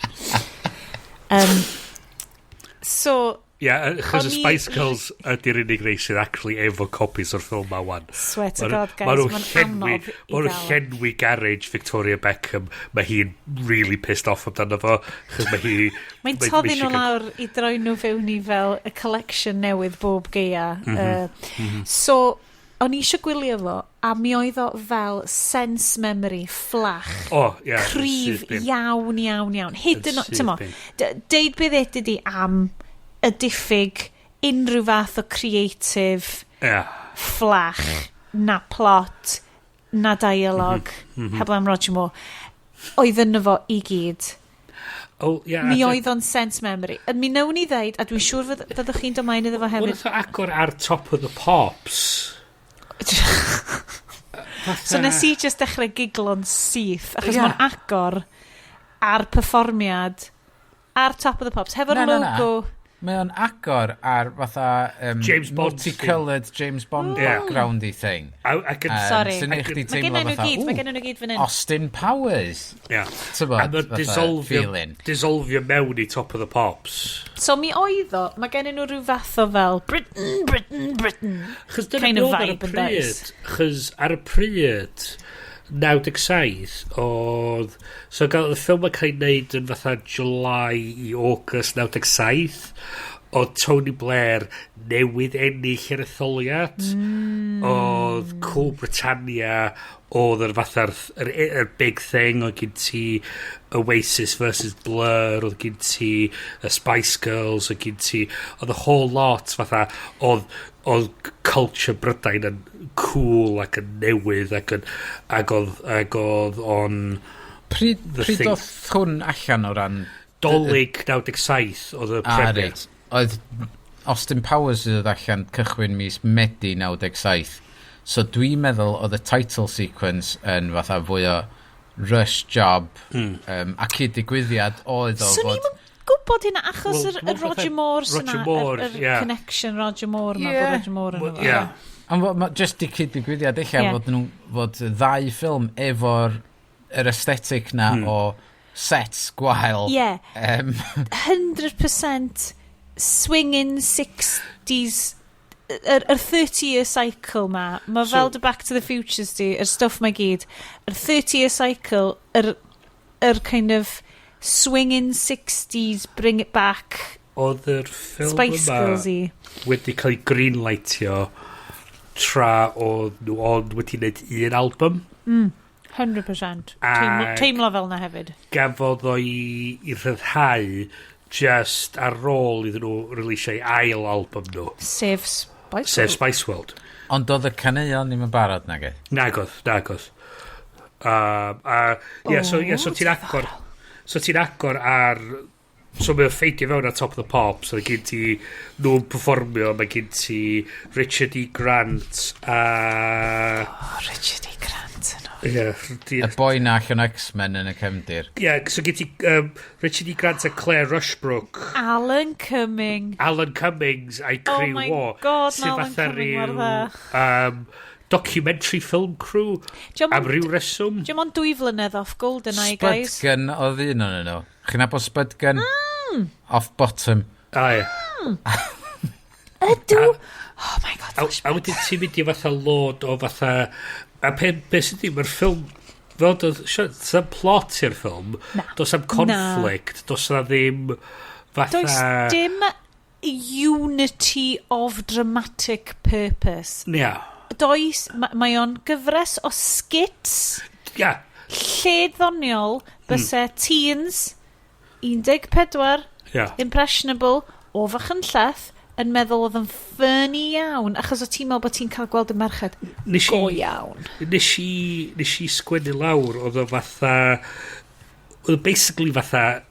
So... Ie, achos y Spice Girls ydy'r unig rei sydd actually efo copies o'r ffilm ma wan. Swear to God, guys, mae'n anodd i gael. Mae nhw'n llenwi garage Victoria Beckham. Mae hi'n really pissed off amdano fo, achos mae hi... Mae'n toddi nhw lawr i droi nhw fewn i fel y collection newydd bob gaea. So, o'n i eisiau gwylio fo, a mi oedd o fel sense memory fflach. Oh, yeah, cryf iawn, iawn, iawn. Hyd yn oed, ti'n mo, deud beth ydy di am y diffyg unrhyw fath o creative fflach, na plot, na dialogue, heblaw am Roger Moore, oedd yno fo i gyd. Oh, yeah, mi oedd o'n sense memory. A mi nawn ni ddeud, a dwi'n siŵr fyddwch chi'n dod mlaen iddo fo hefyd. Wnaeth o agor ar Top of the Pops. So nes i just dechrau giglo'n syth, achos yeah, mae'n agor ar perfformiad ar Top of the Pops, hefo'r Na, na, na. logo. Mae o'n agor ar fatha James Bond multicoloured James Bond backgroundy thing. Ac yn Sorry. Sy'n neud chdi Mae teimlo gen nhw fatha, gyd, mae "Ooh, gen nhw gyd fan hyn. Austin Powers." Yeah. T'bod, A mae'n fatha dissolfio, feeling. dissolfio mewn i Top of the Pops. So mi oedd o, mae gen nhw rhyw fath o fel Britain, Britain, Britain. Chos dyna Kind of be oedd ar y vibe yn does? pryd. Chos ar y pryd, 97, oedd. So gael y ffilm yn cael ei wneud yn fatha July i August 97, oedd Tony Blair newydd ennill yr etholiad. Oedd Cool Britannia oedd yr fatha'r yr big thing. Oedd gen ti Oasis versus Blur, oedd gen ti y Spice Girls, oedd gen ti, oedd y whole lot fatha, oedd culture Brydain yn cool ac yn newydd ac oedd on Pryd, the pryd thing. oedd hwn allan o ran Dolig 97 oedd y Ah, premiere. reit. Oedd Austin Powers yn dod allan cychwyn mis Medi 97. So dwi'n meddwl oedd y title sequence yn fatha fwy o rush job a cyd-digwyddiad oedd o Swn fod i'm yn gwybod hynna achos Wel, yr, dwi'n yr meddwl Roger fatha Moore sy'n Roger Moore, yr ie. connection Roger Moore yma, Ie. bod Roger Moore yn Wel, efo. ie. Ond just i cyd-digwyddiad eich fod nhw fod ddau ffilm efo'r yr aesthetic na o sets gwael. Ie. 100% swinging 60s, yr 30 year cycle ma. Mae fel the Back to the Futures di, yr stwff mae gyd, yr 30 year cycle, yr kind of swinging 60s, bring it back Oedd yr ffilm Spice yma Girls i wedi cael ei greenlightio tra oedd nhw ond wedi gwneud un album. 100%. Teimlo fel na hefyd. Gafodd o i rhyddhau just ar ôl iddyn nhw releasio ei ail album nhw. Sef Spice Sef World. Spice World. Ond oedd y caneuon ddim yn barod nag e? Nagodd, nagodd. Yeah, so, yeah, so ti'n agor ar, so mae'n ffeidio fewn ar Top of the Pops, so gen ti nhw'n performio, mae gen ti Richard E. Grant a Oh, Richard E. Grant yno. Yeah, Y boi na allan o X-Men yn y cefndir. Yeah, so gen ti Richard E. Grant a Claire Rushbrook. Alan Cumming. Alan Cummings a'i Oh criw my o. God, sydd ma' Alan fatha Cumming mor ryw, dda. Documentary film crew am ryw reswm. Diolch ond 2 flynedd off GoldenEye, guys. Spudgun oedd un o'n nhw. Chi'n nabod Spudgun? Off Bottom. A, ie. Ydw! Oh my God, A wedyn ti'n mynd i fatha load o fatha. A pe sydd ddim, mae'r ffilm fel doedd, does 'na'm plot i'r ffilm. Na. Does 'na'm conflict. Does 'na ddim fatha Does dim unity of dramatic purpose. Does, mae o'n gyfres o skits lled ddoniol byse teens 14 impressionable o Fachynlleth yn meddwl oedd yn funny iawn, achos o ti'n meddwl bod ti'n cael gweld y merched go iawn. Nes i sgwennu lawr, oedd o fatha, oedd o basically fatha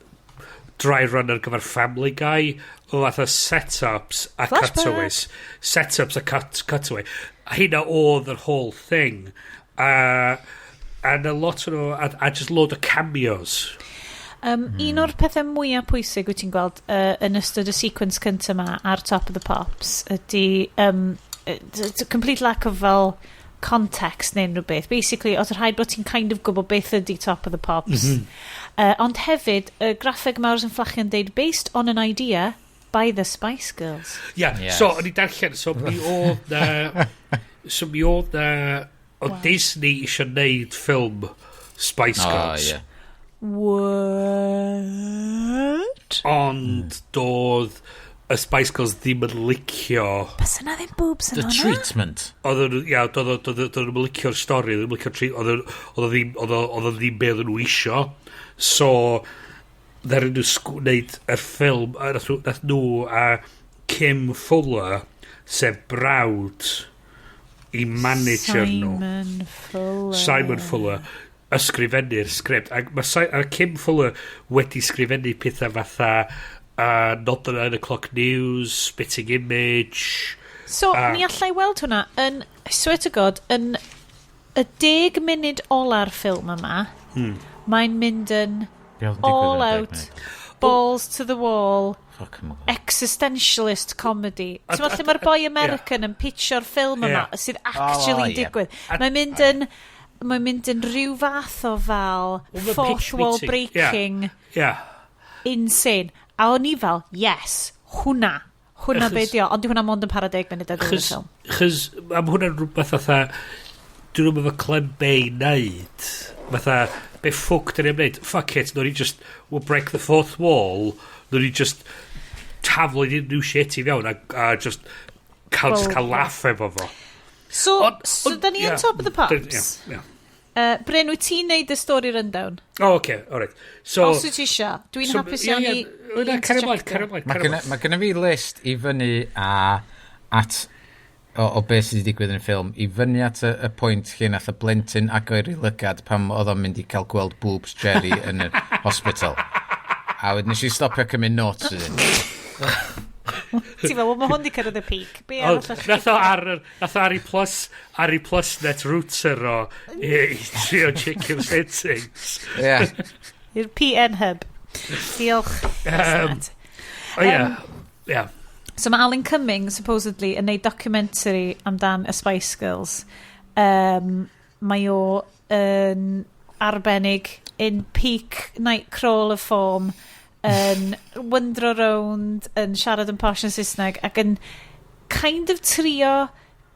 dry run ar gyfer Family Guy, oedd fatha set-ups a Flashback. Cutaways, set-ups a cutaway, a hynna oedd yr whole thing, a and a lot o nhw a just load o cameos. Un o'r pethau mwyaf pwysig wyt ti'n gweld yn ystod y sequence cyntaf yma ar Top of the Pops ydy complete lack of fel context neu unrhyw beth. Basically, oedd rhaid bod ti'n kind of gwybod beth ydy Top of the Pops. Ond hefyd, y graffeg mawr sy'n fflachio'n deud "based on an idea by the Spice Girls". Yeah, Yes. So o'n i darllen, so mi oedd na, oedd Disney eisiau neud ffilm Spice Girls. Oh, ie. What? Ond doedd y Spice Girls ddim yn licio Bys yna ddim boobs yn The hwnna? treatment. Oedd nhw, ia, doedd nhw'n licio'r stori, oedd nhw'n licio'r tri, oedd o ddim be oedden nhw isio. So, ddaru nhw wneud yr ffilm, a nath nhw a Kim Fuller, sef brawd i manager nhw. Simon Fuller. Simon Fuller ysgrifennu'r sgript, ac mae a Kim Fuller wedi sgrifennu pethau fatha Not the 9 O'Clock News, Spitting Image. So, mi allai weld hwnna yn, I swear to God, yn Y 10 munud ola'r ffilm yma, mae'n mynd yn Be oedd yn digwydd all yn y 10 out, munud? Balls to the wall, Fuck, I'm existentialist comedy. Ti'n meddwl lle mae'r boi American yn pitcho'r ffilm yma sydd actually Oh, ie. digwydd. Mae'n mynd yn rhyw fath o fel Wel, ma' fourth pitch wall meeting. Breaking insane. A o'n i fel, yes, hwnna. Hwnna be di o. Ond di hwnna mond yn para 10 munud ar ddiwedd y Chos, ffilm. chos am hwnna'n rhywbeth fatha, dyn nhw'n efo clem be i wneud. Fatha, be ffwc dyn ni'n wneud? Fuck it, nawn ni just, we'll break the fourth wall, nawn ni just taflu new shit i fewn a just cael, just Well, cael laugh efo fo. So, so da ni yn Top of the Pops. Ie. Bryn, wyt ti'n neud y story rundown? Oh, okay, alright. So, Os wyt ti isio. Dwi'n so, hapus iawn i Ie, na, carry ymlaen, carry ymlaen, Mae carry gynna, ymlaen. ma gynna fi list i fyny a at o beth sydd wedi digwydd yn y ffilm i fyny at y pwynt lle nath y blentyn agor i lygad pan oedd o'n mynd i cael gweld boobs Jerry yn y hospital. A wedyn nes i stopio cymryd notes iddyn. Ti fel, wel, mae hwn di cyrraedd y peak. Be Ond arall? nath o ar ei PlusNet router o i trio checkio'r settings. Yeah. I'r PN Hub. Diolch. O ie, ie. So mae Alan Cumming, supposedly, yn neud documentary amdan y Spice Girls. Mae o yn arbennig in peak Nightcrawler form, yn wandro rownd, yn siarad yn posh yn Saesneg, ac yn kind of trio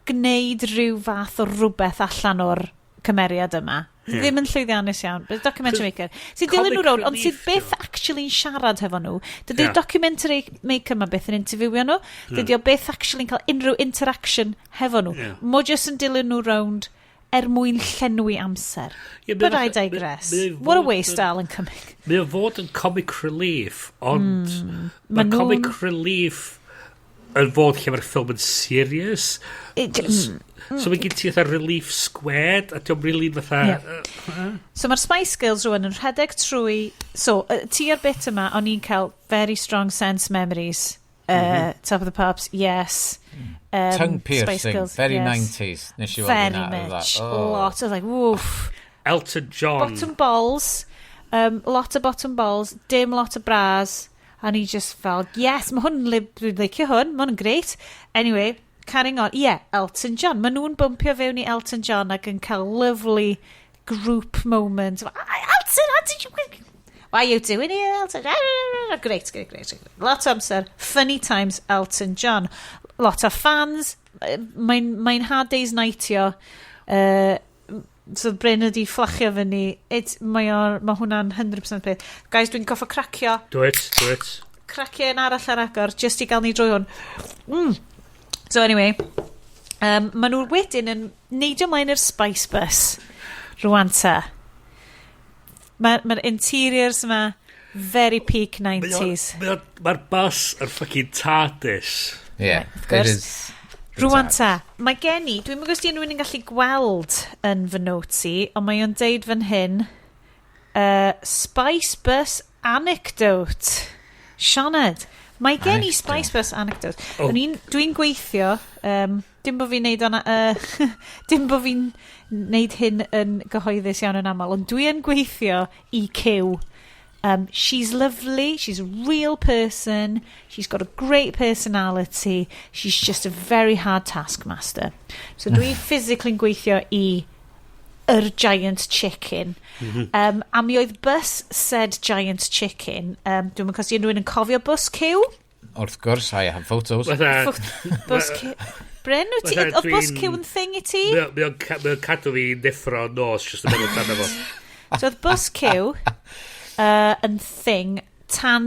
gwneud rhyw fath o rhywbeth allan o'r cymeriad yma. Ddim yn llwyddiannus iawn, but documentary maker. Sy'n dilyn nhw Comic rownd, ond sydd relief, byth actually'n siarad hefo nhw. Dydy'r documentary maker yma byth yn interviewio nhw. Dydy o byth actually'n cael unrhyw interaction hefo nhw. Mo jyst yn dilyn nhw rownd er mwyn llenwi amser. Ie, But I digress. mae What a fod waste, Alan Cumming. Mae o fod yn comic relief, ond Ma' mae comic nhw'n- relief yn fod lle mae'r ffilm yn serious. So mae gen ti fatha relief squared, a diolch really fatha. Ie. So mae'r Spice Girls rwan yn rhedeg trwy. So, ti ar bit yma, o'n i'n cael very strong sense memories. Top of the Pops, yes. Tongue Spice piercing, Girls, very yes. 90s. Nes i weld Very hynna, I was much. like, oh. Lot. I was like, woof. Elton John. Bottom balls. Lot of bottom balls. Dim lot of bras. A ni just fel, yes, mae hwn, dwi'n licio hwn, mae hwn yn great. Anyway, carrying on. Yeah, Elton John. Mae nhw'n bumpio fewn i Elton John ac yn cael lovely group moment. "Ah, Elton, how did you... Why are you doing here, Elton?" Great, great, great. Great. Lot o amser. Funny times, Elton John. Lot o fans. Mae'n Hard Day's Nightio. So Bryn ydi fflachio fyny. Mae hwnna'n 100% peth. Guys, dwi'n goffo cracio. Do it, do it. Cracio un arall ar agor, just i gael ni drwy hwn. So anyway, maen nhw wedyn yn neidio mlaen i'r Spice Bus. Rwan ta. Mae'r ma interiors yma very peak 90s. Mae'r bus yn fucking TARDIS. Yeah, Right, of it course. is. Rwan ta, mae gen i, dwi'n gwybod os di unrhyw un yn gallu gweld yn fy notes i, ond mae o'n deud fan hyn, Spice Bus Anecdote. Sioned, mae gen i Anecdote. Spice Bus Anecdote. Oh. Dwi'n gweithio, dim bod fi'n neud o'na, dim bod fi'n neud hyn yn gyhoeddus iawn yn aml, ond dwi yn gweithio i Cyw. She's lovely, she's a real person, she's got a great personality, she's just a very hard taskmaster. So dwi physically yn gweithio i yr giant chicken. A mi oedd bus said giant chicken. Dwi'n mynd cos unrhyw un yn cofio bus Cyw? Wrth gwrs, I have photos. Fatha, Bus Cyw. Bryn, wyt ti, Fatha oedd bus dwi'n- Cyw yn thing i ti? Mae o'n cadw fi neffro nos just yn meddwl amdano fo. So oedd bus Cyw yn thing tan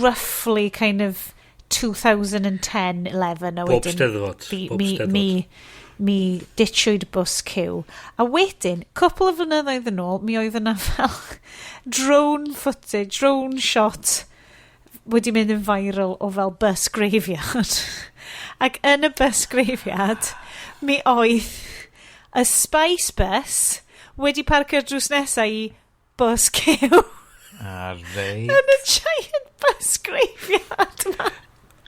roughly kind of 2010-11 a Bob wedyn Steddfod. Bob Steddfod. Mi ditchwyd bus Cyw. A wedyn, cwpl o flynyddoedd yn ôl, mi oedd yna fel drone footage, drone shot wedi mynd yn viral o fel bus graveyard. Ac yn y bus graveyard, mi oedd y Spice Bus wedi parcio drws nesaf i bus Cyw A rei. yn y giant bus graveyard ma.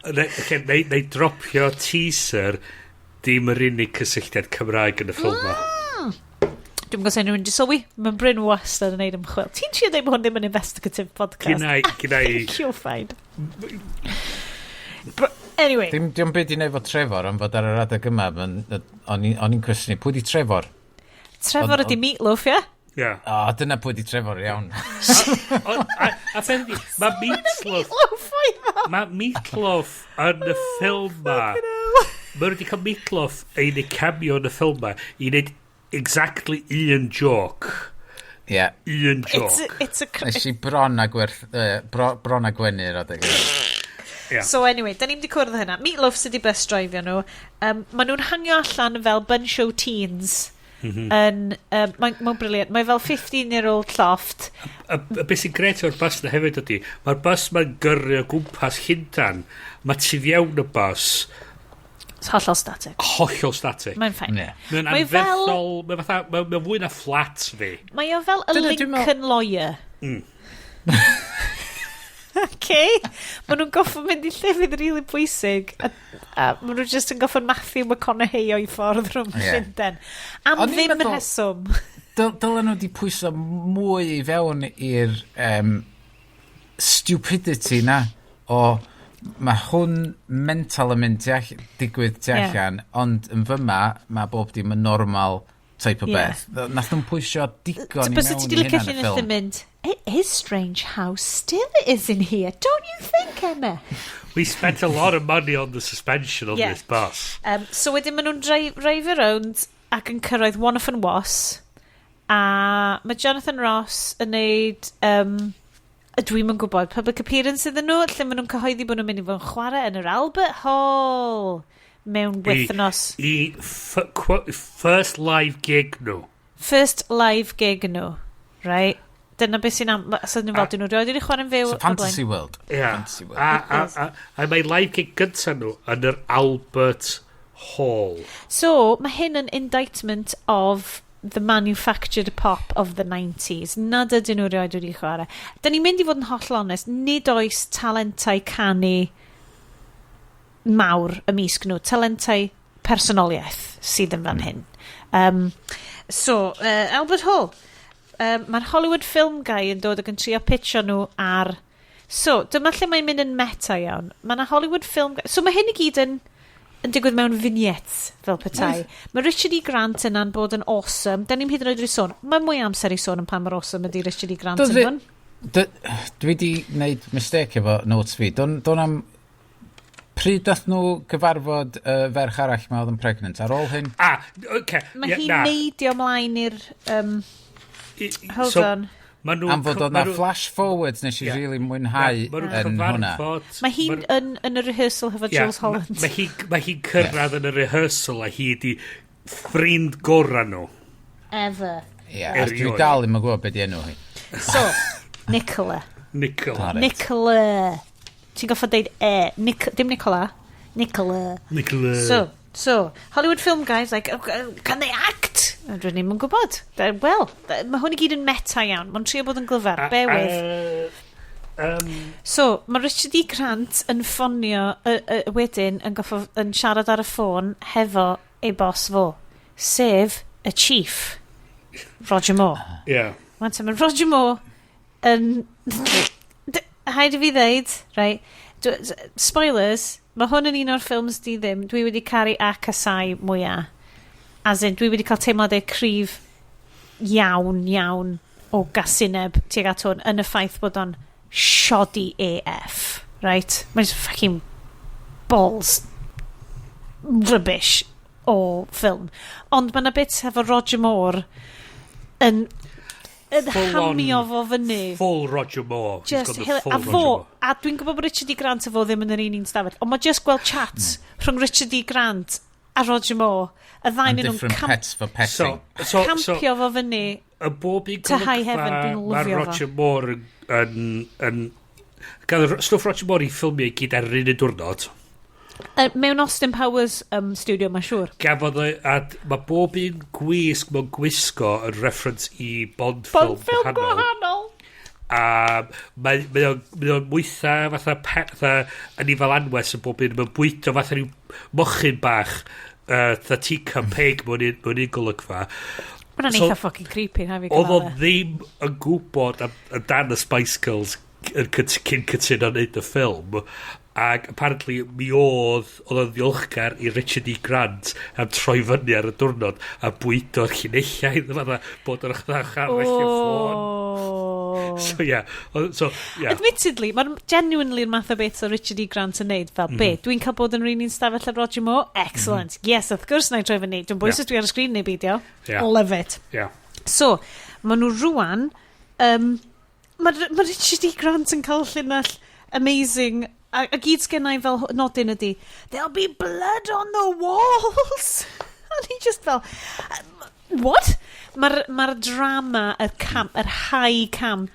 Neu, ocê, neu dropio teaser, dim yr unig cysylltiad Cymraeg yn y ffilm ma. Dwi'n gwybod sy'n rhywun wedi sylwi, mae Bryn wastad yn neud ymchwil. Ti'n trio dweud bod hwn ddim yn investigative podcast? Gynna i. You're fine. Anyway. Dim, dim byd i wneud efo Trevor, ond fod ar yr adeg yma, o'n i'n cwestiynu, pwy di Trevor? Trevor ydi Meatloaf, ie? Ie. O, dyna pwy di Trevor, iawn. A beth ydi, mae Meatloaf... Meatloaf oedd o! Mae Meatloaf yn y ffilm ma. Mae wedi cael Meatloaf ei wneud cameo yn y ffilm ma i wneud exactly un joke. Ie. Yeah. Un joke. It's a Nes i bron a gwerth, bron a gwenu'r adeg yma. Yeah. So anyway, da ni'n di cwrdd â hynna. Meatloaf sydd wedi bus drivio nhw. Maen nhw'n hangio allan fel bunch o teens. Yn, mae'n ma brilliant. Mae fel 15-year-old loft. A beth sy'n gret o'r bus na hefyd ydy, mae'r bus ma'n gyrru o gwmpas Llundan, mae tu fewn y bus It's hollol static. Hollol static. Mae'n fine. Ie. Mae'n Mae fel- anferthol, mae'n fatha, mae'n fwy na fflat fi. Mae o fel y Dyna dwi'n Lincoln Lawyer. Okay. Maen nhw'n goffo mynd i llefydd rili bwysig. A maen nhw just yn goffo Matthew McConaughey o'i ffordd rhwng Llundain. Am O'n i'n ddim rheswm. Dylen nhw wedi pwyso mwy i fewn i'r stupidity na o mae hwn mental yn mynd digwydd tu allan, ond yn fyma mae bob dim yn normal type o beth. Nath nhw'n pwysio digon i Bysa mewn ti i di licio hynna yn y llinell yn ffilm. mynd, "It is strange how still it is in here, don't you think, Emma?" We spent a lot of money on the suspension on this bus. So wedyn maen nhw'n dreifio rownd ac yn cyrraedd One and Was, a mae Jonathan Ross yn neud, dwi'm yn gwybod, public appearance iddyn nhw, lle maen nhw'n cyhoeddi bod nhw'n mynd i fod yn chwarae yn yr Albert Hall mewn wythnos. I first live gig nhw. First live gig nhw, right? Dyna beth sy'n am... So nhw fel, dyn nhw rioed wedi chwarae'n fyw So o'r blaen. Fantasy World. Fantasy World. A mae live gig gyntaf nhw yn yr Albert Hall. So, mae hyn yn indictment of the manufactured pop of the 90s. Nad ydyn nhw rioed wedi chwarae. Da ni'n mynd i fod yn holl onest, nid oes talentau canu mawr ymysg nhw. Talentau personoliaeth sydd yn fan hyn. So, Albert Hall. Mae'r Hollywood film guy yn dod ac yn trio pitcho nhw ar. So, dyma lle mae'n mynd yn meta iawn. Mae yna Hollywood film guy. So, mae hyn i gyd yn digwydd mewn vignettes, fel petai. Mae Richard E. Grant yna'n bod yn awesome. Da ni'n hyd yn oed wedi sôn. Mae mwy o amser i sôn yn pan mor awesome ydy Richard E. Grant yn hwn. Dwi di wneud mistake efo notes fi. Don am pryd dath nhw gyfarfod ferch arall ma oedd yn pregnant ar ôl hyn? Ah, oce. Mae Ie, hi'n na. neidio ymlaen i'r Hold So, on. ma' nhw Am fod oedd ma' na flash forwards nes i really mwynhau Ma' nhw'n yn hwnna. cyfarfod. Mae hi'n yn y rehearsal hefo Jules Holland. Mae hi'n cyrraedd yn y rehearsal a hi di ffrind gorau nhw. Ever. Ie, a dwi Erioed. dal ddim yn gwybod beth di enw hi. So, Nicola. Nicola. Ah, reit. Nicola. Ti'n goffo deud e. Dim Nicola. Nicola. Nicola. So, Hollywood film guys like, "Oh, can they act?" A Dwi'n ddim yn gwybod. Wel, mae hwn i gyd yn meta iawn. Mae'n trio bod yn glyfar. Bear with. So, mae Richard E. Grant yn ffonio wedyn yn, goffo, yn siarad ar y ffôn hefo ei boss fo, sef y chief, Roger Moore. Wan te, mae Roger Moore yn... Haid i fi ddeud, right, spoilers, mae hwn yn un o'r ffilms di ddim, dwi wedi caru a casau mwyaf. As in, dwi wedi cael teimladau cryf iawn, iawn o gasineb tuag at hwn yn y ffaith bod o'n shoddy AF, right? Mae'n just fucking balls rubbish o ffilm. Ond mae yna bits efo Roger Moore yn Full on- hamio fo fyny. Full Roger Moore. He's Just got the a full Roger fo, Moore. a dwi'n gwybod bod Richard E. Grant a fo ddim yn yr un stafell, ond mae just gweld chat rhwng Richard E. Grant a Roger Moore, y ddau And nhw'n different pets for petting. So, campio fo fyny. Y bob un To high golygfa heaven, dwi'n mae lyfio fo. Roger Moore yn gael stwff Roger Moore i ffilmio i gyd ar yr un un diwrnod. Mewn Austin Powers studio, mae'n siŵr. Gafodd o, a mae bob un gwisg mewn gwisgo yn reference i Bond, Bond film film gwahanol. A mae o'n mwytha fatha anifail anwes yn bob un. Mae'n bwyto fatha rhyw mochyn bach, fatha teacup pig mewn un golygfa. Mae'n So- eitha fucking creepy, na fi Oedd o gyfadde. ddim yn gwybod am dan y Spice Girls cyn cytuno wneud y ffilm. Ac apparently mi oedd o'n ddiolchgar i Richard E. Grant am troi fyny ar y diwrnod a bwydo'r llinellau iddo fo, fatha bod yn ychydig arall i'r ffôn. Oh. So yeah, so yeah. Admittedly, mae'n genuinely'r math o beth o Richard E. Grant yn neud fel, be, dwi'n cael bod yn yr un un stafell ar Roger Moore? Excellent. Yes, wrth gwrs na i troi fyny. Dwi'n bwys os dwi ar y sgrin neu beidio. Love it. So, maen nhw rwan, mae Richard E. Grant yn cael llinell amazing, a gyd sgennau fel nodyn ydy, "There'll be blood on the walls." A ni just fel, "What?" Mae'r ma drama, y camp, yr high camp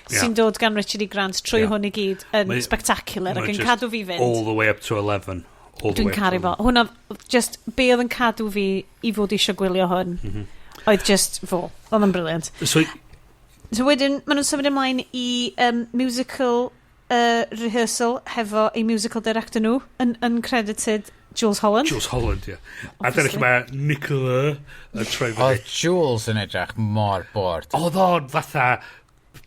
sy'n dod gan Richard E. Grant trwy hwn i gyd yn spectacular ac Mae yn just cadw fi fynd. All the way up to 11. All the Dwi'n way up caru to fo. Hwna, just, be oedd yn cadw fi i fod eisiau gwylio hwn, oedd just fo. Oedd yn brilliant. So, So wedyn, maen nhw'n symud ymlaen i musical rehearsal hefo ei musical director nhw, yn uncredited Jules Holland. Jules Holland, ie. A dyna lle mae Nicola yn troi fyny. Oedd Jules yn edrych mor bored. Oedd o'n fatha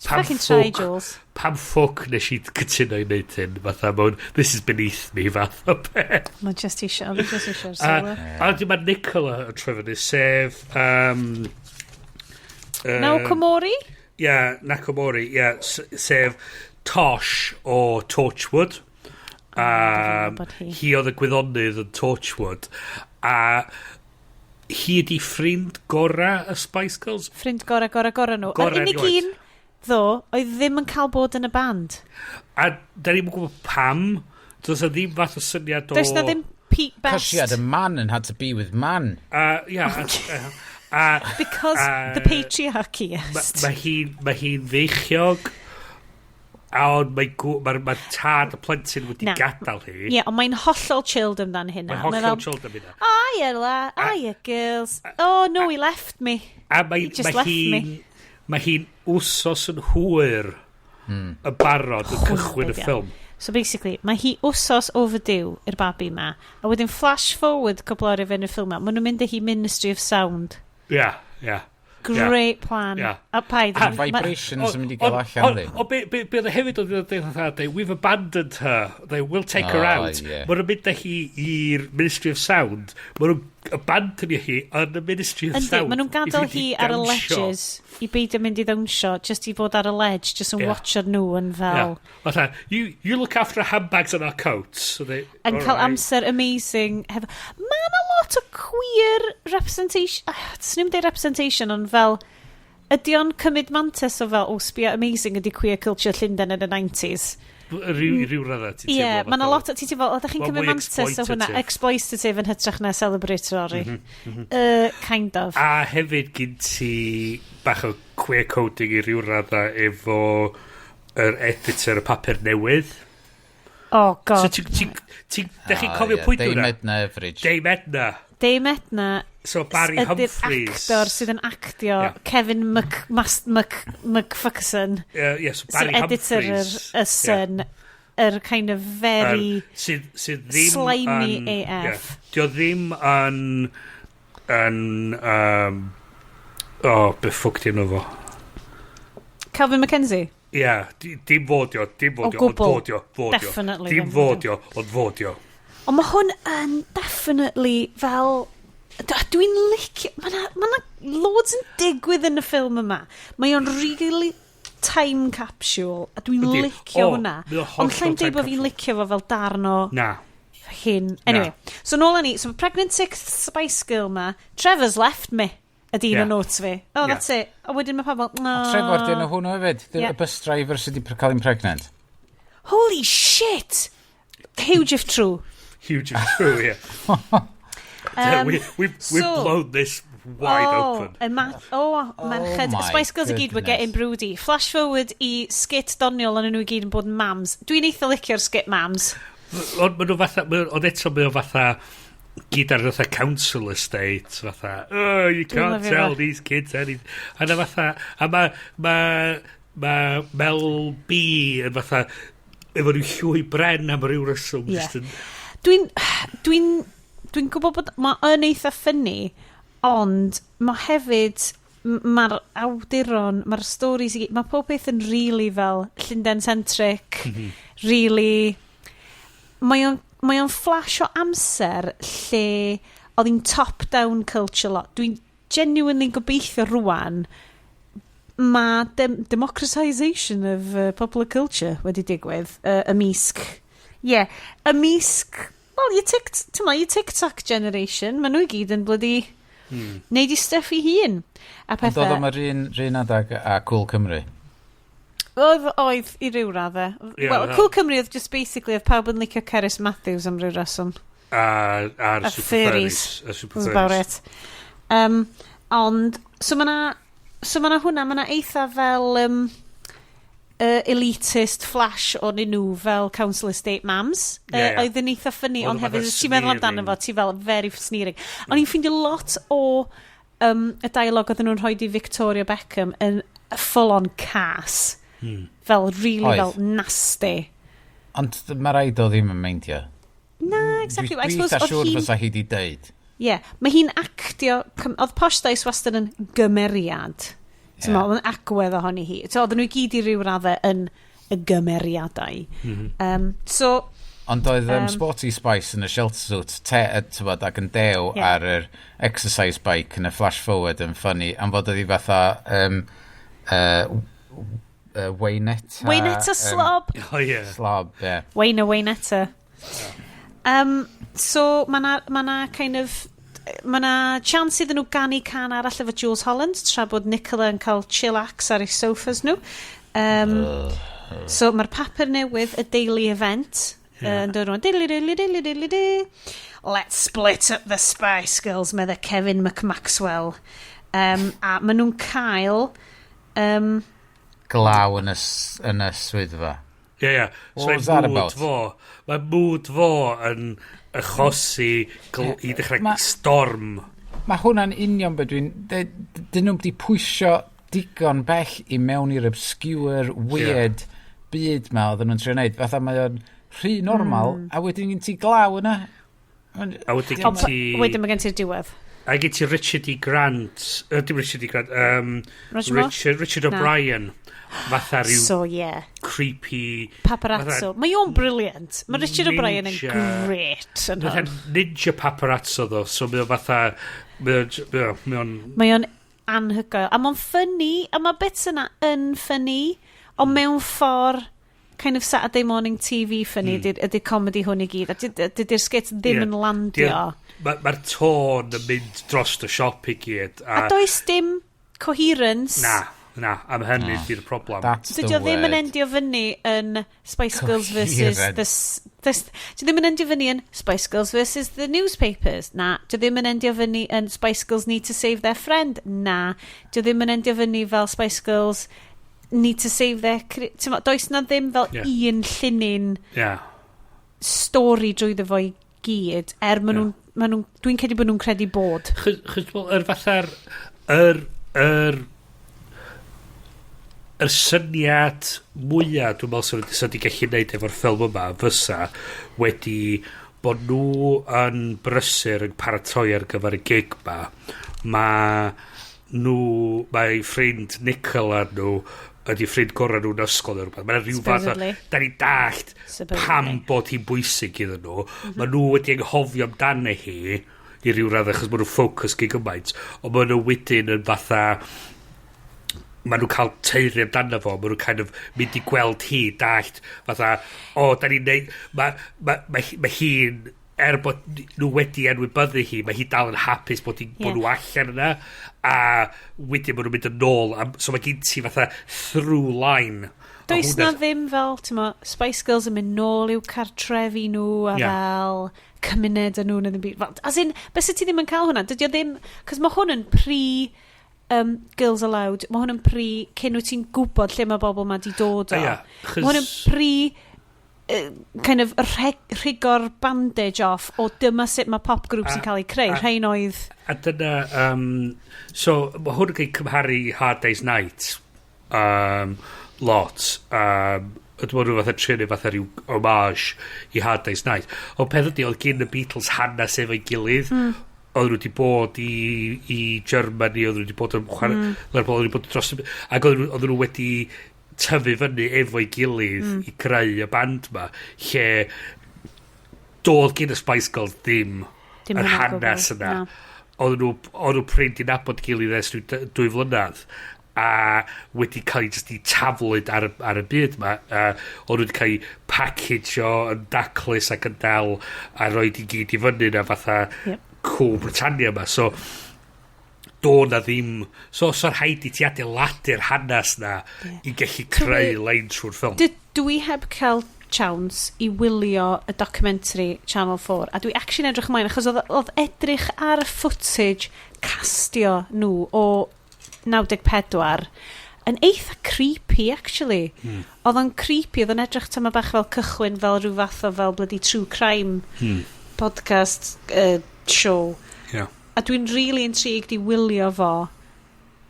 pam Fucking try, ffwc, Jules. pam ffwc nes i cytuno i wneud hyn, fatha mewn, "This is beneath me" fath o beth. Mae just eisiau, oedd just eisiau'r A, solo. a wedyn mae Nicola yn troi fyny, sef Naoko Mori? Ia, Naoko Mori, ia, sef Tosh o Torchwood. Gwybod hi. Hi oedd y gwyddonydd yn Torchwood. A hi ydi ffrind gora y Spice Girls. Ffrind gora, gora, gora nhw. Gora Yr unig erioed. un, ddo, oedd ddim yn cael bod yn y band. A da ni'n gwybod pam. Does na ddim fath o syniad o Does na ddim Pete Best. Cos she had a man and had to be with man. A, ia, a Because the patriarchy, yes. Ma hi'n feichiog a ond mae ma tad y plentyn wedi Na. gadael hi. Ie, yeah, ond mae'n hollol chilled amdan hynna. Mae'n Mae hollol fel, chilled am hynna. "Hiya, la, hiya, girls. Oh, no, he left me. A mae, He just mae left hi'n me." mae hi'n wsos yn hwyr y barod yn cychwyn y Be' 'di o. ffilm. So basically, mae hi wsos overdue i'r babi ma. A wedyn flash forward cwpl o'r yn y ffilm ma. Maen nhw'n mynd â hi Ministry of Sound. Ia, ia. Great plan. Ie. A paid. Vibrations yn mynd i gael allan di. O, be oedd e hefyd oedd yn dweud fatha, they, "We've abandoned her, they will take her Oh, out." ie. Maen nhw'n mynd â hi i'r Ministry of Sound, maen nhw'n abandonio hi yn y Ministry of Yndi, Sound maen nhw'n i gadael fynd i hi ar y dawnsio. ledges i beidio mynd i ddawnsio, just i fod ar y ledge, just yn Ie. watcho nhw yn fel Yeah. Fatha, you look after our handbags and our coats." So they, Yn cael alright. amser amazing. Hefo. Mae yna lot o queer representation. Ah, swn i'm deud representation, ond fel, ydy o'n cymryd mantes o fel, "Oh, sbio amazing ydy queer culture Llundain yn y 90s"? Ryw radda, ti'n Ie, yeah, teimlo mae yna fatha lot o, ti'n teimlo, ydych chi'n Ma'n cymryd mwy mantes o hwnna, exploitative. Exploitative yn hytrach na celebratory. Kind of. A hefyd gyn ti bach o queer coding i ryw radda efo yr editor y papur newydd. Oh, God. So ti, da chi'n cofio pwy Dame dwi'n Edna Everage. Dame Edna. Dame Edna So Barry ydy'r Humphries. actor sydd yn actio Kevin Mc, Mas, Mc, McFuckerson. Yeah, so Barry Sy'n editor yr, Humphries. y Sun, yr kind of very Sydd ddim slimy yn AF. Yeah, dio ddim yn, oh, be ffwc di enw fo? Calvin Mackenzie? Ie, yeah, dim fodio, dim O fodio, ond gwbl. fodio, fodio. Definitely Dim ddim fodio, ond fodio. Ond mae hwn yn definitely fel dwi'n licio. Mae na, ma 'na loads yn digwydd yn y ffilm yma. Mae o'n really time capsule, a dwi'n Yndi. licio O, hwnna. mae o'n Ond hollol llai'n time deud bod fi'n capsule. licio fo fel darn o Na. hyn. Anyway, so nôl â ni. So pregnant sixth Spice Girl ma, "Trevor's left me," ydy un Ie. o notes fi. Oh, that's it. A wedyn mae pawb fel, "No." Trevor, di enw hwnnw hefyd. Ie. Y bus driver sydd wedi cael ein pregnant. Holy shit! Huge if true. Huge if true, yeah. We've blown this wide oh, open. Oh, merched. My Spice Girls i gyd were goodness. getting broody. Flash forward i skit doniol ond nhw i gyd yn bod yn mams. Dwi'n eitha licio'r skit mams. Ond maen nhw fatha, ond eto mae o fatha, gyd ar fatha council estate, fatha, "Oh, you can't lyfio tell fo. these kids anything." A na fatha, a ma Mel B yn fatha, efo rhyw llwy bren am ryw reswm. Ie. Just yn, Dwi'n gwybod bod mae yn eitha funny, Ond mae hefyd, mae'r awduron, mae'r stories i gyd, mae pob peth yn really fel Llundain-centric, really. Mae o'n flash o amser lle oedd hi'n top-down culture lot. Dwi'n genuinely gobeithio rwan mae democratisation of popular culture wedi digwydd ymysg, yeah, ymysg, well, your, tic, ma, your TikTok generation, maen nhw i gyd yn bloody neud i stuff i hun. A Ond oedd pethau. o'm yr un adag a Cool Cymru. Oedd i ryw raddau. Ie, Wel, oedd. Cool Cymru oedd just basically oedd pawb yn licio Cerys Matthews am ryw reswm. A'r A Super furries. Furries. A Super That's about Furries. it. Ond, so ma' hwnna, ma' eitha fel elitist flash o'n nhw fel council estate mams. Ie, ie. Oedd yn eitha funny, Oedd ond o fatha hefyd, os ti'n meddwl amdano sneering. fo, ti fel very sneering. O'n i'n ffeindio lot o y dialog oedden nhw'n rhoi i Victoria Beckham yn full on cas. Fel really Oedd. fel nasty. Ond mae rhaid o ddim yn meindio. Na, exactly. Dwi I suppose eitha oedd siŵr hi'n fysa hi di deud. Ie, yeah, mae hi'n actio. Oedd Posh Spice wastad yn gymeriad. Ti'n Ie. yeah. Oedd yn agwedd ohoni hi. So, oedden nhw i gyd i ryw raddau yn y gymeriadau. So, Ond oedd Sporty Spice yn y shelter suit, te, tywod, ac yn dew ar yr exercise bike yn y flash forward yn funny, am fod oedd hi fatha Waynetta. Waynetta Slob. Oh, ie. Slob, ie. Yeah. Wayne Waynetta. So, mae na, ma na kind of, mae na chance iddyn nhw ganu can arall efo Jools Holland, tra bod Nicola yn cael chillax ar ei sofas nhw. So mae'r papur newydd, y Daily Event, yn dod rwan. Diddly diddly diddly diddly di. "Let's split up the Spice Girls," medde Kevin McMaxwell. A maen nhw'n cael Glaw yn y swyddfa. Ie. So What mae was that mood about? fo, mae mood fo yn achosi i ddechrau storm. Mae hwnna'n union beth dwi'n... Dyn nhw'n di pwysio digon bell i mewn i'r obscure, weird byd ma oedden nhw'n trio wneud. Fatha mae o'n rhy normal, a wedyn gen ti glaw yna. A wedyn Ond gen ti wedyn mae gen ti'r diwedd. A gen ti Richard E. Grant, dim Richard E. Grant, Roger Moore? Richard Na. O'Brien, fatha rhyw So, yeah. creepy Paparazzo. Mae o'n brilliant. Mae Richard O'Brien yn great yn fatha hwn. ninja paparazzo ddo, so mae o fatha, mae o'n Mae o'n anhygoel. A mae'n funny, a mae bits yna yn funny, ond mewn ffordd kind of Saturday morning TV funny ydy'r comedy hwn i gyd. A dydy'r skits ddim yn landio. Mae'r ma tôn yn mynd dros y siop i gyd. A does dim coherence. Na, am hynny di'r problem. That's the Dydy o ddim yn word. endio fyny yn Spice Girls versus the Dydy o ddim yn endio fyny yn Spice Girls versus the newspapers. Na. Dydy o ddim yn endio fyny yn Spice Girls need to save their friend. Na. Dydy o ddim yn endio fyny fel Spice Girls need to save their T'mo, does na ddim fel un llinyn stori drwyddo fo i gyd, er maen nhw'n... Ma nhw'n, dwi'n credu bod nhw'n credu bod. Chos, wel, yr fatha'r yr syniad mwyaf dwi'n meddwl sydd wedi gallu neud efo'r ffilm yma fysa wedi bod nhw yn brysur yn paratoi ar gyfer y gig ma. Mae nhw, mae ffrind Nicola nhw ydy ffrind gorau nhw'n ysgol neu rhywbeth. Mae'n rhyw fath o Supposedly. Da ni dallt Supposedly. pam bod hi'n bwysig iddyn nhw. Mae nhw wedi anghofio amdano hi i ryw raddau achos maen nhw'n ffocws gyn gymaint. Ond maen nhw wedyn yn fatha, maen nhw'n cael teiri amdano fo, maen nhw'n kind of mynd i gweld hi, dallt, fatha, o, da ni'n neud, mae ma, ma, ma hi'n, er bod nhw wedi enwybyddu hi, mae hi dal yn hapus bod, hi, bod nhw allan yna, a wedyn maen nhw'n mynd yn ôl, a, so mae gen ti fatha through line. A Does na hwnna ddim fel, ti'n mo, Spice Girls yn mynd nôl i'w cartrefi nhw a fel cymuned yn nhw yn ddim byd. Fel, as in, bys ti ddim yn cael hwnna? Dydy o ddim, cos mae hwn yn pre Girls Aloud, mae hwn yn pre cyn wyt ti'n gwybod lle mae bobl ma di dod o. Ie, Mae hwn yn pre kind of rhigo'r bandage off o dyma sut mae pop groups yn cael eu creu. Rhain oedd A dyna, so, mae hwn yn cael cymharu i Hard Day's Night lot. Dwi'n meddwl rhyw fatha trio neud fatha rhyw homage i Hard Day's Night. Ond peth ydy, oedd gyn y Beatles hanes efo'i gilydd. Oedd nhw wedi bod i Germany, oedd nhw wedi bod yn chwarae Lerpwl, oedd nhw wedi bod dros ac oedd nhw wedi tyfu fyny efo'i gilydd i greu y band ma, lle doedd gen y Spice Girls ddim Dim yr hynna o gwbl, hanes yna. Na. Oedd nhw prin di nabod gilydd ers rhyw 2 flynedd a wedi cael ei just i taflud ar y byd ma, a oedd nhw wedi cael ei package-o yn daclus ac yn dal a roed i gyd i fyny na fatha cool Britannia ma, so do na ddim, so rhaid i ti adeiladu'r hanes na i gallu creu lein trwy'r ffilm. Dwi heb cael chance i wylio y documentary Channel 4 a dwi actually edrych ymlaen achos oedd edrych ar y footage castio nhw o 94 yn eitha creepy, actually. Oedd o'n creepy, oedd o'n edrych tyma bach fel cychwyn fel rhyw fath o fel bloody true crime podcast show. A dwi'n really intrigued i wylio fo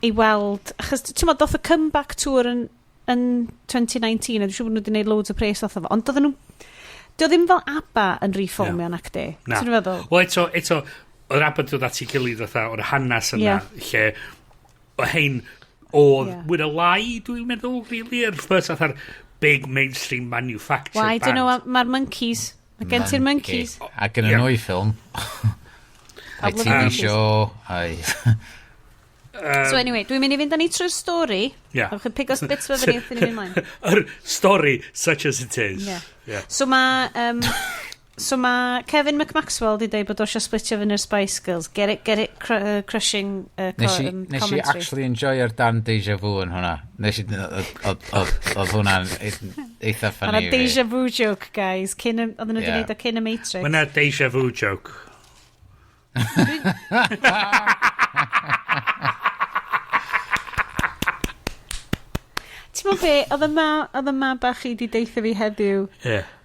i weld, achos ti'n meddwl, doth y comeback tour yn 2019 a dwi'n siŵr bod nhw wedi gwneud loads o pres off o fo, ond doedden nhw. Dio ddim fel ABBA yn reformio, yeah. Nacdi? Na. Ti'n feddwl? Wel, eto, oedd ABBA dod at ei gilydd fatha o'r hanes yna, lle o hein oedd mwy na lai, dwi'n meddwl, really, yr first fatha'r big mainstream manufactured Why, I don't know, band. Mae'r Monkeys. Mae gen ti'r Monkeys. Ac yn y nhw i ffilm. Ai Love TV Monkeys. show. Ai... So anyway, dwi'n mynd i fynd â ni trwy'r stori. Yeah. A chi'n pigo bits fe fyny wrth i ni fynd ymlaen. Yr story, such as it is. Yeah. Yeah. So ma Kevin McMaxwell di dweud bod o eisiau splitio fyny'r Spice Girls. Get it crushing Nes i commentary. actually enjoyo'r dan deja vu yn hwnna. Nes i, oedd hwnna'n eitha Mae funny yna i fi. deja vu joke, guys. Oedden nhw wedi gwneud o cyn y Matrix. Mae yna deja vu joke. Ti'n meddwl be, oedd y ma bach i di deithio fi heddiw.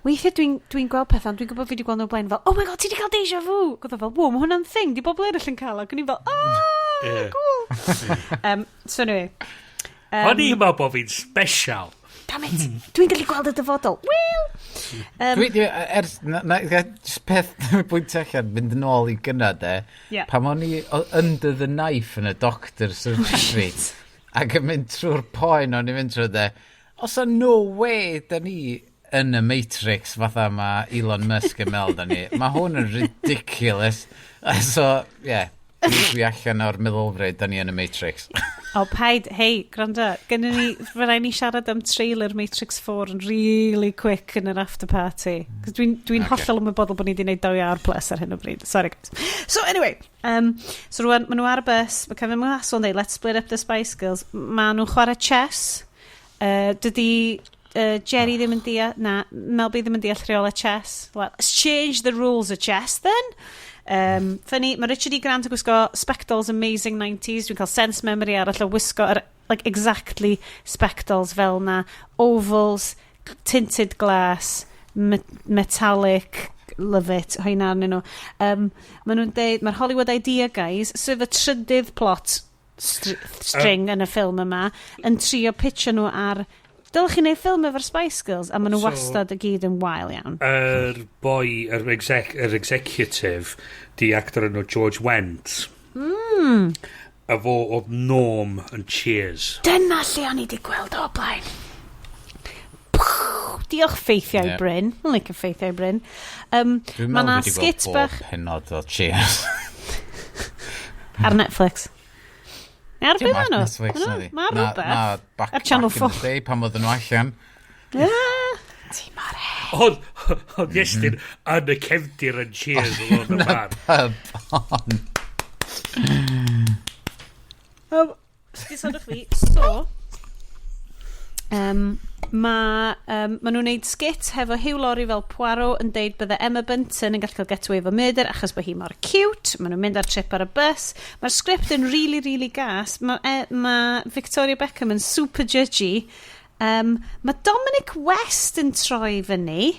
Weithiau dwi gweld pethau, ond dwi'n gwybod fi wedi gweld nhw o blaen fel, "Oh my God, ti wedi cael deja vu!" Ac oedd o fel, "Wow, mae hwnna'n thing, di bobl eraill yn cael o?" Ac o'n i'n fel, "Oh, cool." So anyway. O'n i'n meddwl bod fi'n special. Damn it, dwi'n gallu gweld y dyfodol. Well! Dwi, ers, na, just peth bwynt allan, mynd yn ôl i gynna, de. Pan o'n i under the knife yn y doctor surgery, ac yn mynd trwy'r poen o'n i'n mynd trwy, de, os o no way da ni yn y Matrix fatha mae Elon Musk yn meddwl da ni. Mae hwn yn ridiculous. So, yeah, dwi allan o'r meddylfryd da ni yn y Matrix. O, paid, hei, gwrando, gynnu ni, fe rai ni siarad am trailer Matrix 4 yn really quick yn yr after party. Cos dwi hollol ymwybodol bod ni wedi gwneud 2 awr plus ar hyn o bryd. Sorry, guys. So, anyway, so rwan, maen nhw ar y bus, mae Kevin McMaxwell yn dweud, "Let's split up the Spice Girls." Maen nhw'n chwarae chess. Dydy Geri ddim yn deall, na, Mel B ddim yn deall rheolau chess. "Well, let's change the rules of chess then." Funny, mae Richard E. Grant yn gwisgo spectols amazing 90s. Dwi'n cael sense memory arall o wisgo yr, like, exactly spectols fel na. Ovals, tinted glass, metallic, love it, hoina arnyn nhw. Maen nhw'n deud, mae'r Hollywood Idea Guys, sef y trydydd plot string yn y ffilm yma, yn trio pitcho nhw ar "Dylech chi wneud ffilm efo'r Spice Girls?" A maen nhw So- wastad y gyd yn wael iawn. Yr boi, yr executive, di actor enw George Wendt. A fo oedd Norm yn Cheers. Dyna lle o'n i wedi gweld o blaen. Diolch, ffeithiau Bryn. Dwi'n licio ffeithiau Bryn. Dwi'n Ma' meddwl 'na dwi wedi gweld skit bob bach penod o Cheers. Ar Netflix. Ar Dim beth ar ma' nhw? Netflix, Ma' na di. Ma' Na, rhywbeth. na, back, Ar Channel back in 4. the day, pan oedden nhw allan. Ah, ti mor hen. Oedd Iestyn yn y cefndir yn Cheers oedd o'n y bar. Pub on. Disodwch fi. So, ma nhw'n neud skit hefo Hugh Laurie fel Poirot yn deud bydde Emma Bunton yn gallu cael get away efo murder achos bod hi mor cute. Maen nhw'n mynd ar trip ar y bus. Mae'r sgript yn really, really gas. Mae ma Victoria Beckham yn super judgy. Mae Dominic West yn troi fyny.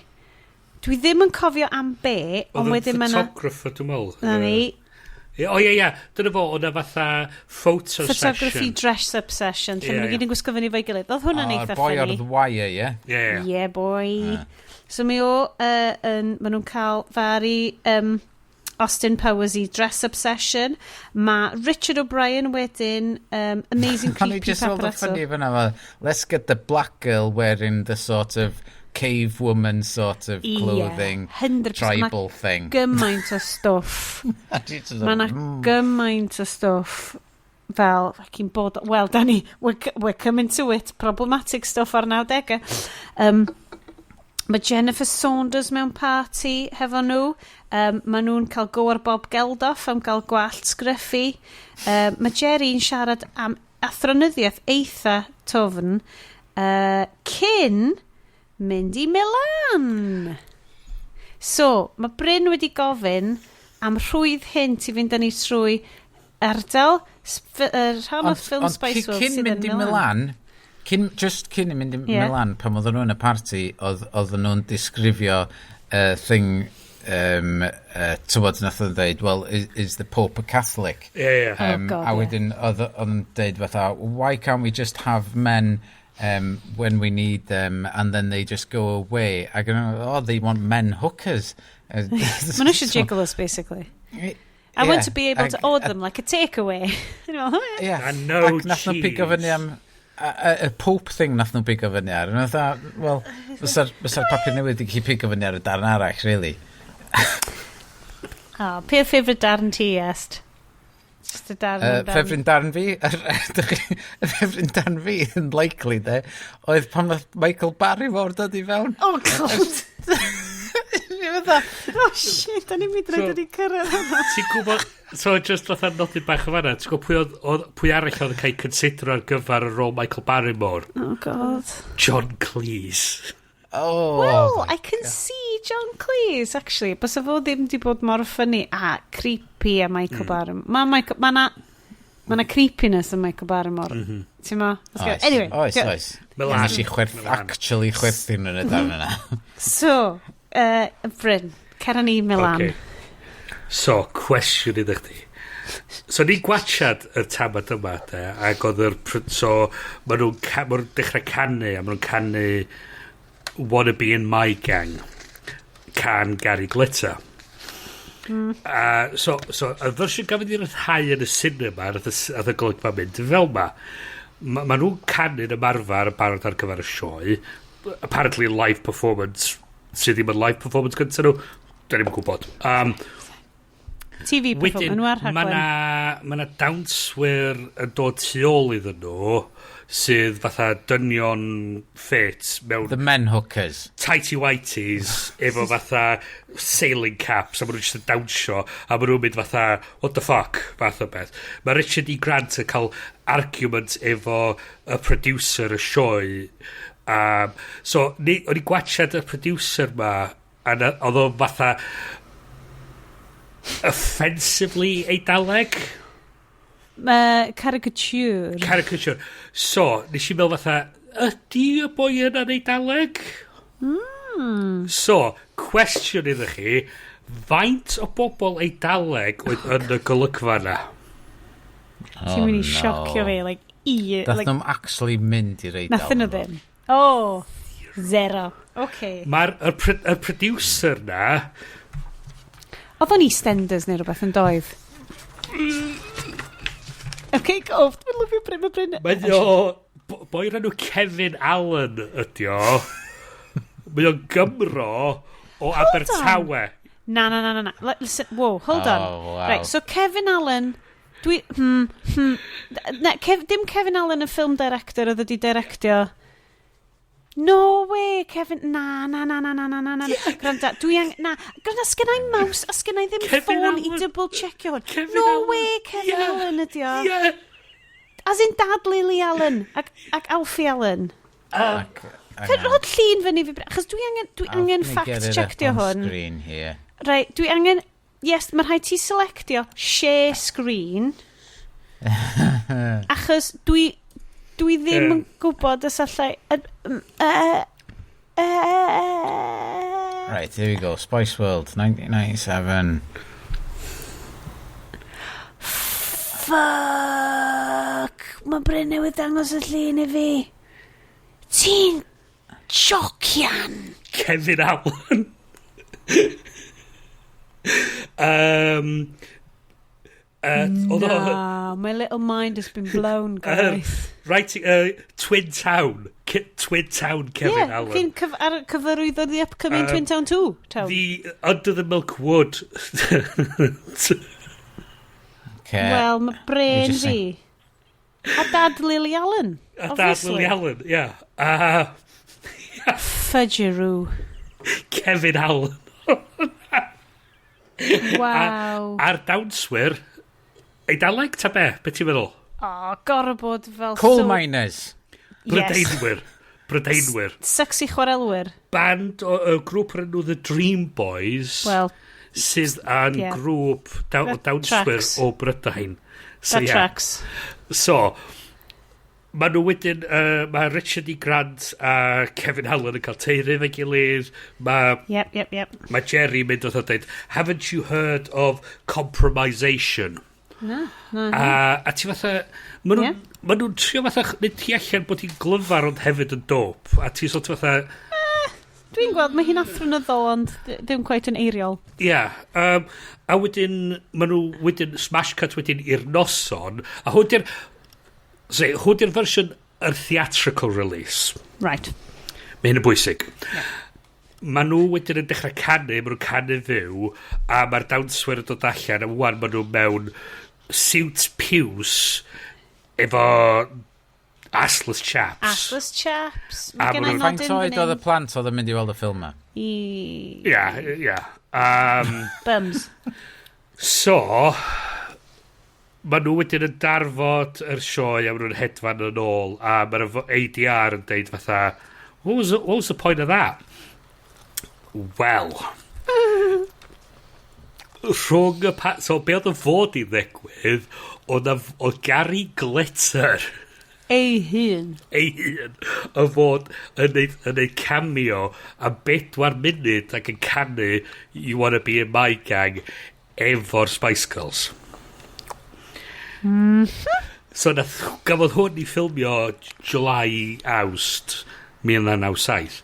Dwi ddim yn cofio am be, ond Oedd yn wedyn mae 'na photographer, dwi'n meddwl. Na ni. Ie, o ie, dyna fo, oedd 'na fatha photo Photography session. dress-up session, lle maen nhw Ie. gyd yn gwisgo fyny fo'i gilydd. Oedd hwnna'n O'r eitha boi o'r funny. The Wire, ie? Ie. Yeah, boy. So mi o, maen nhw'n cael vari Austin Powers i Dress Obsession. Mae Richard O'Brien wedyn, Amazing O'n i Creepy just weld y Paparazzo. funny fyna fel, let's get the black girl wearing the sort of cave woman sort of clothing, 100%. tribal thing. Gymaint o stwff. Mae yna gymaint o stwff fel fucking bod... Well, Danny, we're coming to it. Problematic stuff ar 90au. Mae Jennifer Saunders mewn party hefo nhw. Mae nhw'n cael go ar Bob Geldof am gael gwallt scruffy. Mae Jerry'n siarad am athronyddiaeth eitha dwfn cyn mynd i Milan. So, mae Bryn wedi gofyn am rhwydd hynt i fynd â ni trwy ardal rhan o ffilm Spice World cyn sydd yn mynd i Milan. Milan, cyn, just cyn i mynd i Milan, pan oedden nhw yn y party, oedden nhw'n disgrifio thing, tywod, nath o'n dweud, "Well, is the Pope a Catholic?" Ie. Oh, God, a ie. wedyn oedd yn dweud fatha, "Why can't we just have men when we need them and then they just go away?" Ac yn, "Oh, they want men hookers." Maen nhw eisiau gigolos, basically. "I want to be able to order them like a takeaway." You know, And no Ac nath nhw pigo fyny am y Pope thing nath nhw pigo fyny ar. And I thought, well, fysa'r papur newydd i gallu pigo fyny ar y darn arall, really. Oh, peth favourite darn ti, Est? Just y darn amdan. Ffefryn darn fi, y ffefryn darn fi yn likely, de, oedd pan nath Michael Barrymore dod i fewn. Oh, God. Fatha, Oh, shit, da ni'n mynd rhaid wedi cyrraedd hwnna. Ti'n gwybod, so just fatha nodyn bach o fanna, ti'n gwybod pwy arall oedd yn cael ei considero ar gyfer y rôl Michael Barrymore? Oh, God. John Cleese. Oh, Well, I can see John Cleese, actually. Bysa fo ddim di bod mor funny a creepy a Michael Barrymore. Mae Michael... Mae na... Mae na creepiness yn Michael Barrymore. Ti'n ma? Let's go. Oes, Anyway. Oes, oes. Milan. Nes i Milan. actually chwerthin yn y darn yna. So, Bryn, cer â ni i Milan. Okay. So, cwestiwn iddo chdi. So, ni'n gwachad y tamad yma, de, ac oedd yr... So, ma nhw'n dechrau canu, a ma nhw'n canu "Wanna Be In My Gang", can Gary Glitter. So, y fersiwn gafodd ei ryddhau yn y cinema, nath y golygfa mynd fel ma. Ma nhw'n canu'n ymarfer yn barod ar gyfer y sioe. Apparently live performance, sydd ddim yn live performance gyntaf nhw. Da ni'm yn gwybod. TV performance, Wedyn, nhw ar mae rhaglen. na dawnswyr yn dod tu ôl iddyn nhw sydd fatha dynion fit mewn The men hookers. Tighty whities efo fatha sailing caps, a maen nhw'n just yn dawnsio a maen nhw'n mynd fatha, "What the fuck?" fath o beth. Mae Richard E. Grant yn cael argument efo y producer y sioe. So ni, o'n i gwachad y producer ma a oedd o fatha offensively Eidaleg. Caricature. Caricature. So, nes i meddwl fatha, ydy y boi yna'n Eidaleg? So, cwestiwn iddo chi, faint o bobl Eidaleg oedd yn y golygfa yna? Ti'n mynd i Oh, no. siocio fi, like, i... Nath Like, nhw'n actually mynd i'r Eidal. Nathyn nhw ddim. Oh, zero. Okay. Mae'r y producer na, Oedd o'n EastEnders neu rhywbeth yn doedd? Okay, go. Dwi'n lyfio Bryn, mae Bryn. Mae o, boi'r enw Kevin Allen ydi o. Mae o'n Gymro o Abertawe. Na, na, na, na, na. Listen, whoa, hold on. Oh, wow. Right, so Kevin Allen. Dwi... Na, dim Kevin Allen y film director oedd wedi directio. No way, Kevin. Na, na, na, na, na, na, na, na. Gwranda, dwi ang... Na, gwranda, sgynna i mouse a sgynna i ddim Kevin ffôn i Allen. double checkio hwn. Kevin No Allen. way, Kevin Allen ydi o. Yeah. As in dad Lily Allen ac Alfie Allen. Ac, Cyd rhod llun fyny fi, achos dwi angen fact checkio hwn. Screen here. Right, dwi angen. Yes, mae rhaid ti selectio share screen. Achos dwi ddim yn gwybod os allai... Right, here we go. Spice World, 1997. Fuck! Mae Bryn newydd dangos y llun i fi. Ti'n jocian! Kevin Allen. Oedd o Na, my little mind has been blown, guys. Writing, Twin Town. Twin Town Kevin Allen. Cyn ar cyfarwyddo the upcoming Twin Town 2. Town. The Under the Milk Wood. Okay. Wel, mae brain just fi. A dad Lily Allen. A dad obviously. Lily Allen, yeah. Fudgeroo. Kevin Allen. Wow. A'r dawnswyr, Eidaleg ta be? Be ti'n meddwl? O, gorau bod fel... Coal miners. Yes. Brydeinwyr. Brydeinwyr. Sexy chwarelwyr. Band o grŵp o'r enw The Dream Boys. Wel, Sydd yn grŵp o That dawnswyr tracks. o Brydain. So, that yeah. tracks. So, maen nhw wedyn, mae Richard E. Grant a Kevin Allen yn cael teulu efo'i gilydd. Mae Yep. ma Jerry mynd wrth o dweud, "Haven't you heard of compromisation?" Na. A ti fatha, maen nhw'n ma nhw trio fatha mynd ti allan bod hi'n glyfar ond hefyd yn dop. A ti sort of fatha, Dwi'n gweld, mae hi'n athronyddol, ond ddim quite yn eiriol. Ia, yeah, a wedyn, maen nhw wedyn smash cut wedyn i'r noson, a hwn di'r, say, hwn di'r fersiwn yr theatrical release. Mae hyn yn bwysig. Yeah. Maen nhw wedyn yn dechrau canu, maen nhw'n canu fyw, a mae'r dawnswyr yn dod allan, a wan maen nhw mewn suits piws efo assless chaps. Assless chaps. A Mae gen i ma' nhw'n- Faint nodyn fan oed oedd y hyn. plant oedd yn mynd i weld y ffilm ma? I Ia. Bums. So, maen nhw wedyn yn darfod yr sioe a maen nhw'n hedfan yn ôl a mae'r ADR yn deud fatha, What was the point of that?" Wel, rhwng y pa... So, be oedd y fod i ddigwydd, oedd Gary Glitter Ei hun. Ei hun y fod yn neud cameo am 4 munud ac yn canu "You Wanna Be In My Gang" efo'r Spice Girls. So nath, gafodd hwn i ffilmio July, Awst 1997.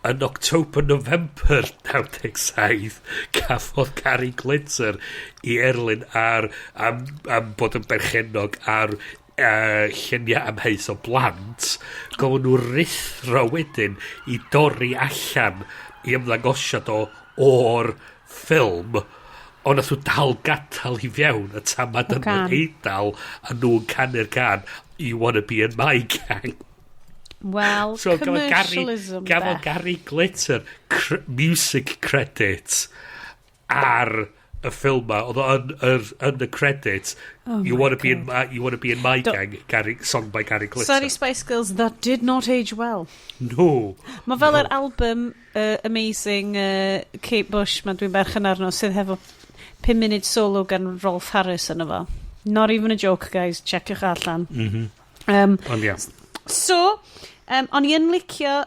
Yn October, November 97 cafodd Gary Glitter i erlyn ar am bod yn berchennog ar lluniau amheus o blant. Gofyn nhw ruthro wedyn i dorri allan i ymddangosiad o o'r ffilm, ond nath nhw dal gadael i fewn y tamad yn Gan. yr Eidal a nhw'n canu'r gan "You Wanna Be In My Gang". Wel, So gafodd Gary, commercialism, gafodd de. Gary Glitter music credit ar y ffilm ma. Oedd o yn y credits. Oh you my wanna be in my, "You Wanna Be In My Gang", Gary, song by Gary Glitter." Sorry, Spice Girls, that did not age well. No. Mae fel yr album amazing Kate Bush, mae dwi'n berchen arno, sydd hefo 5 munud solo gan Rolf Harris yno fo. Not even a joke, guys. Checiwch allan. Ond ia. So, o'n i yn licio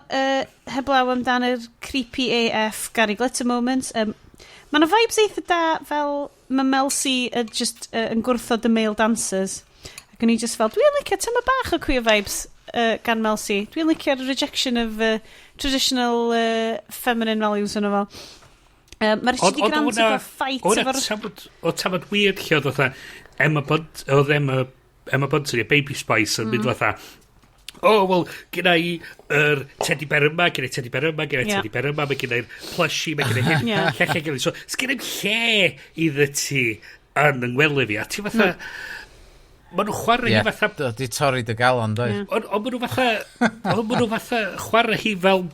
heblaw amdan yr creepy AF Gary Glitter moments. Mae yna vibes eitha da fel mae Mel C just yn gwrthod y male dancers. Ac o'n i just fel, dwi'n licio tyma bach o queer vibes gan Mel C. Dwi'n licio'r rejection of traditional feminine values yno fo. Mae Richard E. Grant efo fight O'na efo'r tamad, o tamad weird lle oedd fatha Emma Bunt, oedd Emma Bunton, Baby Spice yn mynd fatha, "Oh, well, gyda i yr teddy bear yma, gyda i teddy bear yma, gyda i teddy bear yma, mae gyda i'r plushie, mae gyda i hyn, lle lle gyda i." So, sgyn i'm lle iddo ti yn yng ngwely fi, a ti fatha, maen nhw'n chwarae hi fatha, Di torri dy galon, doedd? Ond maen nhw fatha chwarae hi fel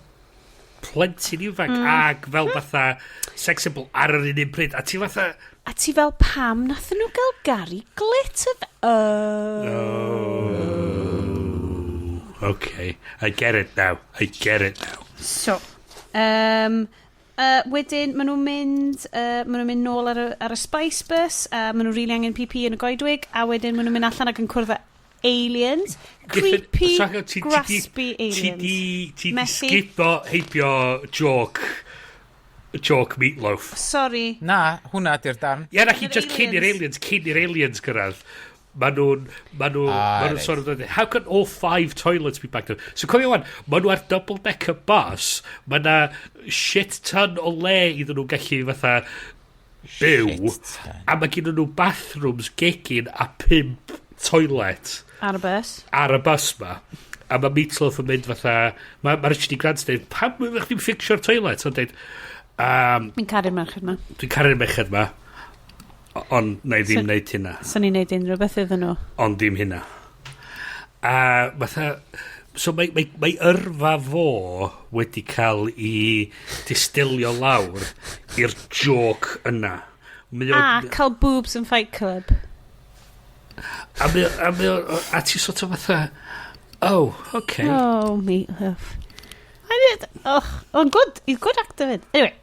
plentyn ifanc ag fel fatha sex symbol ar yr un un pryd, a ti fatha, A ti fel, pam nathon nhw gael Gary Glitter? Oh. Okay, I get it now. I get it now. So, wedyn, maen nhw'n mynd nôl ar y Spice Bus, maen nhw'n really angen PP yn y goedwig, a wedyn maen nhw'n mynd allan ac yn cwrdd â aliens. Creepy, So, hang on, graspy aliens. Ti di Methu. skipo heibio joke Meatloaf. Sorry. Na, hwnna di'r darn. Ie, na chi Yr just cyn i'r aliens. aliens, cyn i'r aliens gyrraedd. Ma nhw, ma nhw'n sort of dweud, "How can all five toilets be backed up?" So cofio wan, ma nhw ar double decker bus, ma na shit ton o le iddyn nhw gallu fatha byw, a mae gen nhw bathrooms, gegin a pump toilet. Ar y bus. Ar y bus ma. A mae Meatloaf yn mynd fatha... Mae ma Richard E. Grant yn dweud, pam ydych chdi'n fixio'r toilet? Ond dweud, Dwi'n caru'r merched ma. Dwi'n caru'r merched ma. Ond na i ddim So- wneud hynna. Swn i'n neud unrhyw beth iddyn nhw. Ond dim hynna. A fatha... So mae yrfa fo wedi cael i distilio lawr i'r joke yna. Mae A cael boobs yn Fight Club. A ti sort of fatha, oh, okay. Oh, Meatloaf. I did, oh, oh, good. He's good actor fyd. Anyway,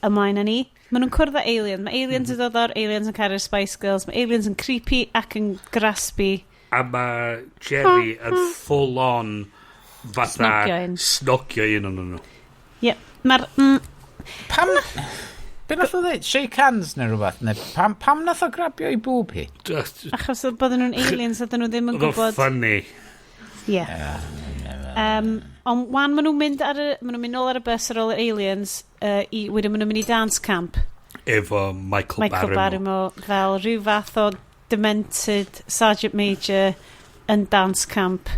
ymlaen â ni. Maen nhw'n cwrdd â aliens. Mae aliens yn dod o'r aliens yn caru'r Spice Girls. Mae aliens yn creepy ac yn graspy. A mae Jerry yn full on fatha Snogio un. Snogio un o'n nhw. Yep. Mae'r... Pam... Be nath o dweud? Shake hands neu rhywbeth? Neu pam nath o grabio i boob hi? Achos bydden nhw'n aliens a dyn nhw ddim yn Oedd o'n gwybod... funny. Yeah. Ond wan maen nhw'n mynd ar y, maen nhw'n mynd nôl ar y bus ar ôl yr aliens, wedyn maen nhw'n mynd i dance camp. Efo Michael, Michael Barrymore. Barrymore fel rhyw fath o demented Sergeant Major yn dance camp.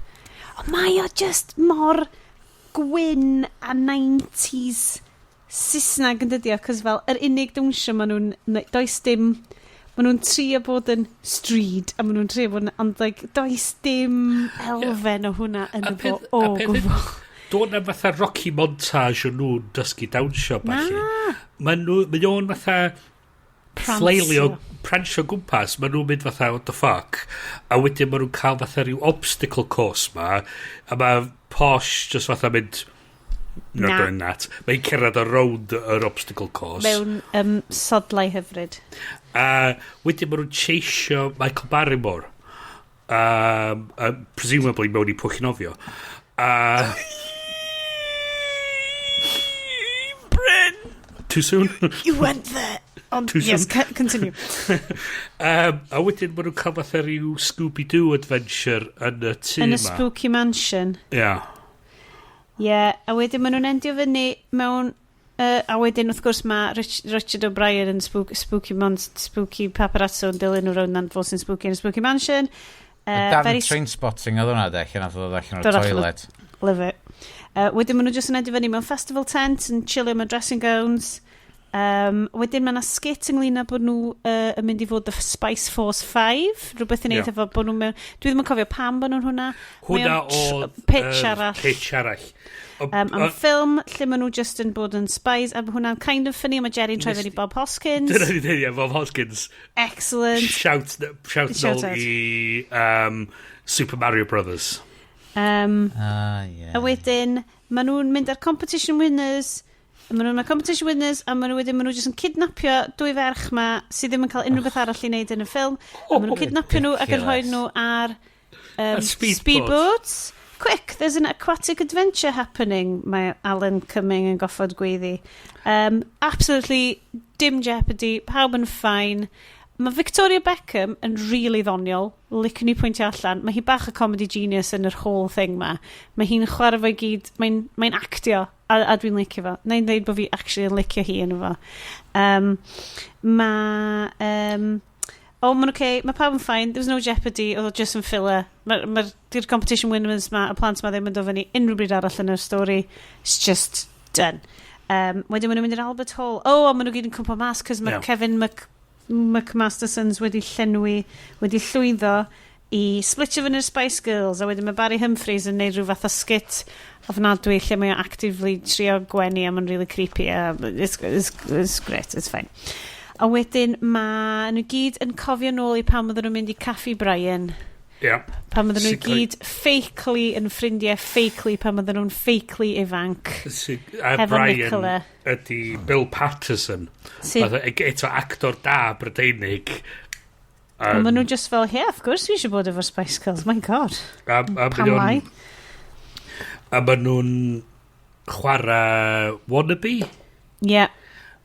Ond mae o just mor gwyn a 90s Saesneg yn dydi o, cos fel yr unig dawnsio maen nhw'n, does dim, maen nhw'n trio bod yn stryd, a maen nhw'n trio bod yn, ond like, does dim elfen o hwnna yn A y fo a o peth gwbl. Do'n na fatha Rocky montage o nhw'n dysgu dawnsio ballu. Na. Mae nhw, mae o'n fatha Pransio. ffleilio, pransio gwmpas, mae nhw'n mynd fatha, what the fuck? A wedyn mae nhw'n cael fatha rhyw obstacle course ma, a mae Posh just fatha mynd, not Na. doing that. Mae'n cerdded around yr obstacle course. Mewn sodlau hyfryd. A wedyn maen nhw'n cheisio Michael Barrymore. Presumably mewn i pwll nofio. Bryn! Too soon? You went there! Ond, Too yes, soon. continue. A wedyn maen nhw'n cael fatha rhyw Scooby-Doo adventure yn y tŷ Yn y ma. Spooky Mansion. Yeah. Ie, yeah, a wedyn maen nhw'n endio fyny mewn... A wedyn, wrth gwrs, mae Richard O'Brien yn Spooky Paparazzo yn dilyn nhw rownd am fod sy'n spooky yn y Spooky Mansion. Darn Very Trainspotting oedd hwnna de, lle nath o ddod allan o'r Dod allan o'r toilet. Love it. Wedyn maen nhw jyst yn endio fyny mewn festival tent yn chillio mewn dressing gowns. Wedyn mae yna skit ynglyn â bod nhw yn mynd i fod the Spice Force 5, rhywbeth i wneud efo bod nhw mewn... Dwi ddim yn cofio pam bod nhw'n hwnna. Mae Hwna o'n oedd pitch yr arall. Pitch arall. Am ffilm lle maen nhw just yn bod yn spies, a mae hwnna'n kind of funny, a mae Jerry'n troi fyny Bob Hoskins. Dyna ni dweud, ie, Bob Hoskins. Excellent. Shout Shout nôl out. i Super Mario Brothers. Ah, ie. A wedyn, maen nhw'n mynd ar competition winners, maen nhw'n competition winners, a maen nhw wedyn, maen nhw jyst yn kidnapio dwy ferch ma sydd ddim yn cael unrhyw beth arall i wneud yn y ffilm. A maen nhw'n kidnapio nhw ac yn rhoi nhw ar A speedboat. speedboats. Quick, there's an aquatic adventure happening. Mae Alan Cumming yn goffod gweiddi. Absolutely dim jeopardy, pawb yn fine. Mae Victoria Beckham yn really ddoniol. Licwn ni pwyntio allan. Mae hi bach o comedy genius yn yr whole thing ma. Mae hi'n chwarae fo i gyd. Mae'n actio, a dwi'n licio fo. Na i'n dweud bod fi actually yn licio hi yn fo. Mae... Oh, mae'n okay. Mae pawb yn fine. There was no jeopardy. Oedd o just yn filler. Mae'r ma, di'r competition winners ma, y plant ma ddim yn dod fyny unrhyw bryd arall yn y stori. It's just done. Wedyn maen nhw'n mynd i'r Albert Hall. Oh, a maen nhw gyd yn cwmpo mas cos mae Kevin McMastersons wedi llenwi, wedi llwyddo i splitio fyny'r Spice Girls, a wedyn mae Barry Humphries yn neud rhyw fath o skit ofnadwy lle mae o actively trio gwenu a mae'n really creepy a it's great, it's fine. A wedyn mae nhw gyd yn cofio nôl i pan oedden nhw'n mynd i Caffi Brian. Pan oedden nhw gyd fakely yn ffrindiau, fakely pan oedden nhw'n fakely ifanc. A Hefo Brian Nicola. ydy Bill Patterson. Fatha, eto actor da Brydeinig. Um, maen nhw just fel, yeah, of course we should bod efo'r Spice Girls, my God. A Pam lai? A maen nhw'n chwarae Wannabe. Yeah.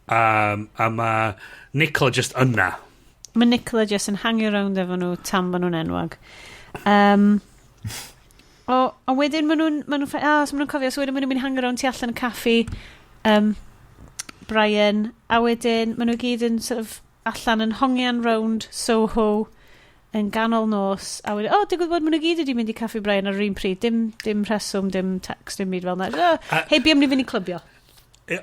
A mae Nicola just yna. Mae Nicola just yn hangio round efo nhw tan maen nhw'n enwog. O, a wedyn maen nhw'n, so maen nhw'n cofio, so wedyn maen nhw'n mynd hangio round tu allan y caffi. Brian, a wedyn maen nhw gyd yn sort of allan yn hongian rownd Soho yn ganol nos, a wedyn, oh, digwydd bod maen nhw gyd wedi mynd i Caffi Brian ar yr un pryd, dim rheswm, dim text, dim byd fel yna. Oh, hei, be am ni fynd i clybio?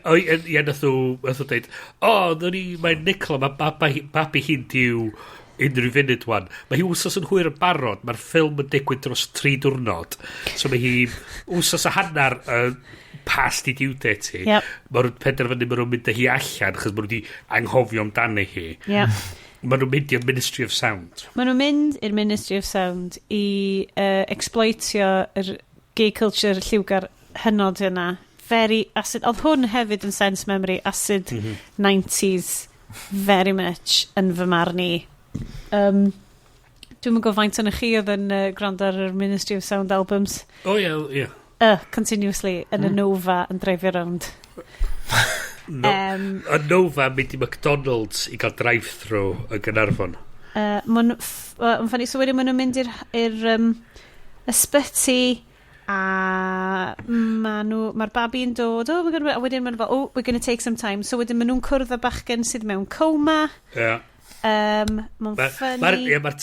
O, ie, nath nhw deud, o, oh, ni, mae Nicola, mae babi hi'n due unrhyw funud wan. Mae hi wsos yn hwyr yn barod, mae'r ffilm yn digwydd dros 3 diwrnod. So mae hi wsos a hanner past i due date hi. Mae nhw'n penderfynu maen nhw'n mynd â hi allan, chos maen nhw wedi anghofio amdani hi. Maen nhw'n mynd i'r Ministry of Sound. Maen nhw'n mynd i'r Ministry of Sound i exploitio yr gay culture lliwgar hynod yna. Very acid. Oedd hwn hefyd yn sense memory acid 90s very much yn fy marn i. Dwi'n gwybod faint o'n chi oedd yn gwrando ar yr Ministry of Sound albums. O ie. Continuously yn y Nova yn dreifio rownd. No, y Nova mynd i McDonald's i gael drive-thru yn Gaernarfon. Mae'n funny. So wedyn maen nhw'n mynd i'r ysbyty a mae'r babi'n dod, oh, we're gonna, a wedyn maen nhw fel, "Oh, we're going to take some time." So wedyn maen nhw'n cwrdd â bachgen sydd mewn coma. Mae'n funny. Ie, mae'r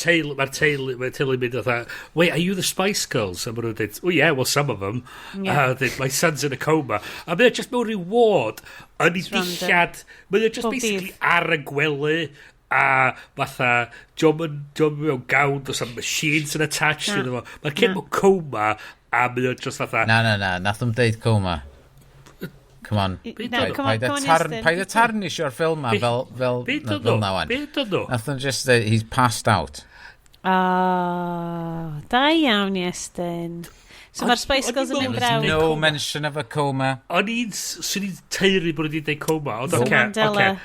teulu mynd fatha, "Wait, are you the Spice Girls?" A maen nhw'n dweud, "Oh yeah, well, some of them." Yeah. Dweud, "My son's in a coma." A mae o just mewn rhyw ward yn ei random. dillad. Mae o just Bob basically dydd. ar y gwely a fatha, dio'm mewn gown, does am machines yn attached Na. iddo fo. Mae'r kid Na. mewn coma a mae o just fatha, Na, nath nhw'n deud coma. Come on. Na, come on, Paid a come on, Iestyn. Paid a tarnish-io'r ffilm ma fel, Be na, dod fel nhw? na wan. Be dod nhw? Nath nhw'n just dweud, "He's passed out." Oh, da iawn, Iestyn. So mae'r Spice Girls yn o'n i'n mynd meddwl- draw. No mention of a coma. O'n i'n, swn i'n taeru bod wedi deud coma, ond So oce, Mandela. oce.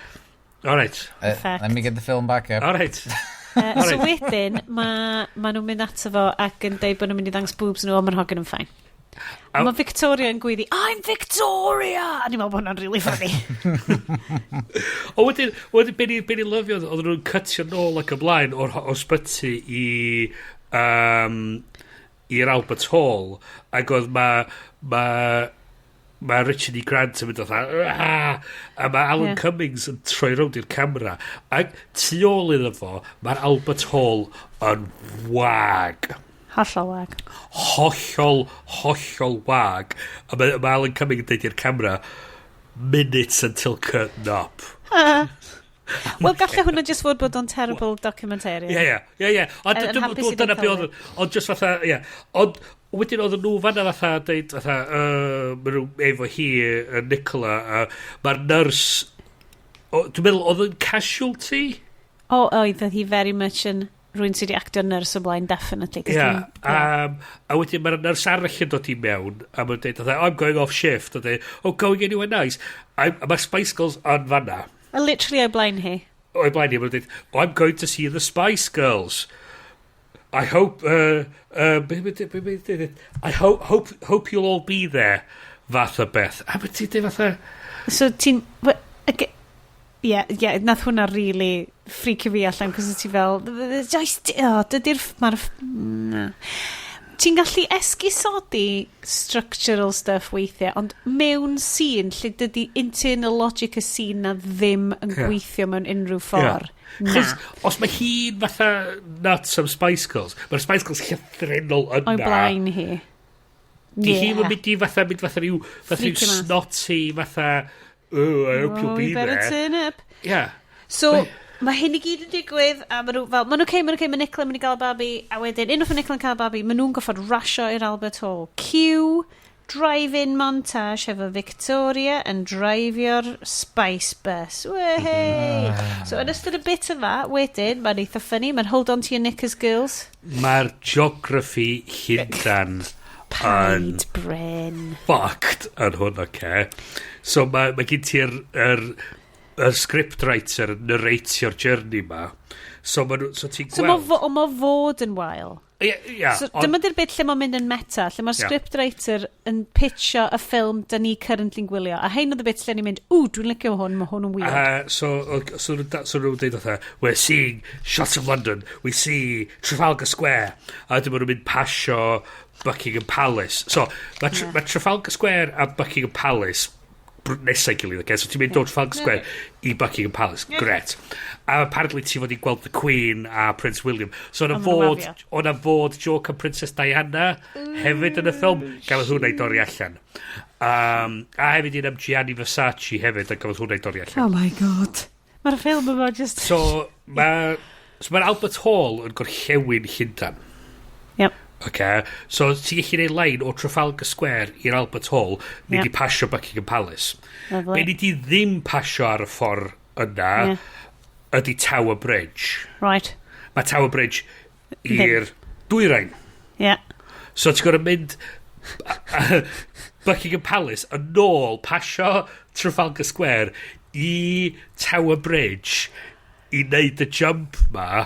All right, Effect. Let me get the film back up. all right. So wedyn, ma nhw'n mynd ato fo ac yn deud bod nhw'n mynd i ddangos boobs nhw, ond mae'r hogyn yn fine. A mae Victoria yn gweiddi, "I'm Victoria!" A ni'n meddwl bod hwnna'n really funny. O wedyn, be ni lyfio, oedd nhw'n cytio nôl ac ymlaen o'r ysbyty i'r Albert Hall, ac oedd ma Richard E. Grant yn mynd fatha, "Ah!" a mae Alan Cummings yn troi rownd i'r camera, ac tu ôl iddo fo, mae'r Albert Hall yn wag. Hollol wag. Hollol, hollol wag. A mae Alan Cumming yn deud i'r camera, "Minutes until curtain up." Wel, gallai hwnna just fod bod o'n terrible documentarian. Ie. Ond Yn hapus i dyna ddim be oedd, ond just fatha, ie. Ond wedyn oedd nhw fanna fatha, deud, fatha, maen nhw efo hi, Nicola, a mae'r nyrs, dwi'n meddwl, oedd yn casualty? O, oedd hi very much yn rhywun sydd wedi actio nyrs o blaen, definitely. 'Cos Ie. A wedyn mae'r nyrs arall yn dod i mewn, a mae'n deud, fatha, "I'm going off shift," a dweud, "Oh, going anywhere nice?" A mae'r Spice Girls yn fanna. A literally o'i blaen hi. O'i blaen hi, mae'n dweud, "Oh, I'm going to see the Spice Girls. I hope, I hope you'll all be there," fath o beth. A mae ti'n dweud fatha, So ti'n... Ie, nath hwnna really freakio fi allan, cos ti fel, just, oh, dydy'r... Mae'r... Na. Ti'n gallu esgusodi structural stuff weithiau, ond mewn scene lle dydy internal logic y scene na ddim yn gweithio mewn unrhyw ffordd. Na. Chos, os mae hi'n fatha nuts am Spice Girls, mae'r Spice Girls llythrennol yna. O'i blaen hi. Di hi'n mynd i fatha, mynd fatha rhyw Freakio mas. snotty, fatha, "Oh, I hope you'll Oh, be you better there." turn up. So, mae hyn i gyd yn digwydd, a maen nhw fel, maen nhw okay, maen nhw okay, mae Nicola yn mynd i gael y babi, a wedyn, unwaith mae Nicola yn cael y babi, maen nhw'n goffod rasio i'r Albert Hall. Cue, drive-in montage efo Victoria yn dreifio'r Spice Bus. Wehey! So, yn ystod y bit yma, wedyn, mae'n eitha funny, mae'n "Hold on to your knickers, girls." Mae'r geography Llundan yn Paid, Bryn. fucked yn hwn, oce. So mae gen ti'r yr scriptwriter yn narratio'r journey ma. So, so ti'n So, mae gweld fo, ma fod yn wael. Ie, So, dyma di'r bit lle mae'n mynd yn meta, lle mae'r scriptwriter yn pitcho y ffilm da ni currently'n gwylio. A hein oedd y bit lle ni'n mynd, "Ww, dwi'n licio hwn, mae hwn yn weird." So nhw'n dweud fatha, "We're seeing shots of London, we see Trafalgar Square," a wedyn maen nhw'n mynd pasio Buckingham Palace. So, mae yeah. ma Trafalgar Square a Buckingham Palace nesau gilydd, okay? So ti'n mynd o Trafalgar Square i Buckingham Palace, gret. A apparently ti fod i gweld the Queen a Prince William. So o'na A ma' nhw'n fod, wafio. o'na fod joke am Princess Diana hefyd yn y ffilm, gafodd hwnna i dorri allan. A hefyd un am Gianni Versace hefyd, a gafodd hwnna i dorri allan. Oh my God. Mae'r ffilm yma just. So mae'r Albert Hall yn gorllewin Llundan. Okay. So ti'n gallu gwneud line o Trafalgar Square i'r Albert Hall, ni di pasio Buckingham Palace. Lovely. Be ni di ddim pasio ar y ffordd yna ydy Tower Bridge. Mae Tower Bridge i'r dwyrain. So ti'n gorfod mynd Buckingham Palace yn ôl, pasio Trafalgar Square i Tower Bridge i wneud y jump ma.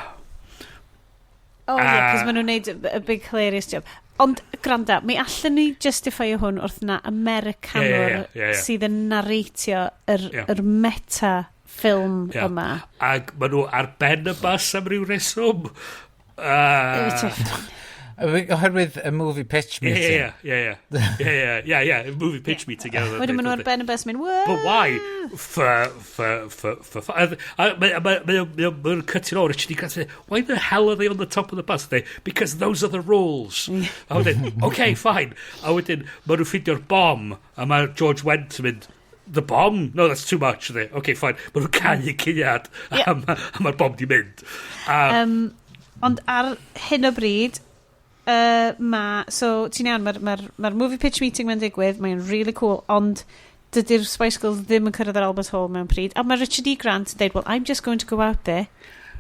Oh, yeah, cos maen nhw'n neud a big hilarious job. Ond, granda, mi allan ni justify hwn wrth na Americanwr Ie, ie, ie, ie. sydd yn narratio yr meta ffilm yma. Ac maen nhw ar ben y bus am ryw reswm. Oherwydd y movie pitch meeting. Ie, movie pitch meeting. Ie. Wedyn maen nhw ar ben y bus mynd, "Whoa!" But why? For a mae'n cutting over, Richard E. Grant, say, "Why the hell are they on the top of the bus?" They, "Because those are the rules." A wedyn, "Okay, fine." A wedyn, maen nhw'n ffeindio'r bomb, a mae George Wendt yn mynd, "The bomb? No, that's too much." They, "Okay, fine." Maen nhw'n cau caead, a mae'r bomb di mynd. Ond ar hyn o bryd, so ti'n iawn, mae'r ma movie pitch meeting mae'n digwydd, mae'n really cool, ond dydy'r Spice Girls ddim yn cyrraedd yr Albert Hall mewn pryd. A mae Richard E. Grant yn dweud, "Well, I'm just going to go out there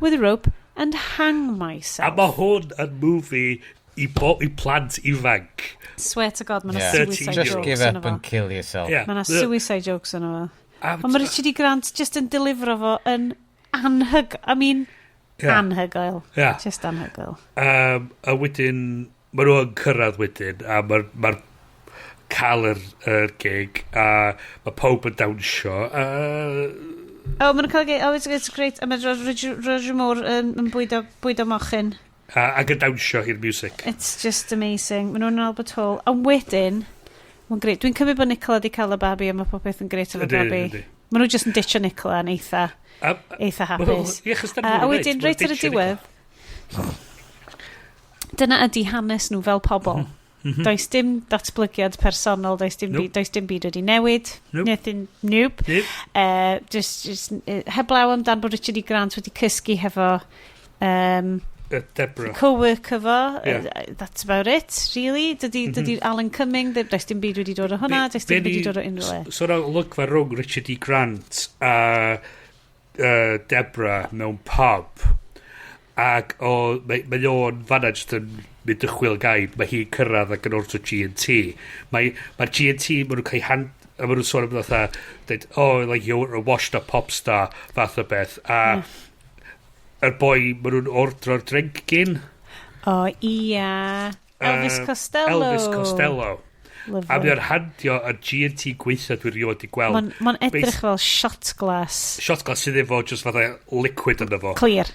with a rope and hang myself." A mae hwn yn movie i plant ifanc. Swear to God, mae yna 13 suicide Just jokes give yno up fo. and kill yourself. Yeah. Mae yna suicide jokes yno fo. A Ond mae Richard E. Grant just yn delifro fo yn anhyg... I mean, anhygoel. Just anhygoel. A wedyn, maen nhw yn cyrraedd wedyn, a mae'r ma cael yr gig, a mae pawb yn dawnsio. Oh, maen nhw'n cael gig. Oh, it's great. A mae Roger Moore yn bwydo mochyn. Ac yn dawnsio i'r music. It's just amazing. Maen nhw'n Albert Hall. A wedyn, mae'n great. Dwi'n cymryd bod Nicola di cael y babi a mae popeth yn great efo babi. Ydy. Maen nhw just yn ditcho Nicola yn eitha hapus. Ie, achos dyna A nhw'n wedyn, neud, reit ar y ma'n ditcho. diwedd, dyna ydy hanes nhw fel pobl. Does dim datblygiad personol, does dim, Nope. byd, does dim byd wedi newid. Nope. Nothing, nope. Nope. Just heblaw amdan bod Richard E. Grant wedi cysgu hefo Deborah. co-worker fo. Ie. That's about it, really. Dydy, dydy Alan Cumming, does dim byd wedi dod o hwnna, does dim byd wedi dod o unrhyw le. So na olygfa rhwng Richard E. Grant a Deborah mewn pub ac o, mae o'n fanna jyst yn mynd y chwil gaib, mae hi'n cyrraedd ac yn ordro G&T. Mae'r G&T, maen nhw'n cael hand, a maen nhw'n sôn am fatha, dweud, "Oh, like you're a washed up pop star," fath o beth. A yr boi, maen nhw'n ordro'r drink gin. O, ia. Elvis Costello. Elvis Costello. Lovely. A mae o'n handio y G&T gweitha dwi rioed di gweld. Mae'n ma edrych fel shot glass. Shot glass sydd efo just fatha liquid ynddo fo. Clear.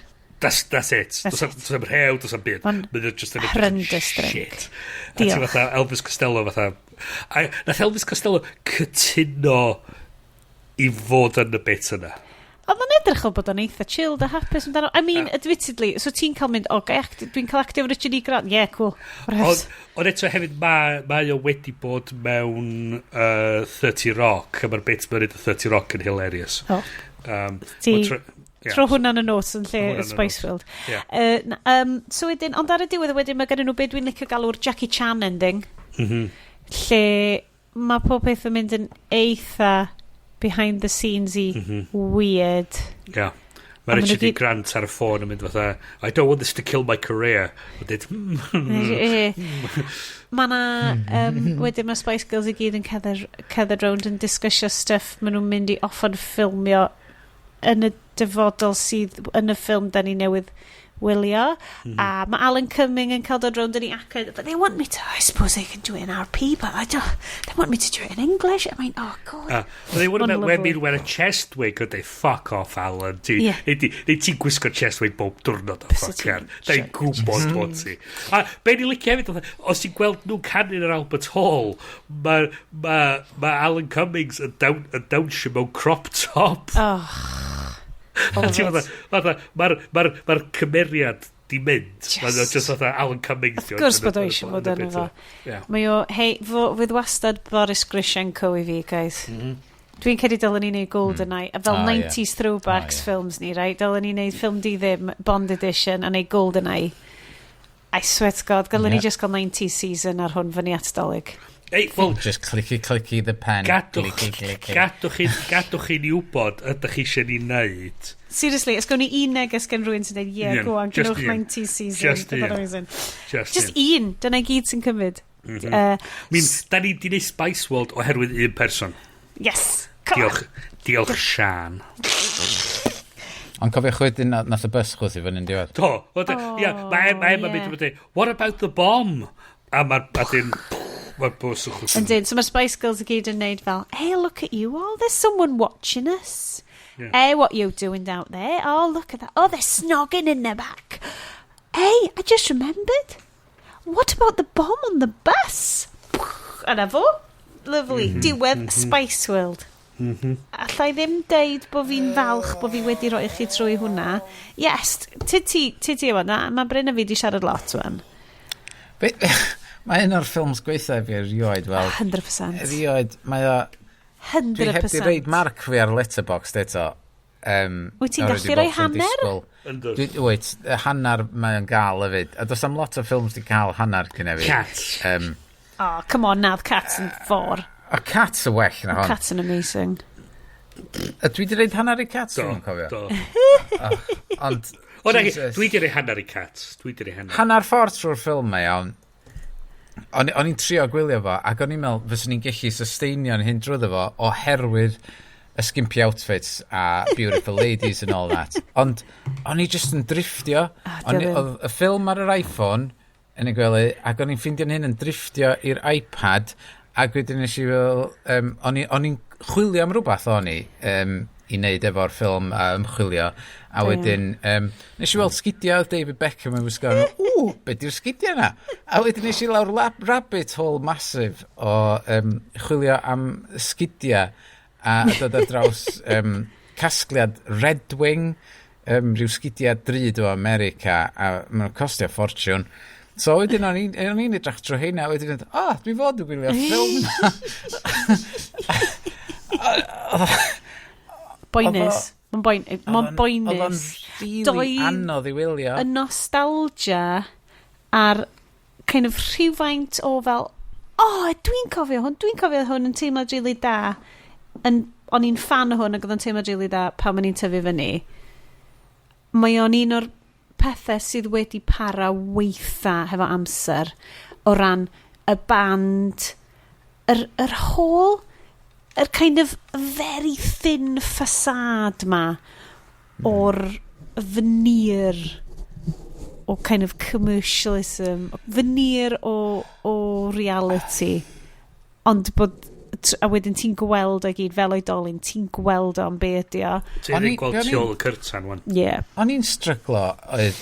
That's it. That's Does am it. does am rhew, does am byd. Ma'n Mae o just yn edrych yn horrendous drink. shit. A ti Diolch. fatha Elvis Costello fatha. A nath Elvis Costello cytuno i fod yn y bit yna. Oedd o'n edrych fel bod o'n eitha chilled a hapus amdano. I mean, admittedly, so ti'n cael mynd, "O, gai dwi'n cael actio efo Richard E. Grant. Yeah, cool." Ond Right. ond eto hefyd mae o wedi bod mewn 30 Rock a mae'r bit mewn 30 Rock yn hilarious. Oh. Ie. Tro hwnna yn y notes yn lle Throw hwnna yn y Spice notes. World. Ie. So wedyn, ond ar y diwedd wedyn mae gen nhw beth dwi'n licio galw'r Jackie Chan ending. Lle mae pob peth yn mynd yn eitha behind the scenes i weird. Ie. A Mae ma' nhw Richard E. gyd Grant ar y ffôn yn mynd fatha, "I don't want this to kill my career." A dweud, Mae na, wedyn mae Spice Girls i gyd yn cerdded rownd yn disgysio stuff maen nhw'n mynd i offon ffilmio yn y dyfodol sydd yn y ffilm da ni newydd wylio. A mae Alan Cumming yn cael dod rownd yn ei acen. But they want me to, I suppose they can do it in RP, but I don't, they want me to do it in English. I mean, oh God. They want Ma'n to wear me lovely. wear a chest wig, and they fuck off, Alan. Ti, yeah. Neu ti'n gwisgo chest wig bob diwrnod o Bysa fucking. ti'n Da i'n gwybod bod ti. A be ni licio hefyd, oedd, os ti'n gweld nhw'n canu yn yr Albert Hall, mae ma Alan Cummings yn dawnsio mewn crop top. Oh. A ti'n fatha, mae'r cymeriad di mynd. Mae'n just fatha Alan Cummings. Of course bod o eisiau bod yn efo. Yeah. Mae o, hei, fo, fydd wastad Boris Grishenko i fi, guys. Dwi'n credu dylen ni wneud GoldenEye, a fel Ah, ie. 90s throwbacks Ah, ie. films ni, right? Dylen ni wneud ffilm di ddim, Bond edition, a wneud GoldenEye. I swear to God, dylen ni just gael 90s season ar hwn fyny at Dolig. Ei, wel, Just clicky clicky the pen. Gadwch, Clicky clicky. gadwch chi ni wybod ydych chi eisiau ni wneud. Seriously, os gawn ni un neges gen rhywun sy'n dweud, yeah, Un, go on, just gwnewch un. 90s season. Just Bydd o'n un. amazing. Just, Just un. un, dyna i gyd sy'n cymryd. Mi'n, da ni di wneud Spice World oherwydd un person. Yes, come on. Diolch, diolch Sian. Ond cofiwch wedyn nath y bus chwythu fyny'n diwedd. Do, oh, ia, mae Emma mynd i dweud, "What about the bomb?" A mae'r, a dyn, mae'r bws yn chwythu. Yndyn, so mae'r Spice Girls i gyd yn neud fel, "Hey, look at you all, there's someone watching us. Hey, what you doing out there? Oh, look at that. Oh, they're snogging in the back. Hey, I just remembered. What about the bomb on the bus?" A na fo. Lovely. Diwedd Spice World. Alla i ddim deud bod fi'n falch bod fi wedi rhoi chi trwy hwnna. Yes, ti yma, na, mae Bryn a fi di siarad lot wan. Mae un o'r ffilms gweitha fi erioed, wel, 100%. erioed, mae o. Dwi heb di 100%. reid mark fi ar Letterboxd eto. Wyt ti'n oherwydd gallu rhoi bod o'n hanner? disgwyl. Yndw. Wyt, y hanner mae o'n gael hefyd. A does am lot o ffilms di cael hanner cyn hefyd. Cats. Oh, come on, nadd Cats yn 4. A Cats y well na hon. Cats yn amazing. A dwi di reid hanner i Cats, Do, dwi'n cofio. do. Ond, O, na, Jesus. dwi di rhoi hanner i Cats. Dwi di rhoi hanner. Hanner ffordd trwy'r ffilm mae iawn. O'n i'n trio gwylio fo, ac o'n i'n meddwl fyswn i'n gallu sustainio'n hyn drwyddo fo oherwydd y skimpy outfits a beautiful ladies and all that. Ond o'n i just yn driftio. Ah, O'n dio ddim. Oedd y ffilm ar yr iPhone yn y gwely, ac o'n i'n ffeindio'n hyn yn driftio i'r iPad, ac wedyn nes i fel, o'n i'n chwilio am rhywbeth o'n i, i wneud efo'r ffilm a ymchwilio, a wedyn, nes i weld sgidiau oedd David Beckham yn wisgo, ww, be di'r sgidiau na? A wedyn nes i lawr rabbit hole massive o chwilio am sgidiau, a dod ar draws casgliad Red Wing, rhyw sgidiau drud o America, a maen nhw'n costio ffortiwn. So wedyn o'n i'n edrych trwy heina, wedyn yn, oh, dwi fod yn gwylio ffilm. Boenus. Mae'n Oedd o'n boenus. really anodd i wylio. Y nostalgia a'r kind of rhywfaint o fel, oh, dwi'n cofio hwn yn teimlo really da. O'n i'n fan o hwn ac oedd o'n teimlo really da pan o'n i'n tyfu fyny. Mae o'n un o'r pethau sydd wedi para weitha hefo amser o ran y band, yr whole, yr kind of very thin facade ma o'r veneer o kind of commercialism, veneer o reality. Ond bod, a wedyn ti'n gweld o gyd fel oedolyn, ti'n gweld o am be ydi o. Ti'n O'n gweld o'n tu ôl y cyrtan, wan. Yeah. O'n i'n stryglo, oedd,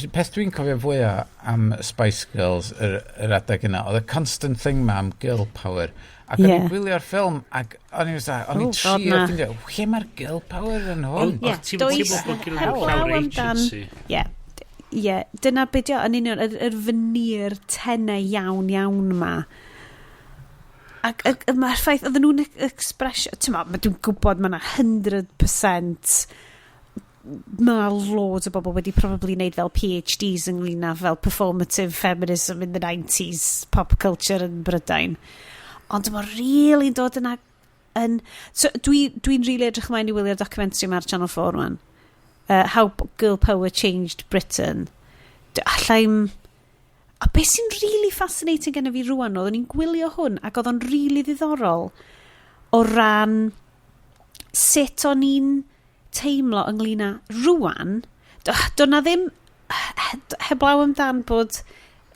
y peth dwi'n cofio fwyaf am Spice Girls yr adeg yna, oedd y constant thing ma am girl power. Ac o'n i'n gwylio'r ffilm, ac o'n i'n o'n i'n Oh, God, trio na. ffindio, lle mae'r girl power yn hwn? Ond Ie, ti'n does teimlo bod gen nhw heblaw llawer amdan- agency. Ie. Ie, dyna be di o, yn union, yr veneer tenau iawn iawn ma. Ac mae'r ffaith, oedden nhw'n expresio, ti'n ma, dwi'n gwybod mae yna 100% mae loads o bobl wedi probably wneud fel PhDs ynglyn â fel performative feminism in the 90s pop culture yn Brydain. Ond mae'n really dod yna yn. So dwi'n really edrych ymlaen i wylio'r documentary ma ar Channel 4 man. How Girl Power Changed Britain. Allai'm. A beth sy'n really fascinating gen i fi rwan, oeddwn i'n gwylio hwn ac oedd o'n really ddiddorol o ran sut o'n i'n teimlo ynglyn â rwan, do na ddim Heblaw amdan bod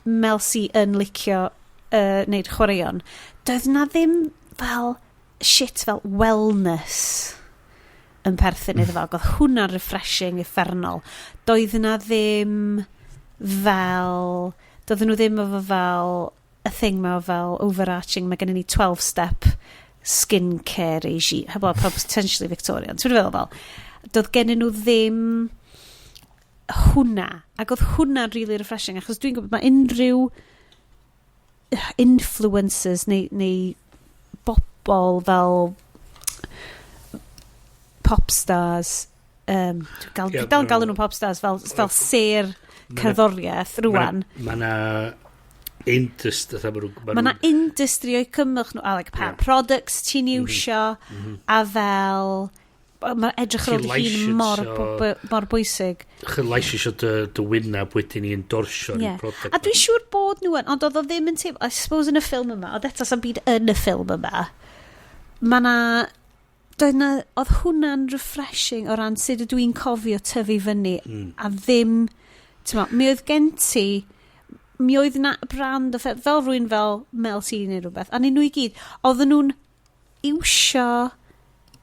Mel C yn licio neud chwaraeon, doedd na ddim fel shit fel wellness yn perthyn iddo fo. Ac oedd hwnna'n refreshing uffernol. Doedd na ddim fel... Doedden nhw ddim efo fel y thing ma fel overarching, mae gennym ni 12 step skincare regime, heblaw potentially Victorian. Ti'n feddwl fel, doedd gennyn nhw ddim hwnna. Ac oedd hwnna'n really refreshing, achos dwi'n gwybod mae unrhyw influencers neu bobl fel pop stars, dwi'n dwi dal yn galw nhw'n pop stars fel sêr cerddoriaeth rwan. Mae na industry, fatha ma Mae na industry o'i cymryd nhw, a like, pa products ti'n iwsio, a fel mae'n edrych ar ôl dy hun mor bwysig. Chi'n licensio dy wyneb wedyn i endorsio yeah. product. A dwi'n siŵr bod nhw yn, ond oedd o ddim yn teimlo, I suppose yn y ffilm yma, ond eto sa'm byd yn y ffilm yma, mae na, doedd na, oedd hwnna'n refreshing o ran sut ydw i'n cofio tyfu fyny, a ddim, ti'n mi oedd gen ti, mi oedd na brand o fel rhywun fel Mel C neu rhywbeth, a nhw i gyd, oedden nhw'n iwsio,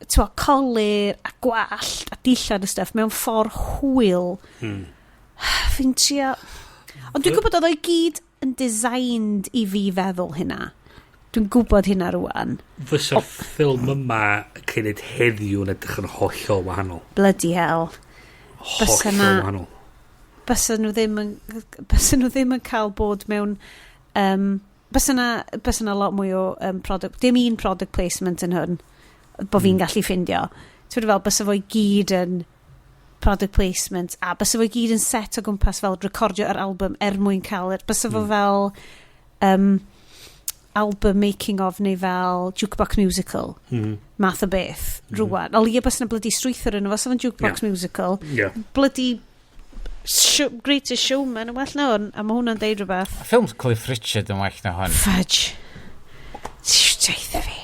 ti'n colur a gwallt a dillad a stuff mewn ffordd hwyl. Fi'n trio... Ond dwi'n gwybod oedd o'i gyd yn designed i fi feddwl hynna. Dwi'n gwybod hynna rwan. Fysa'r ffilm yma cyn neud heddiw yn edrych yn hollol wahanol. Bloody hell. Bysa Hollol wahanol. Bysa nhw ddim yn cael bod mewn bysa na lot mwy o product, dim un product placement yn hwn bod fi'n gallu ffindio. Ti'n fel bysa fo i gyd yn product placement a bysa fo i gyd yn set o gwmpas fel recordio yr album er mwyn cael yr, bysa fo fel album making of neu fel jukebox musical math o beth rwan. O leia bysa na bloody strwythur yn efo, sa fo'n jukebox musical. Bloody Greatest Showman yn well na hwn, a mae hwnna'n deud rhywbeth. Ffilms Cliff Richard yn well na hwn. Fudge. Deitha fi.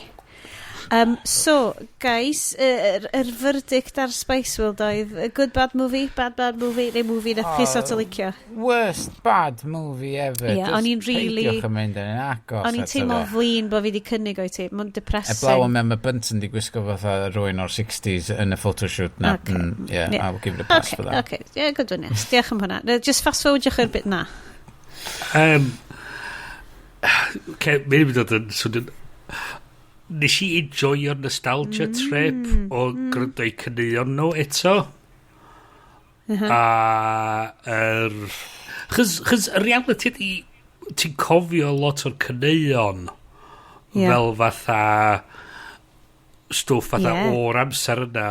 So, guys, yr verdict ar Spice World oedd a good bad movie, bad bad movie, neu movie nath chi sort o licio? Worst bad movie ever. Ie, Just o'n i'n really- Peidiwch yn mynd yn agos O'n i'n ato teimlo fo. flin bod fi wedi cynnig o'i ti. Mae'n depressing. Eblaw am Emma Bunton di gwisgo fatha rhywun o'r 60s yn y photoshoot na. Okay. Yeah, I'll give it a pass for that. Okay, yeah, good one, yes. Diolch am hwnna. Just fast forward i'r bit na. Okay, mae'n mynd dod yn swnio'n... Nes i enjoyo'r nostalgia trip o gwrando i caneuon nhw eto. A chos y reality ydi, ti'n cofio lot o'r caneuon fel fatha stwff fatha o'r amser yna.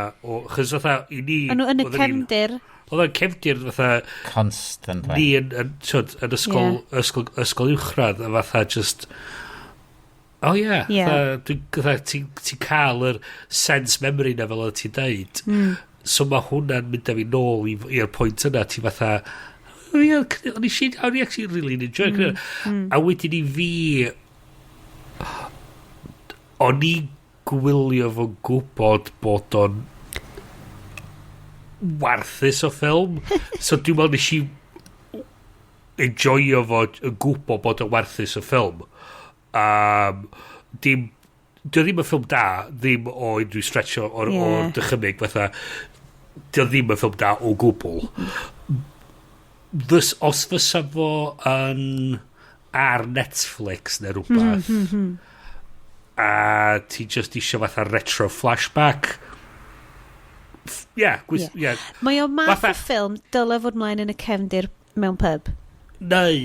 Chos fatha i ni O'n nhw yn y oedden ni'n- cefndir. Oedd o'n cefndir fatha Constantly. ni yn, t'wod, yn ysgol uwchradd a fatha just oh yeah, fatha, fatha, ti cael yr sense memory na fel oedd ti'n deud, so mae hwnna'n mynd â fi nôl i'r pwynt yna, ti fatha, oh yeah, o'n i actually really enjoy A wedyn i fi, o'n i'n gwylio fo'n gwybod bod o'n warthus o ffilm, so dwi'n meddwl nes i enjoyo fo yn gwybod bod o'n warthus o ffilm. Dim dio ddim yn ffilm da, ddim o unrhyw stretch o'r dychymyg, fatha dio ddim yn ffilm da o gwbl. Os fysa fo yn ar Netflix neu rhywbeth a ti just isio fatha retro flashback, yeah, yeah. Mae o math o ffilm dyle fod mlaen yn y cefndir mewn pub. Neu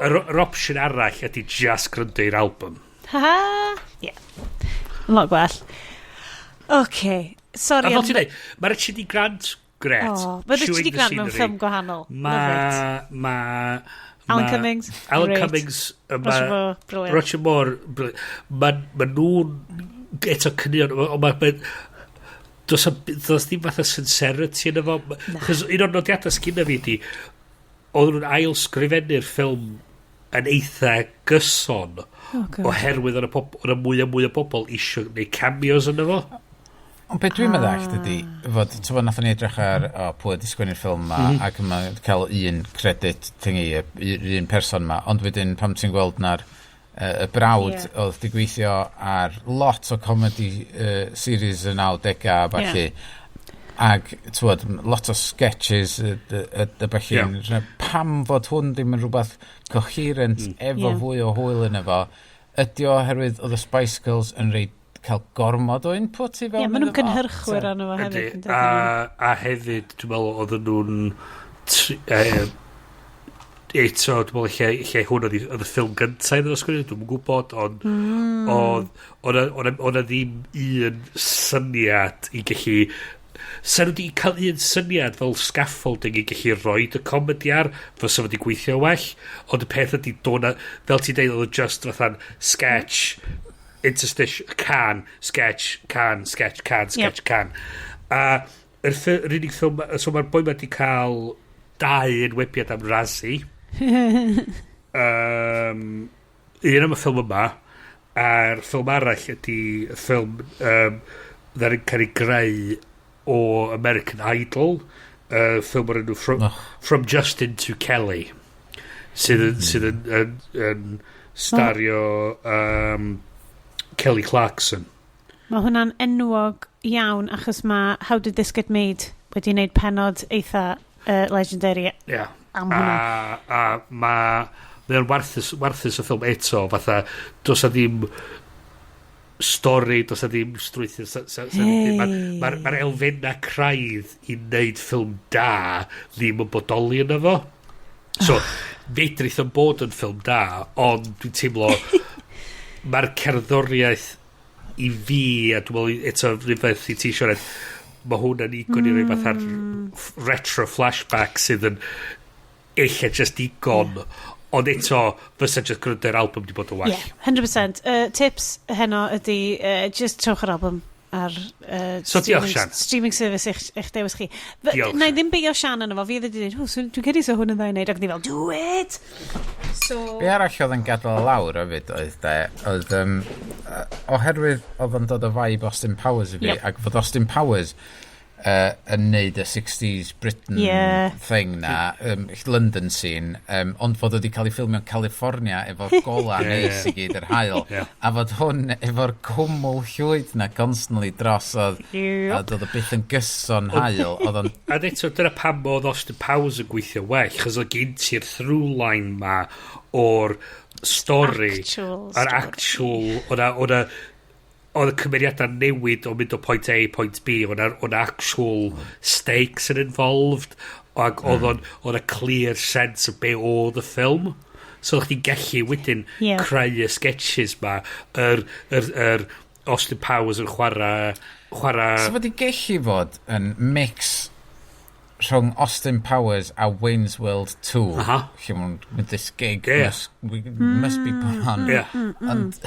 yr opsiwn arall ydy just gwrando i'r album. Ha ha! Yeah. Yn lot gwell. OK. Sorry A fel am ti'n dweud, mae Richard E. Grant, gret. Oh, mae Richard Chewing E. the Grant mewn scenery. ffilm gwahanol. Love it. Ma Alan Cummings, Alan great. Cummings. Roger Moore, brilliant. Roger Moore, brilliant. Ma nhw'n eto caneuon, ond does ddim fatha sincerity yn efo. Chos un o'r nodiadau sgynna fi ydi, oedd nhw'n ail sgrifennu'r ffilm yn eitha gyson Oh, God. oherwydd oedd y mwy a mwy o bobl eisiau gwneud cameos yn efo. Ond beth dwi'n meddwl ydy, fod, ti'n fod, nathon ni edrych ar o, pwy wedi sgwennu'r ffilm ma, ac mae'n cael un credit thingy, un person ma, ond wedyn pam ti'n gweld na'r y brawd oedd di gweithio ar lot o comedy series y 90au a ballu, ac ti'n lot o sketches y ballu, pam fod hwn ddim yn rhywbeth coherent efo fwy o hwyl yn efo, ydy o oherwydd oedd y Spice Girls yn rei cael gormod o input i fewn Ie, maen nhw'n iddo fo? gynhyrchwyr arno fo hefyd. Ydy, yn dydyn nhw? a hefyd, dwi'n meddwl, oedden nhw'n eto, dwi'n meddwl lle hwn oedd y ffilm gyntaf iddyn nhw sgwennu, dwi'n gwybod, ond oedd 'na ddim un syniad i gallu. Sa nhw wedi cael un syniad fel scaffolding i gallu rhoi y comedy ar, fysa fo wedi gweithio well, ond y peth ydy, do na, fel ti'n deud, oedd o just fatha'n sketch, interstitial, can, sketch, can, sketch, can, sketch, can. A yr unig ffilm, so mae'r boi ma wedi cael dau enwebiad am Razzie. Un am y ffilm yma, a'r ffilm arall ydy y ffilm ddaru'n cael ei greu o American Idol, ffilm o'r enw Och. From Justin to Kelly, sydd yn stario Kelly Clarkson. Mae hwnna'n enwog iawn achos mae How Did This Get Made wedi wneud penod eitha legendary am hwnna. A mae o'n warthus y ffilm eto, fatha, does 'na ddim stori, does 'na ddim strwythur. Mae'r ma elfennau craidd i wneud ffilm da ddim yn bodoli yna fo. So, fedrith yn bod yn ffilm da, ond dwi'n teimlo mae'r cerddoriaeth i fi, a dwi'n meddwl eto rhywbeth i ti siarad, mae hwn yn igon i roi fatha'r retro flashback sydd yn eich just digon, ond eto fysa just gwrando'r album di bod yn well. Yeah, 100%. Tips heno ydy just trowch yr album ar So diolch, Sian. streaming service eich dewis chi. Diolch, Na i ddim beio Sian yno fo, fi wedi dweud, "Oh, so, dwi'n credu so hwn yn dda i wneud," ac ni fel, "Do it!" So, Be arall oedd yn gadael lawr hefyd oedd de, oedd oherwydd oedd o'n dod o vibe Austin Powers i fi, ac fod Austin Powers yn neud y 60s Britain thing na, London scene, ond fod wedi cael ei ffilmio yn California efo'r gola neis i gyd yr haul, a fod hwn efo'r cwmwl llwyd na constantly dros oedd, a doedd o byth yn gyson haul, oedd o'n A eto, dyna pam oedd Austin Powers yn gweithio well, chos oedd gen ti'r through line ma o'r stori, Actual yr story. actual, o'na oedd y cymeriadau newid o mynd o point A i point B, o'na actual stakes yn involved, ac oedd o'n oedd a clear sense o be oedd y ffilm. So o'ch chdi'n gallu wedyn creu y sketches ma, yr Austin Powers yn chwarae. So fod i gellu fod yn mix rhwng Austin Powers a Wayne's World 2. Lle ma'n with this gig must be put on. Ond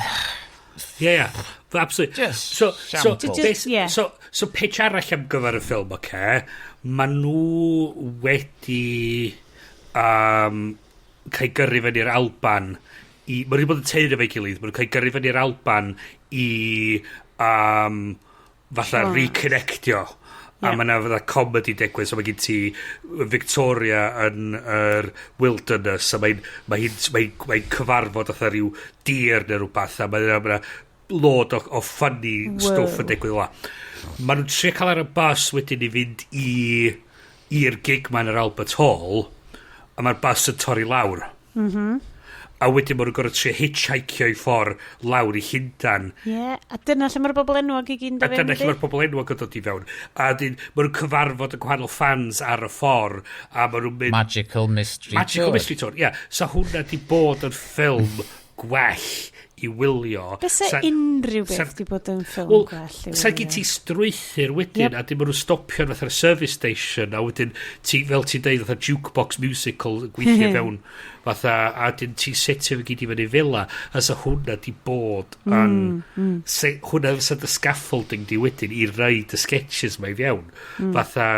Ie. Absolutely. Just So, shambles. So pitch arall am gyfer y ffilm, oce? Okay? Ma nhw wedi cael gyrru fyny i'r Alban i... Mae nhw wedi bod yn teulu efo'i gilydd. Mae nhw'n cael gyrru fyny i'r Alban i fatha reconnectio. A mae yna fatha comedy digwydd, so mae gen ti Victoria yn yr wilderness, a mae cyfarfod fatha rhyw deer neu rhywbeth, a mae yna ma load o funny stwff yn digwydd la. Mae nhw'n trio cael ar y bus wedyn i fynd i'r gig ma yn yr Albert Hall, a mae'r bus yn torri lawr. A wedyn maen nhw'n gorfod trio hitchhikeio i ffordd lawr i Llundan. Ie, yeah, a dyna lle mae'r bobl enwog i gyd yn A dod dyna fewn, lle mae'r pobl enwog yn dod i fewn. A dyn, maen nhw'n cyfarfod y gwahanol fans ar y ffordd, a maen nhw'n mynd Magical Mystery Magical Tour. Mystery Tour, ie. Yeah. So hwnna di bod yn ffilm gwell i wylio. Bysa unrhyw beth di bod yn ffilm Wel, gwell i sa gen wylio. ti strwythur wedyn, a dim maen nhw'n stopio yn fatha'r service station, a wedyn, ti, fel ti'n deud, fatha jukebox musical yn gweithio fewn, fatha, a dyn ti setio fe gyd i fyny fel 'a, a sa hwnna di bod yn, hwnna fysa dy scaffolding di wedyn i roid y sketches ma i fewn. Fatha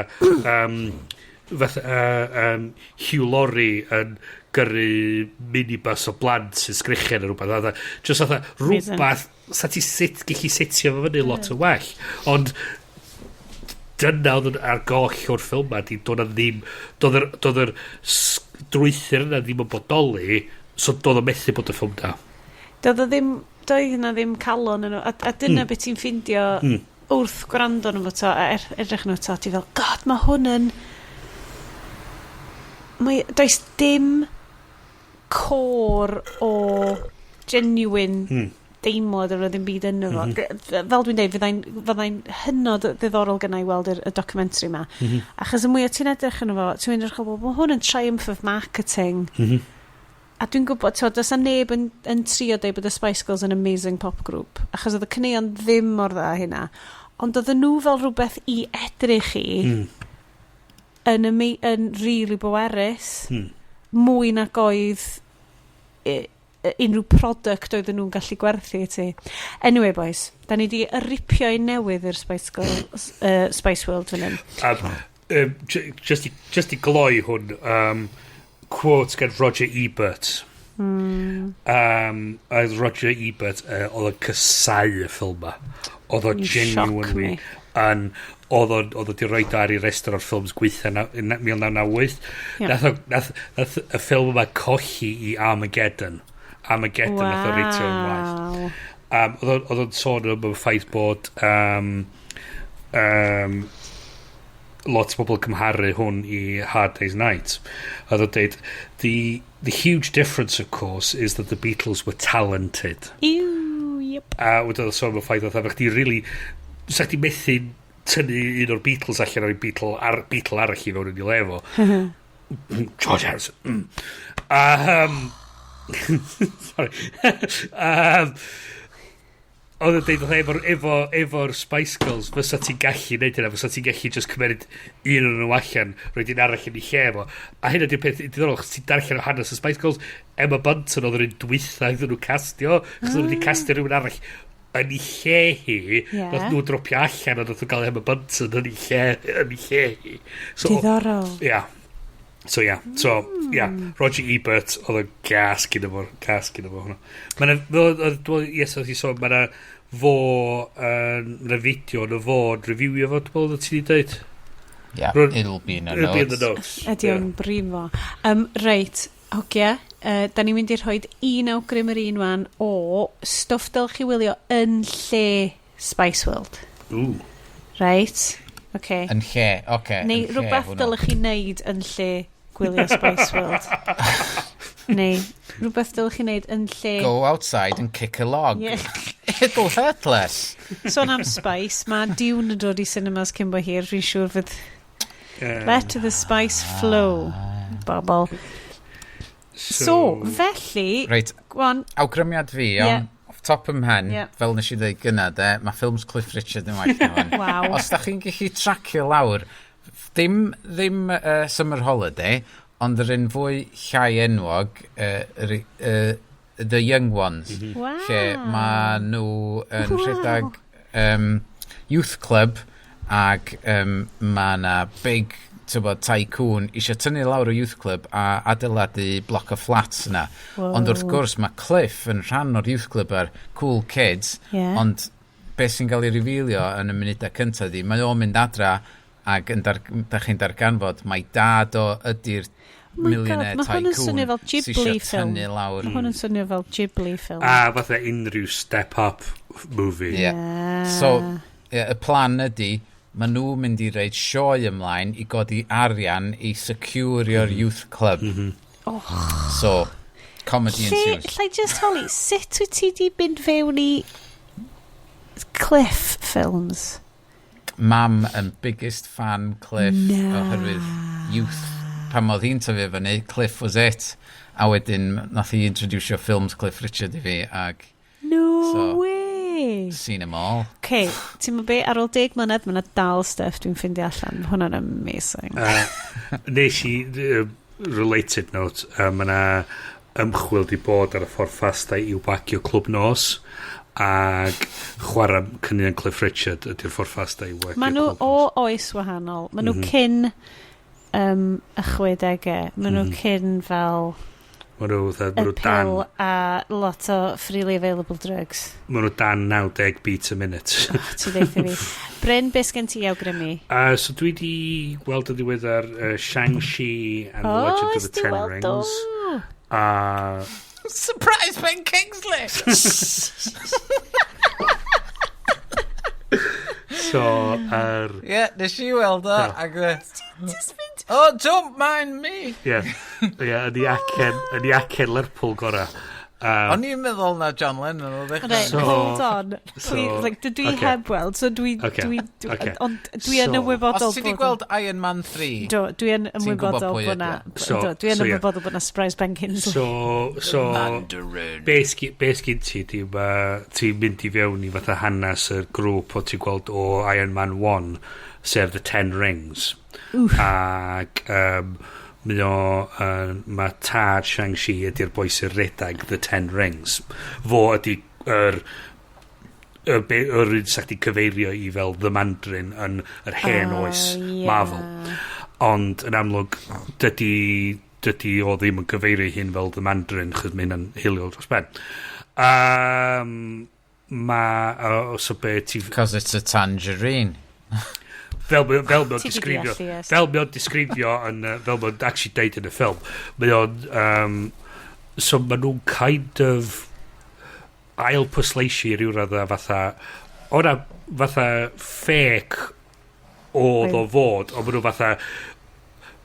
Hugh Laurie yn gyrru minibus o blant sy'n sgrechian neu rhywbeth. Fatha, just fatha Amazing. rhywbeth, sa ti gallu setio fo fyny lot o well. Ond Dyna oedd yn ar goll o'r ffilm ma, di doedd na ddim, doedd yr strwythur yna ddim yn bodoli, so doedd o methu bod y ffilm da. Doedd o ddim, doedd yna ddim calon yn. A dyna beth ti'n ffindio wrth gwrando arno fo to, a edrych arno to, ti fel, "God, mae hwn yn..." Does dim core o genuine deimlad o'r ddim byd yno fo. Fel dwi'n deud, fyddai'n hynod ddiddorol gynna i weld y documentary ma. Achos y mwyaf ti'n edrych arno fo, ti'n edrych o, mae hwn yn triumph of marketing. A dwi'n gwybod, ti'n does 'na neb yn trio deud bod y Spice Girls yn amazing pop group. Achos oedd y caneuon ddim mor dda hynna. Ond oedden nhw fel rhywbeth i edrych i yn really bwerus. Mwy nag oedd unrhyw product oedden nhw'n gallu gwerthu i ti. Anyway, boys, da ni di ripio i newydd i'r Spice Girls, Spice World fan hyn. Just i gloi hwn, quote gan Roger Ebert. Oedd Roger Ebert, oedd o'n casáu y ffilm ma. Oedd o You shock genuinely me. yn oedd o di roed ar ei restr o'r ffilms gweitha 1998. Nath y ffilm yma colli i Armageddon. Armageddon nath o reitio yn waeth. Oedd o'n sôn am y ffaith bod lot o bobl yn cymharu hwn i Hard Day's Night. Oedd o'n dweud, The huge difference, of course, is that the Beatles were talented." Ew, yep. A wedyn oedd o'n sôn am y ffaith oedd chdi really, sa chdi methu tynnu un o'r Beatles allan o'r Beatle, Beatle arall i fewn yn ei le fo. George Harrison. Sorry. Oedd yn deud efo'r efo Spice Girls fysa ti'n gallu neud hynna, fysa ti'n gallu just cymeryd un o'n nhw allan, roed un arall yn ei lle fo. A hynna di'r peth diddorol, chos ti'n darllen o hanes y Spice Girls, Emma Bunton oedd yr un dwytha iddyn nhw castio, chos nhw wedi castio rhywun arall yn ei lle hi, nath nhw dropio allan a nath nhw gael Emma Bunton yn ei lle hi. So, Diddorol. Yeah. So yeah, so yeah, Roger Ebert oedd yn gas gyda fo, gas gyda fo hwnna. Mae'n, fel, yes, oedd hi sôn, mae'n fo, mae'n fideo yn y fo yn reviewio fo, dwi'n meddwl ti wedi dweud? Yeah, it'll be in the It'll be in the notes. Notes. Ydy o'n brifo. Reit, hogia, da ni'n mynd i rhoi un awgrym yr un wan o stwff dylch chi wylio yn lle Spice World. Ooh. Reit, okay. Yn lle, oce. Okay, Neu rhywbeth dylech chi wneud yn lle gwylio Spice World. Neu rhywbeth dylech chi wneud yn lle. Go outside and kick a log. It'll hurt less. Sôn am Spice, mae Dune yn dod i cinemas cyn bo hir, fi'n siŵr fydd. Let the spice flow, bobl. So, felly. Reit, Go on. Awgrymiad fi, iawn, off top ym mhen, fel nes i ddweud gynna, de, mae ffilms Cliff Richard yn waith na hwn. Os da chi'n gallu tracio lawr, ddim Summer Holiday, ond yr un fwy llai enwog, The Young Ones, lle mae nhw yn rhedeg youth club ac mae yna big, tybod, tycoon eisiau tynnu lawr o youth club a adeiladu block of flats yna. Ond wrth gwrs mae Cliff yn rhan o'r youth club a'r cool kids, ond beth sy'n cael ei revealio yn y munudau cyntaf di, mae o'n mynd adra ac yn da chi'n darganfod mae dad o ydy'r Oh my God, millionaire mae hwn yn tycoon swnio fel sy Ghibli isio film. tynnu lawr. Mae hwn yn swnio fel Ghibli film. A fatha unrhyw Step Up movie. Yeah. So, yeah, y plan ydy, maen nhw'n mynd i roid sioe ymlaen i godi arian i securio'r youth club. Oh. So, comedy Lle, ensues. lle just holi, sut wyt ti di mynd fewn i Cliff films? Mam yn biggest fan Cliff Na. oherwydd youth pan oedd hi'n tyfu fyny, Cliff was it. A wedyn nath hi introducio films Cliff Richard i fi ag No So- way! Seen them all. Okay, ti'n mynd be, ar ôl 10 mlynedd, mae yna dal stuff dwi'n ffindio allan. Mae hwnna'n amazing. Nes i, related note, mae yna ymchwil di bod ar y ffordd ffasta i wagio clwb nos ac chwarae caneuon Cliff Richard ydy'r ffordd ffasta i wagio Maen nhw clwb o nos. oes wahanol. Maen nhw cyn y 60au. Maen nhw cyn fel. Mae nhw, fatha, ma Y nhw dan, pill a lot o freely available drugs. Ma nhw dan 90 beats a minute. Oh, ti ddeutha fi. Bryn, beth sgen ti awgrymu? So dwi di gweld yn ddiweddar Shang-Chi and the Legend of the ti Ten weld Rings. o? Surprise Ben Kingsley! So, Ie, yeah, nes i weld o, ac Just fynd. Oh, don't mind me! Ie, ie, yn i acen Lerpwl gora. O'n i'n meddwl na John Lennon oedd eich. Right, hold on. Please, like, dydw i heb weld, so dwi, dwi, ond dwi yn ymwybodol Os ti wedi gweld Iron Man 3, Do, dwi yn ti'n gwybod ymwybodol pwy bod ydi na o. Do, dwi yn So, ie. ymwybodol bod na surprise Ben Kingsley. So, Mandarin. be sgyn ti, di, ti'n mynd i fewn i fatha hanes y grŵp o ti'n gweld o Iron Man 1, sef The Ten Rings. Ac mae o, mae tad Shang-Chi ydy'r boi sy'n redag The Ten Rings. Fo ydy yr un sa chdi cyfeirio i fel The Mandarin yn yr hen oes Marvel. Ond yn amlwg, dydy o ddim yn cyfeirio ei hun fel The Mandarin, chos mae hynna'n hiliol dros ben. So be ti Cos it's a tangerine. Fel mae o'n Ti 'di disgrifio deall, yes. fel mae o'n disgrifio yn fel mae o'n actually deud yn y ffilm, mae o'n so mae nhw'n kind of ail pwysleisio i ryw radda fatha o'na fatha fake oedd o fod, ond maen nhw fatha,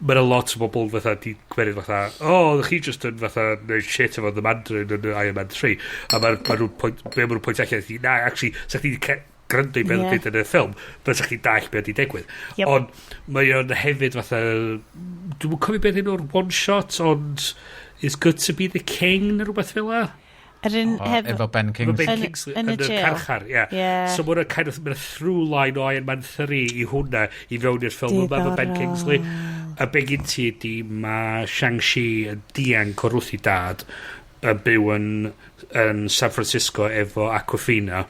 mae yna lot o bobl fatha di gweud fatha, "Oh, ydych chi just yn fatha neud shit efo The Mandarin yn Iron Man 3," a ma nhw'n point, be ma nhw'n pwynt allan ydi, na, actually, sa chdi 'di gwrando i beth yeah. yn y ffilm, bysa chdi dall beth di digwydd. Ond mae o'n hefyd fatha, dwi'n cofio beth enw'r one shot, ond "It's Good to Be the King" neu rhywbeth fel la. Yr un O, efo Ben Efo Kingsley. Ben Kingsley yn y yn y jail. carchar, ie. Ie. So mae hwnna kind of, mae'n through line o Iron Man 3 i hwnna i fewn i'r ffilm yma efo Ben Diddorol. Kingsley. A be gyn ti ydi mae Shang-Chi yn dianc o'r wrth i dad yn byw yn San Francisco efo Awkwafina.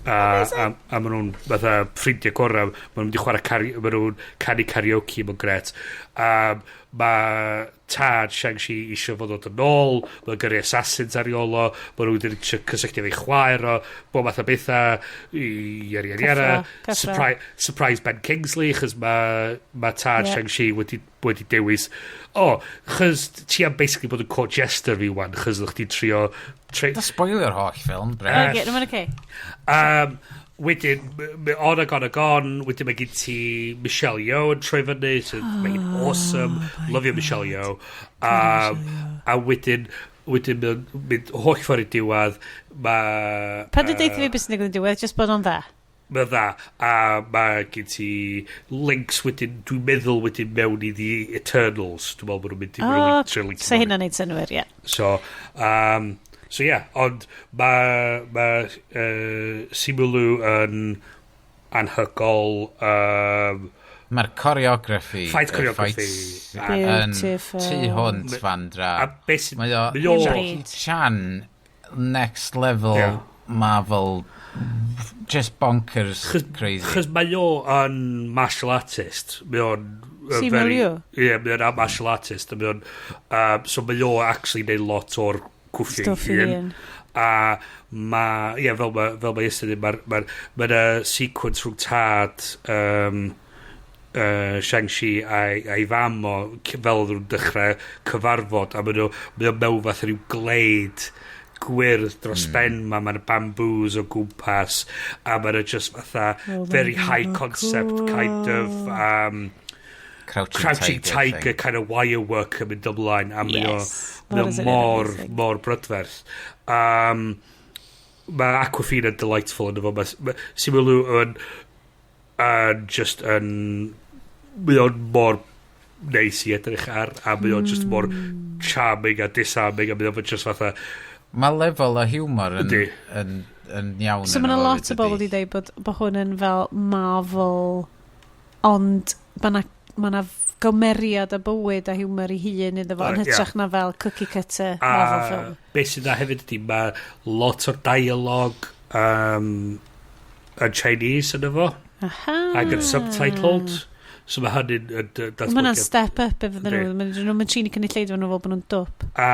A maen nhw'n fatha ffrindiau gorau, maen nhw'n mynd i chwarae maen nhw'n canu karaoke, mae'n gret. A mae tad Shang-Chi eisiau fod ddod yn ôl, mae'n gyrru assassins ar ei ôl o, maen nhw wedi trio cysylltu efo'i chwaer o, bob math o bethau, i yara yara yara. Cyffro, cyffro. Surprise, surprise Ben Kingsley, chos mae tad Shang-Chi wedi dewis, oh, chos ti am basically bod yn court jester fi wan, chos ydych chdi trio Da spoiler holl ffilm, Bryn. Okay, no, okay. Wedyn, on ag on ag on, wedyn mae gen ti Michelle Yeoh yn troi fyny, so oh, mae'n awesome, lyfio Michelle Yeoh. A wedyn mae'n mynd holl ffordd i diwedd, mae Pa dy deithio fi beth sy'n digwydd yn diwedd, just bod o'n dda. Mae'n dda, a mae gen ti links wedyn, dwi'n meddwl wedyn mewn i The Eternals, dwi'n meddwl bod nhw'n mynd i O, ma' nhw'n trio lincio so mewn i. hynna'n neud synnwyr, ie. So yeah, ond mae ma, Simu Liu yn anhygol. Mae'r choreography Fight y choreography. fights yn Beautiful. tu hwnt fan dra. A beth sy'n Mae o mae o Jackie Chan next level Marvel, just bonkers crazy. Chos mae o yn martial artist. Mae o'n Simu very Liu? Ie, yeah, mae o'n martial artist. A mae o'n, so mae o actually neud lot o'r cwffio Stwff ei ei hun. hun. A ma, ie, fel ma Iestyn dweud, mae'r ma ma sequence rhwng tad Shang-Chi a'i fam o, fel oedden nhw'n dechrau cyfarfod, a mae o mewn fath o ryw glade gwyrdd dros ben ma, mae'n bamboos o gwmpas, a mae'n just fatha Oh, very ma'n high mor concept cool. kind of Crouching, Crouching Tiger, Tiger thing. kind of wire work yn mynd ymlaen, a mae o mae What o is it mor, amazing. mor brydferth. Mae Awkwafina delightful yn efo. Mae Simu Liu yn just yn, mae o'n mor neis i edrych ar, a mae o'n just mor charming a disarming, a mae o'n just fatha Mae lefel o humor yn, Yndi. yn iawn So yno mae yna fo lot hefyd, o bobl ydi? wedi dweud bod hwn yn fel Marvel, ond mae yna ma 'na gymeriad a bywyd a humor i hun iddo fo, yn hytrach na fel cookie cutter Marvel A film. beth sydd dda hefyd ydy, mae lot o'r dialogue yn Chinese yn efo Aha. ac yn subtitled. So mae hynny'n datblygiad. Mae hwnna'n step up efo nhw. Mae nhw'n trin i cynulleidfa nhw fel bod nhw'n dwp. A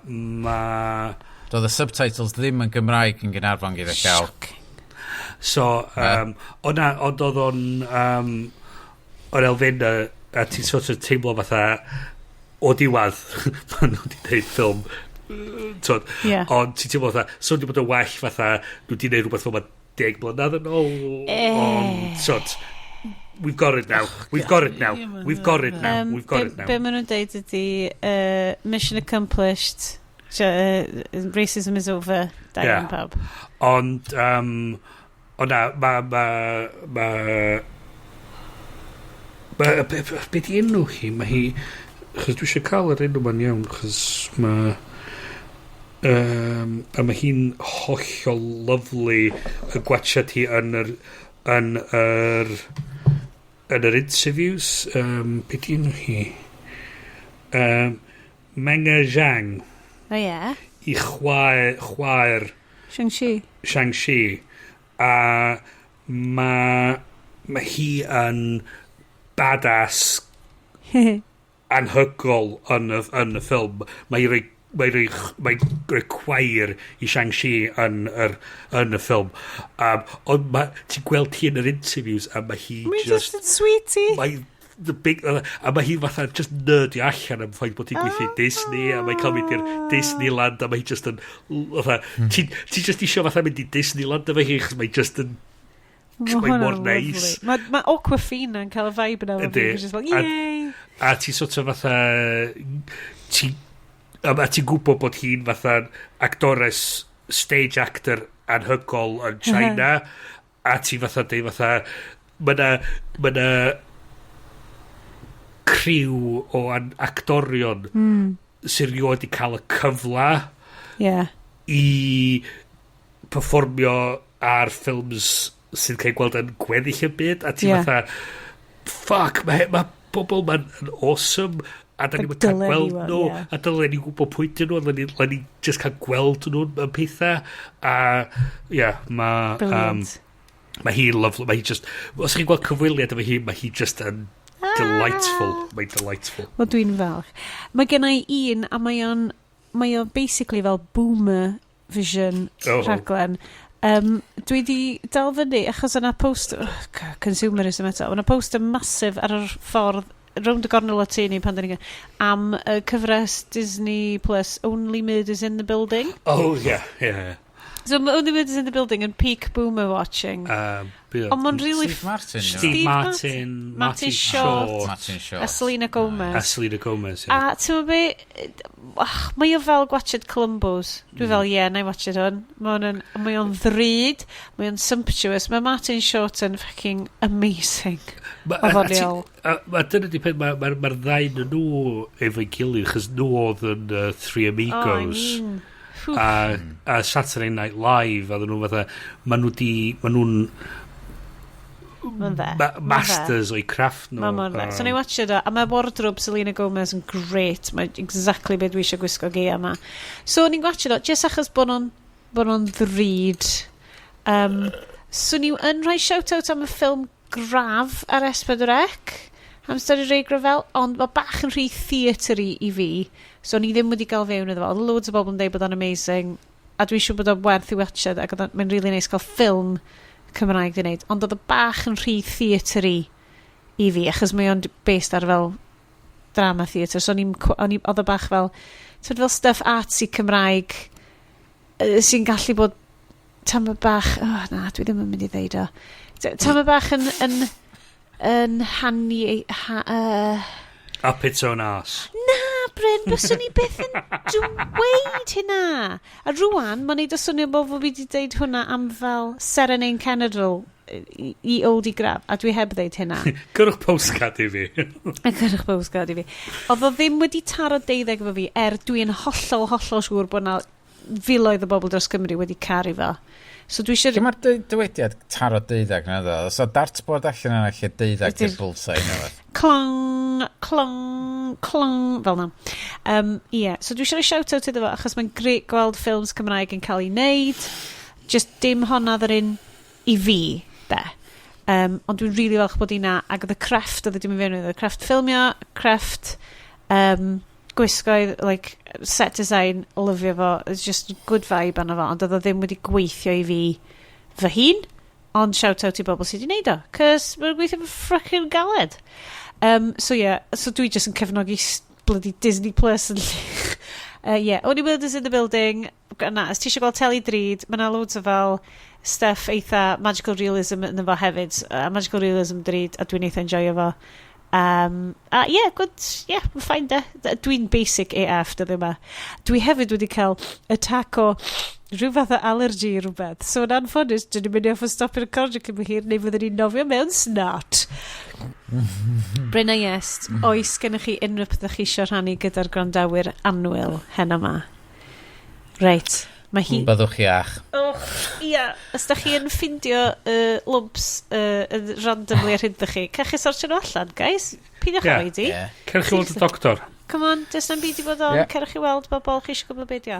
mae... Doedd y subtitles ddim yn Gymraeg yn Gaernarfon gyda llaw. Shocking. So, ond na, ond oedd o'n o'r elfenna, a ti'n sort of teimlo fatha, o diwedd, maen nhw wedi gwneud ffilm, t'od, ond ti'n teimlo fatha, so wedi bod yn well fatha, nhw wedi gwneud rhywbeth fel ma 10 mlynedd yn ôl, ond, t'od, we've got it now, we've got it now, we've got it now, we've got it now. Be maen nhw'n deud ydy, "Mission accomplished, racism is over, da iawn pawb." Ond na, ma, be di enw hi? Mae hi... Chos dwi eisiau cael yr enw ma'n iawn, chos mae... A mae hi'n hollol lovely y gwachad hi yn yr interviews. Be di enw hi? Meng'er Zhang. O ie. I chwaer Shang-Chi. Shang-Chi. A mae hi yn badass anhygol yn y ffilm. Mae rhoi cwair i Shang-Chi yn y ffilm. Ond ti'n gweld hi yn yr interviews a mae hi Mae'n just... just yn sweetie. Mae the big, a mae hi fatha just nerdio allan am ffaith bod hi'n gweithio i Disney a mae'n cael mynd i'r Disneyland a mae hi just yn fatha, ti just isio fatha mynd i Disneyland efo hi achos mae just yn Ma' mae hwnna'n mor neis. Lovely. Mae Awkwafina yn cael y vibe yna efo fi. Just like, yay! A ti sort of fatha a ti'n gwybod bod hi'n fatha actores, stage actor anhygol yn China a ti fatha deud fatha ma' na criw o actorion sy'n rioed i cael y cyfla i performio ar ffilms sy'n cael gweld yn gweddill y byd a ti fatha, fuck, mae bobl ma'n yn awesome a da ni'n cael Dylen ni gweld weld, nhw ie. a dylen ni gwybod pwy dyn nhw, dylen ni just cael gweld nhw yn pethau a ie yeah, mae mae hi'n lovely, mae hi just, os chi'n gweld cyfweliad efo hi, mae hi just yn delightful, mae'n delightful. Wel, dwi'n falch. Mae gen i un, a mae o'n basically fel boomer vision rhaglen. Dwi di dal fyny, achos yna post, oh, consumerism eto, yna poster massive ar yr ffordd rownd y gornel o tŷ ni pan dyn ni'n am y cyfres Disney Plus Only Murders in the Building. Oh yeah. So mae Only Murders in the Building yn peak boomer watching. Ond mae'n really Steve Martin. Steve Steve Martin, Martin Short. Martin Short. A Selena Gomez. A Selena Gomez, yeah. A ti'n meddwl be, ach, mae o fel gwatchad Columbos. Dwi fel, ie, yeah, na i watchad hwn. Mae o'n ddrud, mae o'n sumptuous. Mae Martin Short yn fucking amazing. O ddoniol. A dyna di peth, mae'r ma ddau yn nhw efo'i gilydd, chos nhw oedd yn Three Oh, I Amigos. mean, whew. A Saturday Night Live, a nhw fatha, ma nhw'n Mae'n dde. masters o'i craft nhw. Mae mor dde. So na i watchad o, a mae wardrobe Selena Gomez yn great. Mae exactly beth dwi eisiau gwisgo gaea yma. So ni'n watchad o, just achos bod nhw'n ddrud. So ni yn rhoi shout-out am y ffilm Grav ar S4C am stori Ray Gravell, ond mae bach yn rhy theatry i fi. So ni ddim wedi gael fewn iddo fo. Oedd loads o bobl yn deud bod o'n amazing, a dwi'n siŵr bod o'n werth i watchad, ac mae'n really nice cael ffilm Cymraeg di wneud. Ond oedd o bach yn rhy theatry i fi, achos mae o'n based ar fel drama theatre, so oedd o bach fel, ti'n fel stuff artsy Cymraeg sy'n gallu bod tamed bach, oh na, dwi ddim yn mynd i ddeud o. Tamed bach yn hanu, Up its own arse. Na, Bryn, byswn i byth yn dweud hynna. A rwan, mae'n neud o swnio bod fi wedi deud hwnna am fel Seren Ein Cenedl i oldie Grav, a dwi heb ddeud hynna. Gyrwch postcard i fi. A gyrwch postcard i fi. Oedd o ddim wedi taro deuddeg efo fi, er dwi'n hollol, hollol siŵr bod na filoedd o bobl dros Cymru wedi caru fo. So dwi eisiau Lle mae'r dywediad taro deuddeg na ddo? So dartboard allan yna lle deuddeg di'r bullseye neu beth? Clong, clong, clong, fel na. Yeah. So dwi eisiau rhoi shout-out iddo fo, achos mae'n great gweld ffilms Cymraeg yn cael ei wneud. Just dim honna yr un i fi, de. Ond dwi'n really falch bod hi na, ac oedd y crefft oedd wedi mynd fewn iddo, crefft ffilmio, crefft gwisgoedd, like, set design, lyfio fo, it's just good vibe arno fo, ond oedd o ddim wedi gweithio i fi fy hun, ond shout out i bobl sydd wedi neud o, cos mae'n gweithio fy frickin' galed. So yeah, so dwi just yn cefnogi bloody Disney Plus yn lle. Yeah, Only Murders in the Building. Na, os ti eisiau gweld teli drud, mae yna loads o fel stuff eitha magical realism yn efo hefyd. Magical realism drud, a dwi'n eitha enjoyo fo. A yeah, good, yeah, fine de. Dwi'n basic AF dyddiau yma. Dwi hefyd wedi cael attack o rhyw fath o allergy i rhywbeth. So yn anffodus, dyn ni'n mynd i orfod stopio'r recordio cyn bo hir, neu fyddwn ni'n nofio mewn snot. Bryn a Iest, oes gennych chi unrhyw peth chi eisiau rhannu gyda'r gwrandawyr annwyl hen yma? Reit, mae hi. Byddwch iach. Och, ia, os da chi yn ffindio lumps yn randomly ar hyd chi, cewch chi sortio nhw allan, guys. Peidiwch yeah. Oedi. Yeah. Cerwch chi weld y doctor. Come on, does na'm byd i fod on. Ie. Cerwch chi weld bobl, chi eisiau gwybod beth di.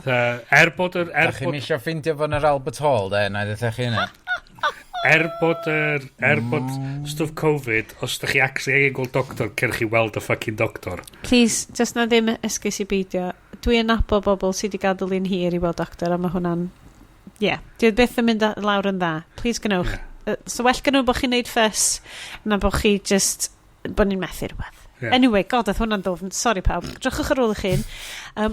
Er bod yr... Da Er chi'n bod, eisiau ffeindio fo'n yr Albert Hall, de? Na i ddweud chi hynna. er bod stwff Covid, os da chi actually angen gweld doctor, cerwch chi weld y fucking doctor. Please, does na ddim esgus i beidio. Dwi yn nabod bobl sydd wedi gadael un hir i weld doctor, a mae hwnna'n... Ie, yeah, dwi byth yn mynd lawr yn dda. Please gwnewch. Yeah. So well gynnu bod chi'n neud fuss na bod chi just... bod ni'n methu rhywbeth. Ie. Anyway, god, oedd hwnna'n ddofn. Sorry pawb. Drychwch ar ôl eich hun.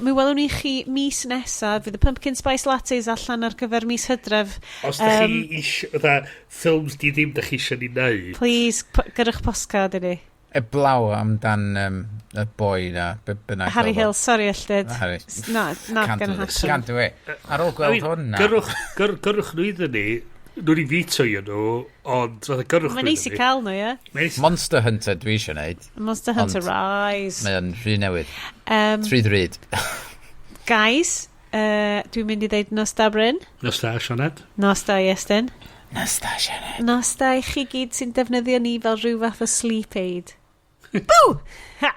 Mi welwn ni chi mis nesaf. Fydd y pumpkin spice lattes allan ar gyfer mis Hydref. Os da chi eisiau, fatha, ffilms di ddim da chi eisiau ni wneud. Please, gyrrwch postcard i ni. Eblaw amdan y boi na, be bynnag Harry oedd o. Hill, sorry Ellid. Harry. Na, not Can't gonna do this. happen. Can't do it. Ar ôl I gweld mean, hwn na. Gyrrwch nhw iddyn ni, nhw'n i veto i nhw, ond fatha gyrrwch Mae'n nhw neis i iddyn ni. cael nhw, ie? Mae'n neis. Monster Hunter dwi eisiau neud. Monster Hunter Ond- Rise. Mae o'n rhy newydd. Rhy ddrud. Guys, dwi'n mynd i ddeud nos da Bryn. Nos da, Sioned. Nos da Iestyn. Nos da, Sioned. Nos da i chi gyd sy'n defnyddio ni fel rhyw fath o sleep aid. Bw! Ha!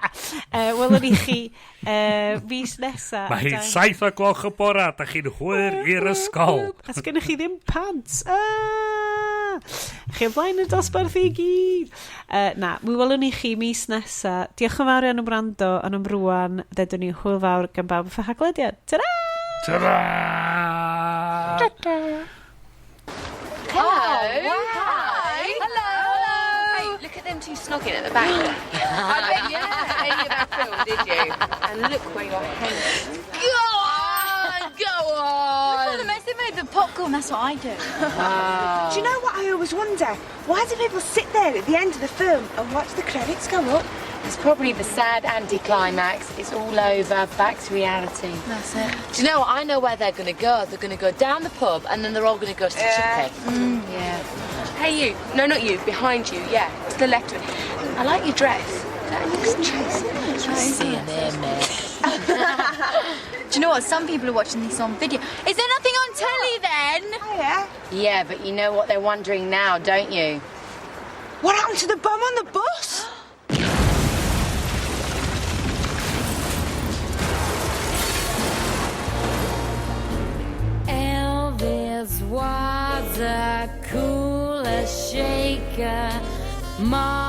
Welwn ni chi fis nesa. Mae hi'n 7 o gloch y bora, da chi'n hwyr i'r ysgol. A sgennych chi ddim pants. Ah! Chi o blaen y dosbarth i gyd. Na, mi welwn ni chi mis nesa. Diolch yn fawr iawn am wrando, ond am rwan, ddedwn ni hwyl fawr gan bawb wrth y Haclediad. Ta-ra! Ta-ra! Hello. Hi. Hello. Hey, look at them two snogging at the back. I bet you didn't see any of our film, did you? And look where you're hanging. Go on, go on. Look at the mess they made the popcorn. That's what I do. Do you know what I always wonder? Why do people sit there at the end of the film and watch the credits go up? It's probably the sad anticlimax. It's all over, back to reality. That's it. Do you know what? I know where they're going to go. They're going to go down the pub and then they're all going to go to the chippy. Yeah. Hey, you. No, not you. Behind you. Yeah. To the left. I like your dress. That looks nice. See you there, mate. Do you know what? Some people are watching this on video. Is there nothing on telly then? Oh, yeah. Yeah, but you know what they're wondering now, don't you? What happened to the bomb on the bus? Elvis was a Kula Shaker. Ma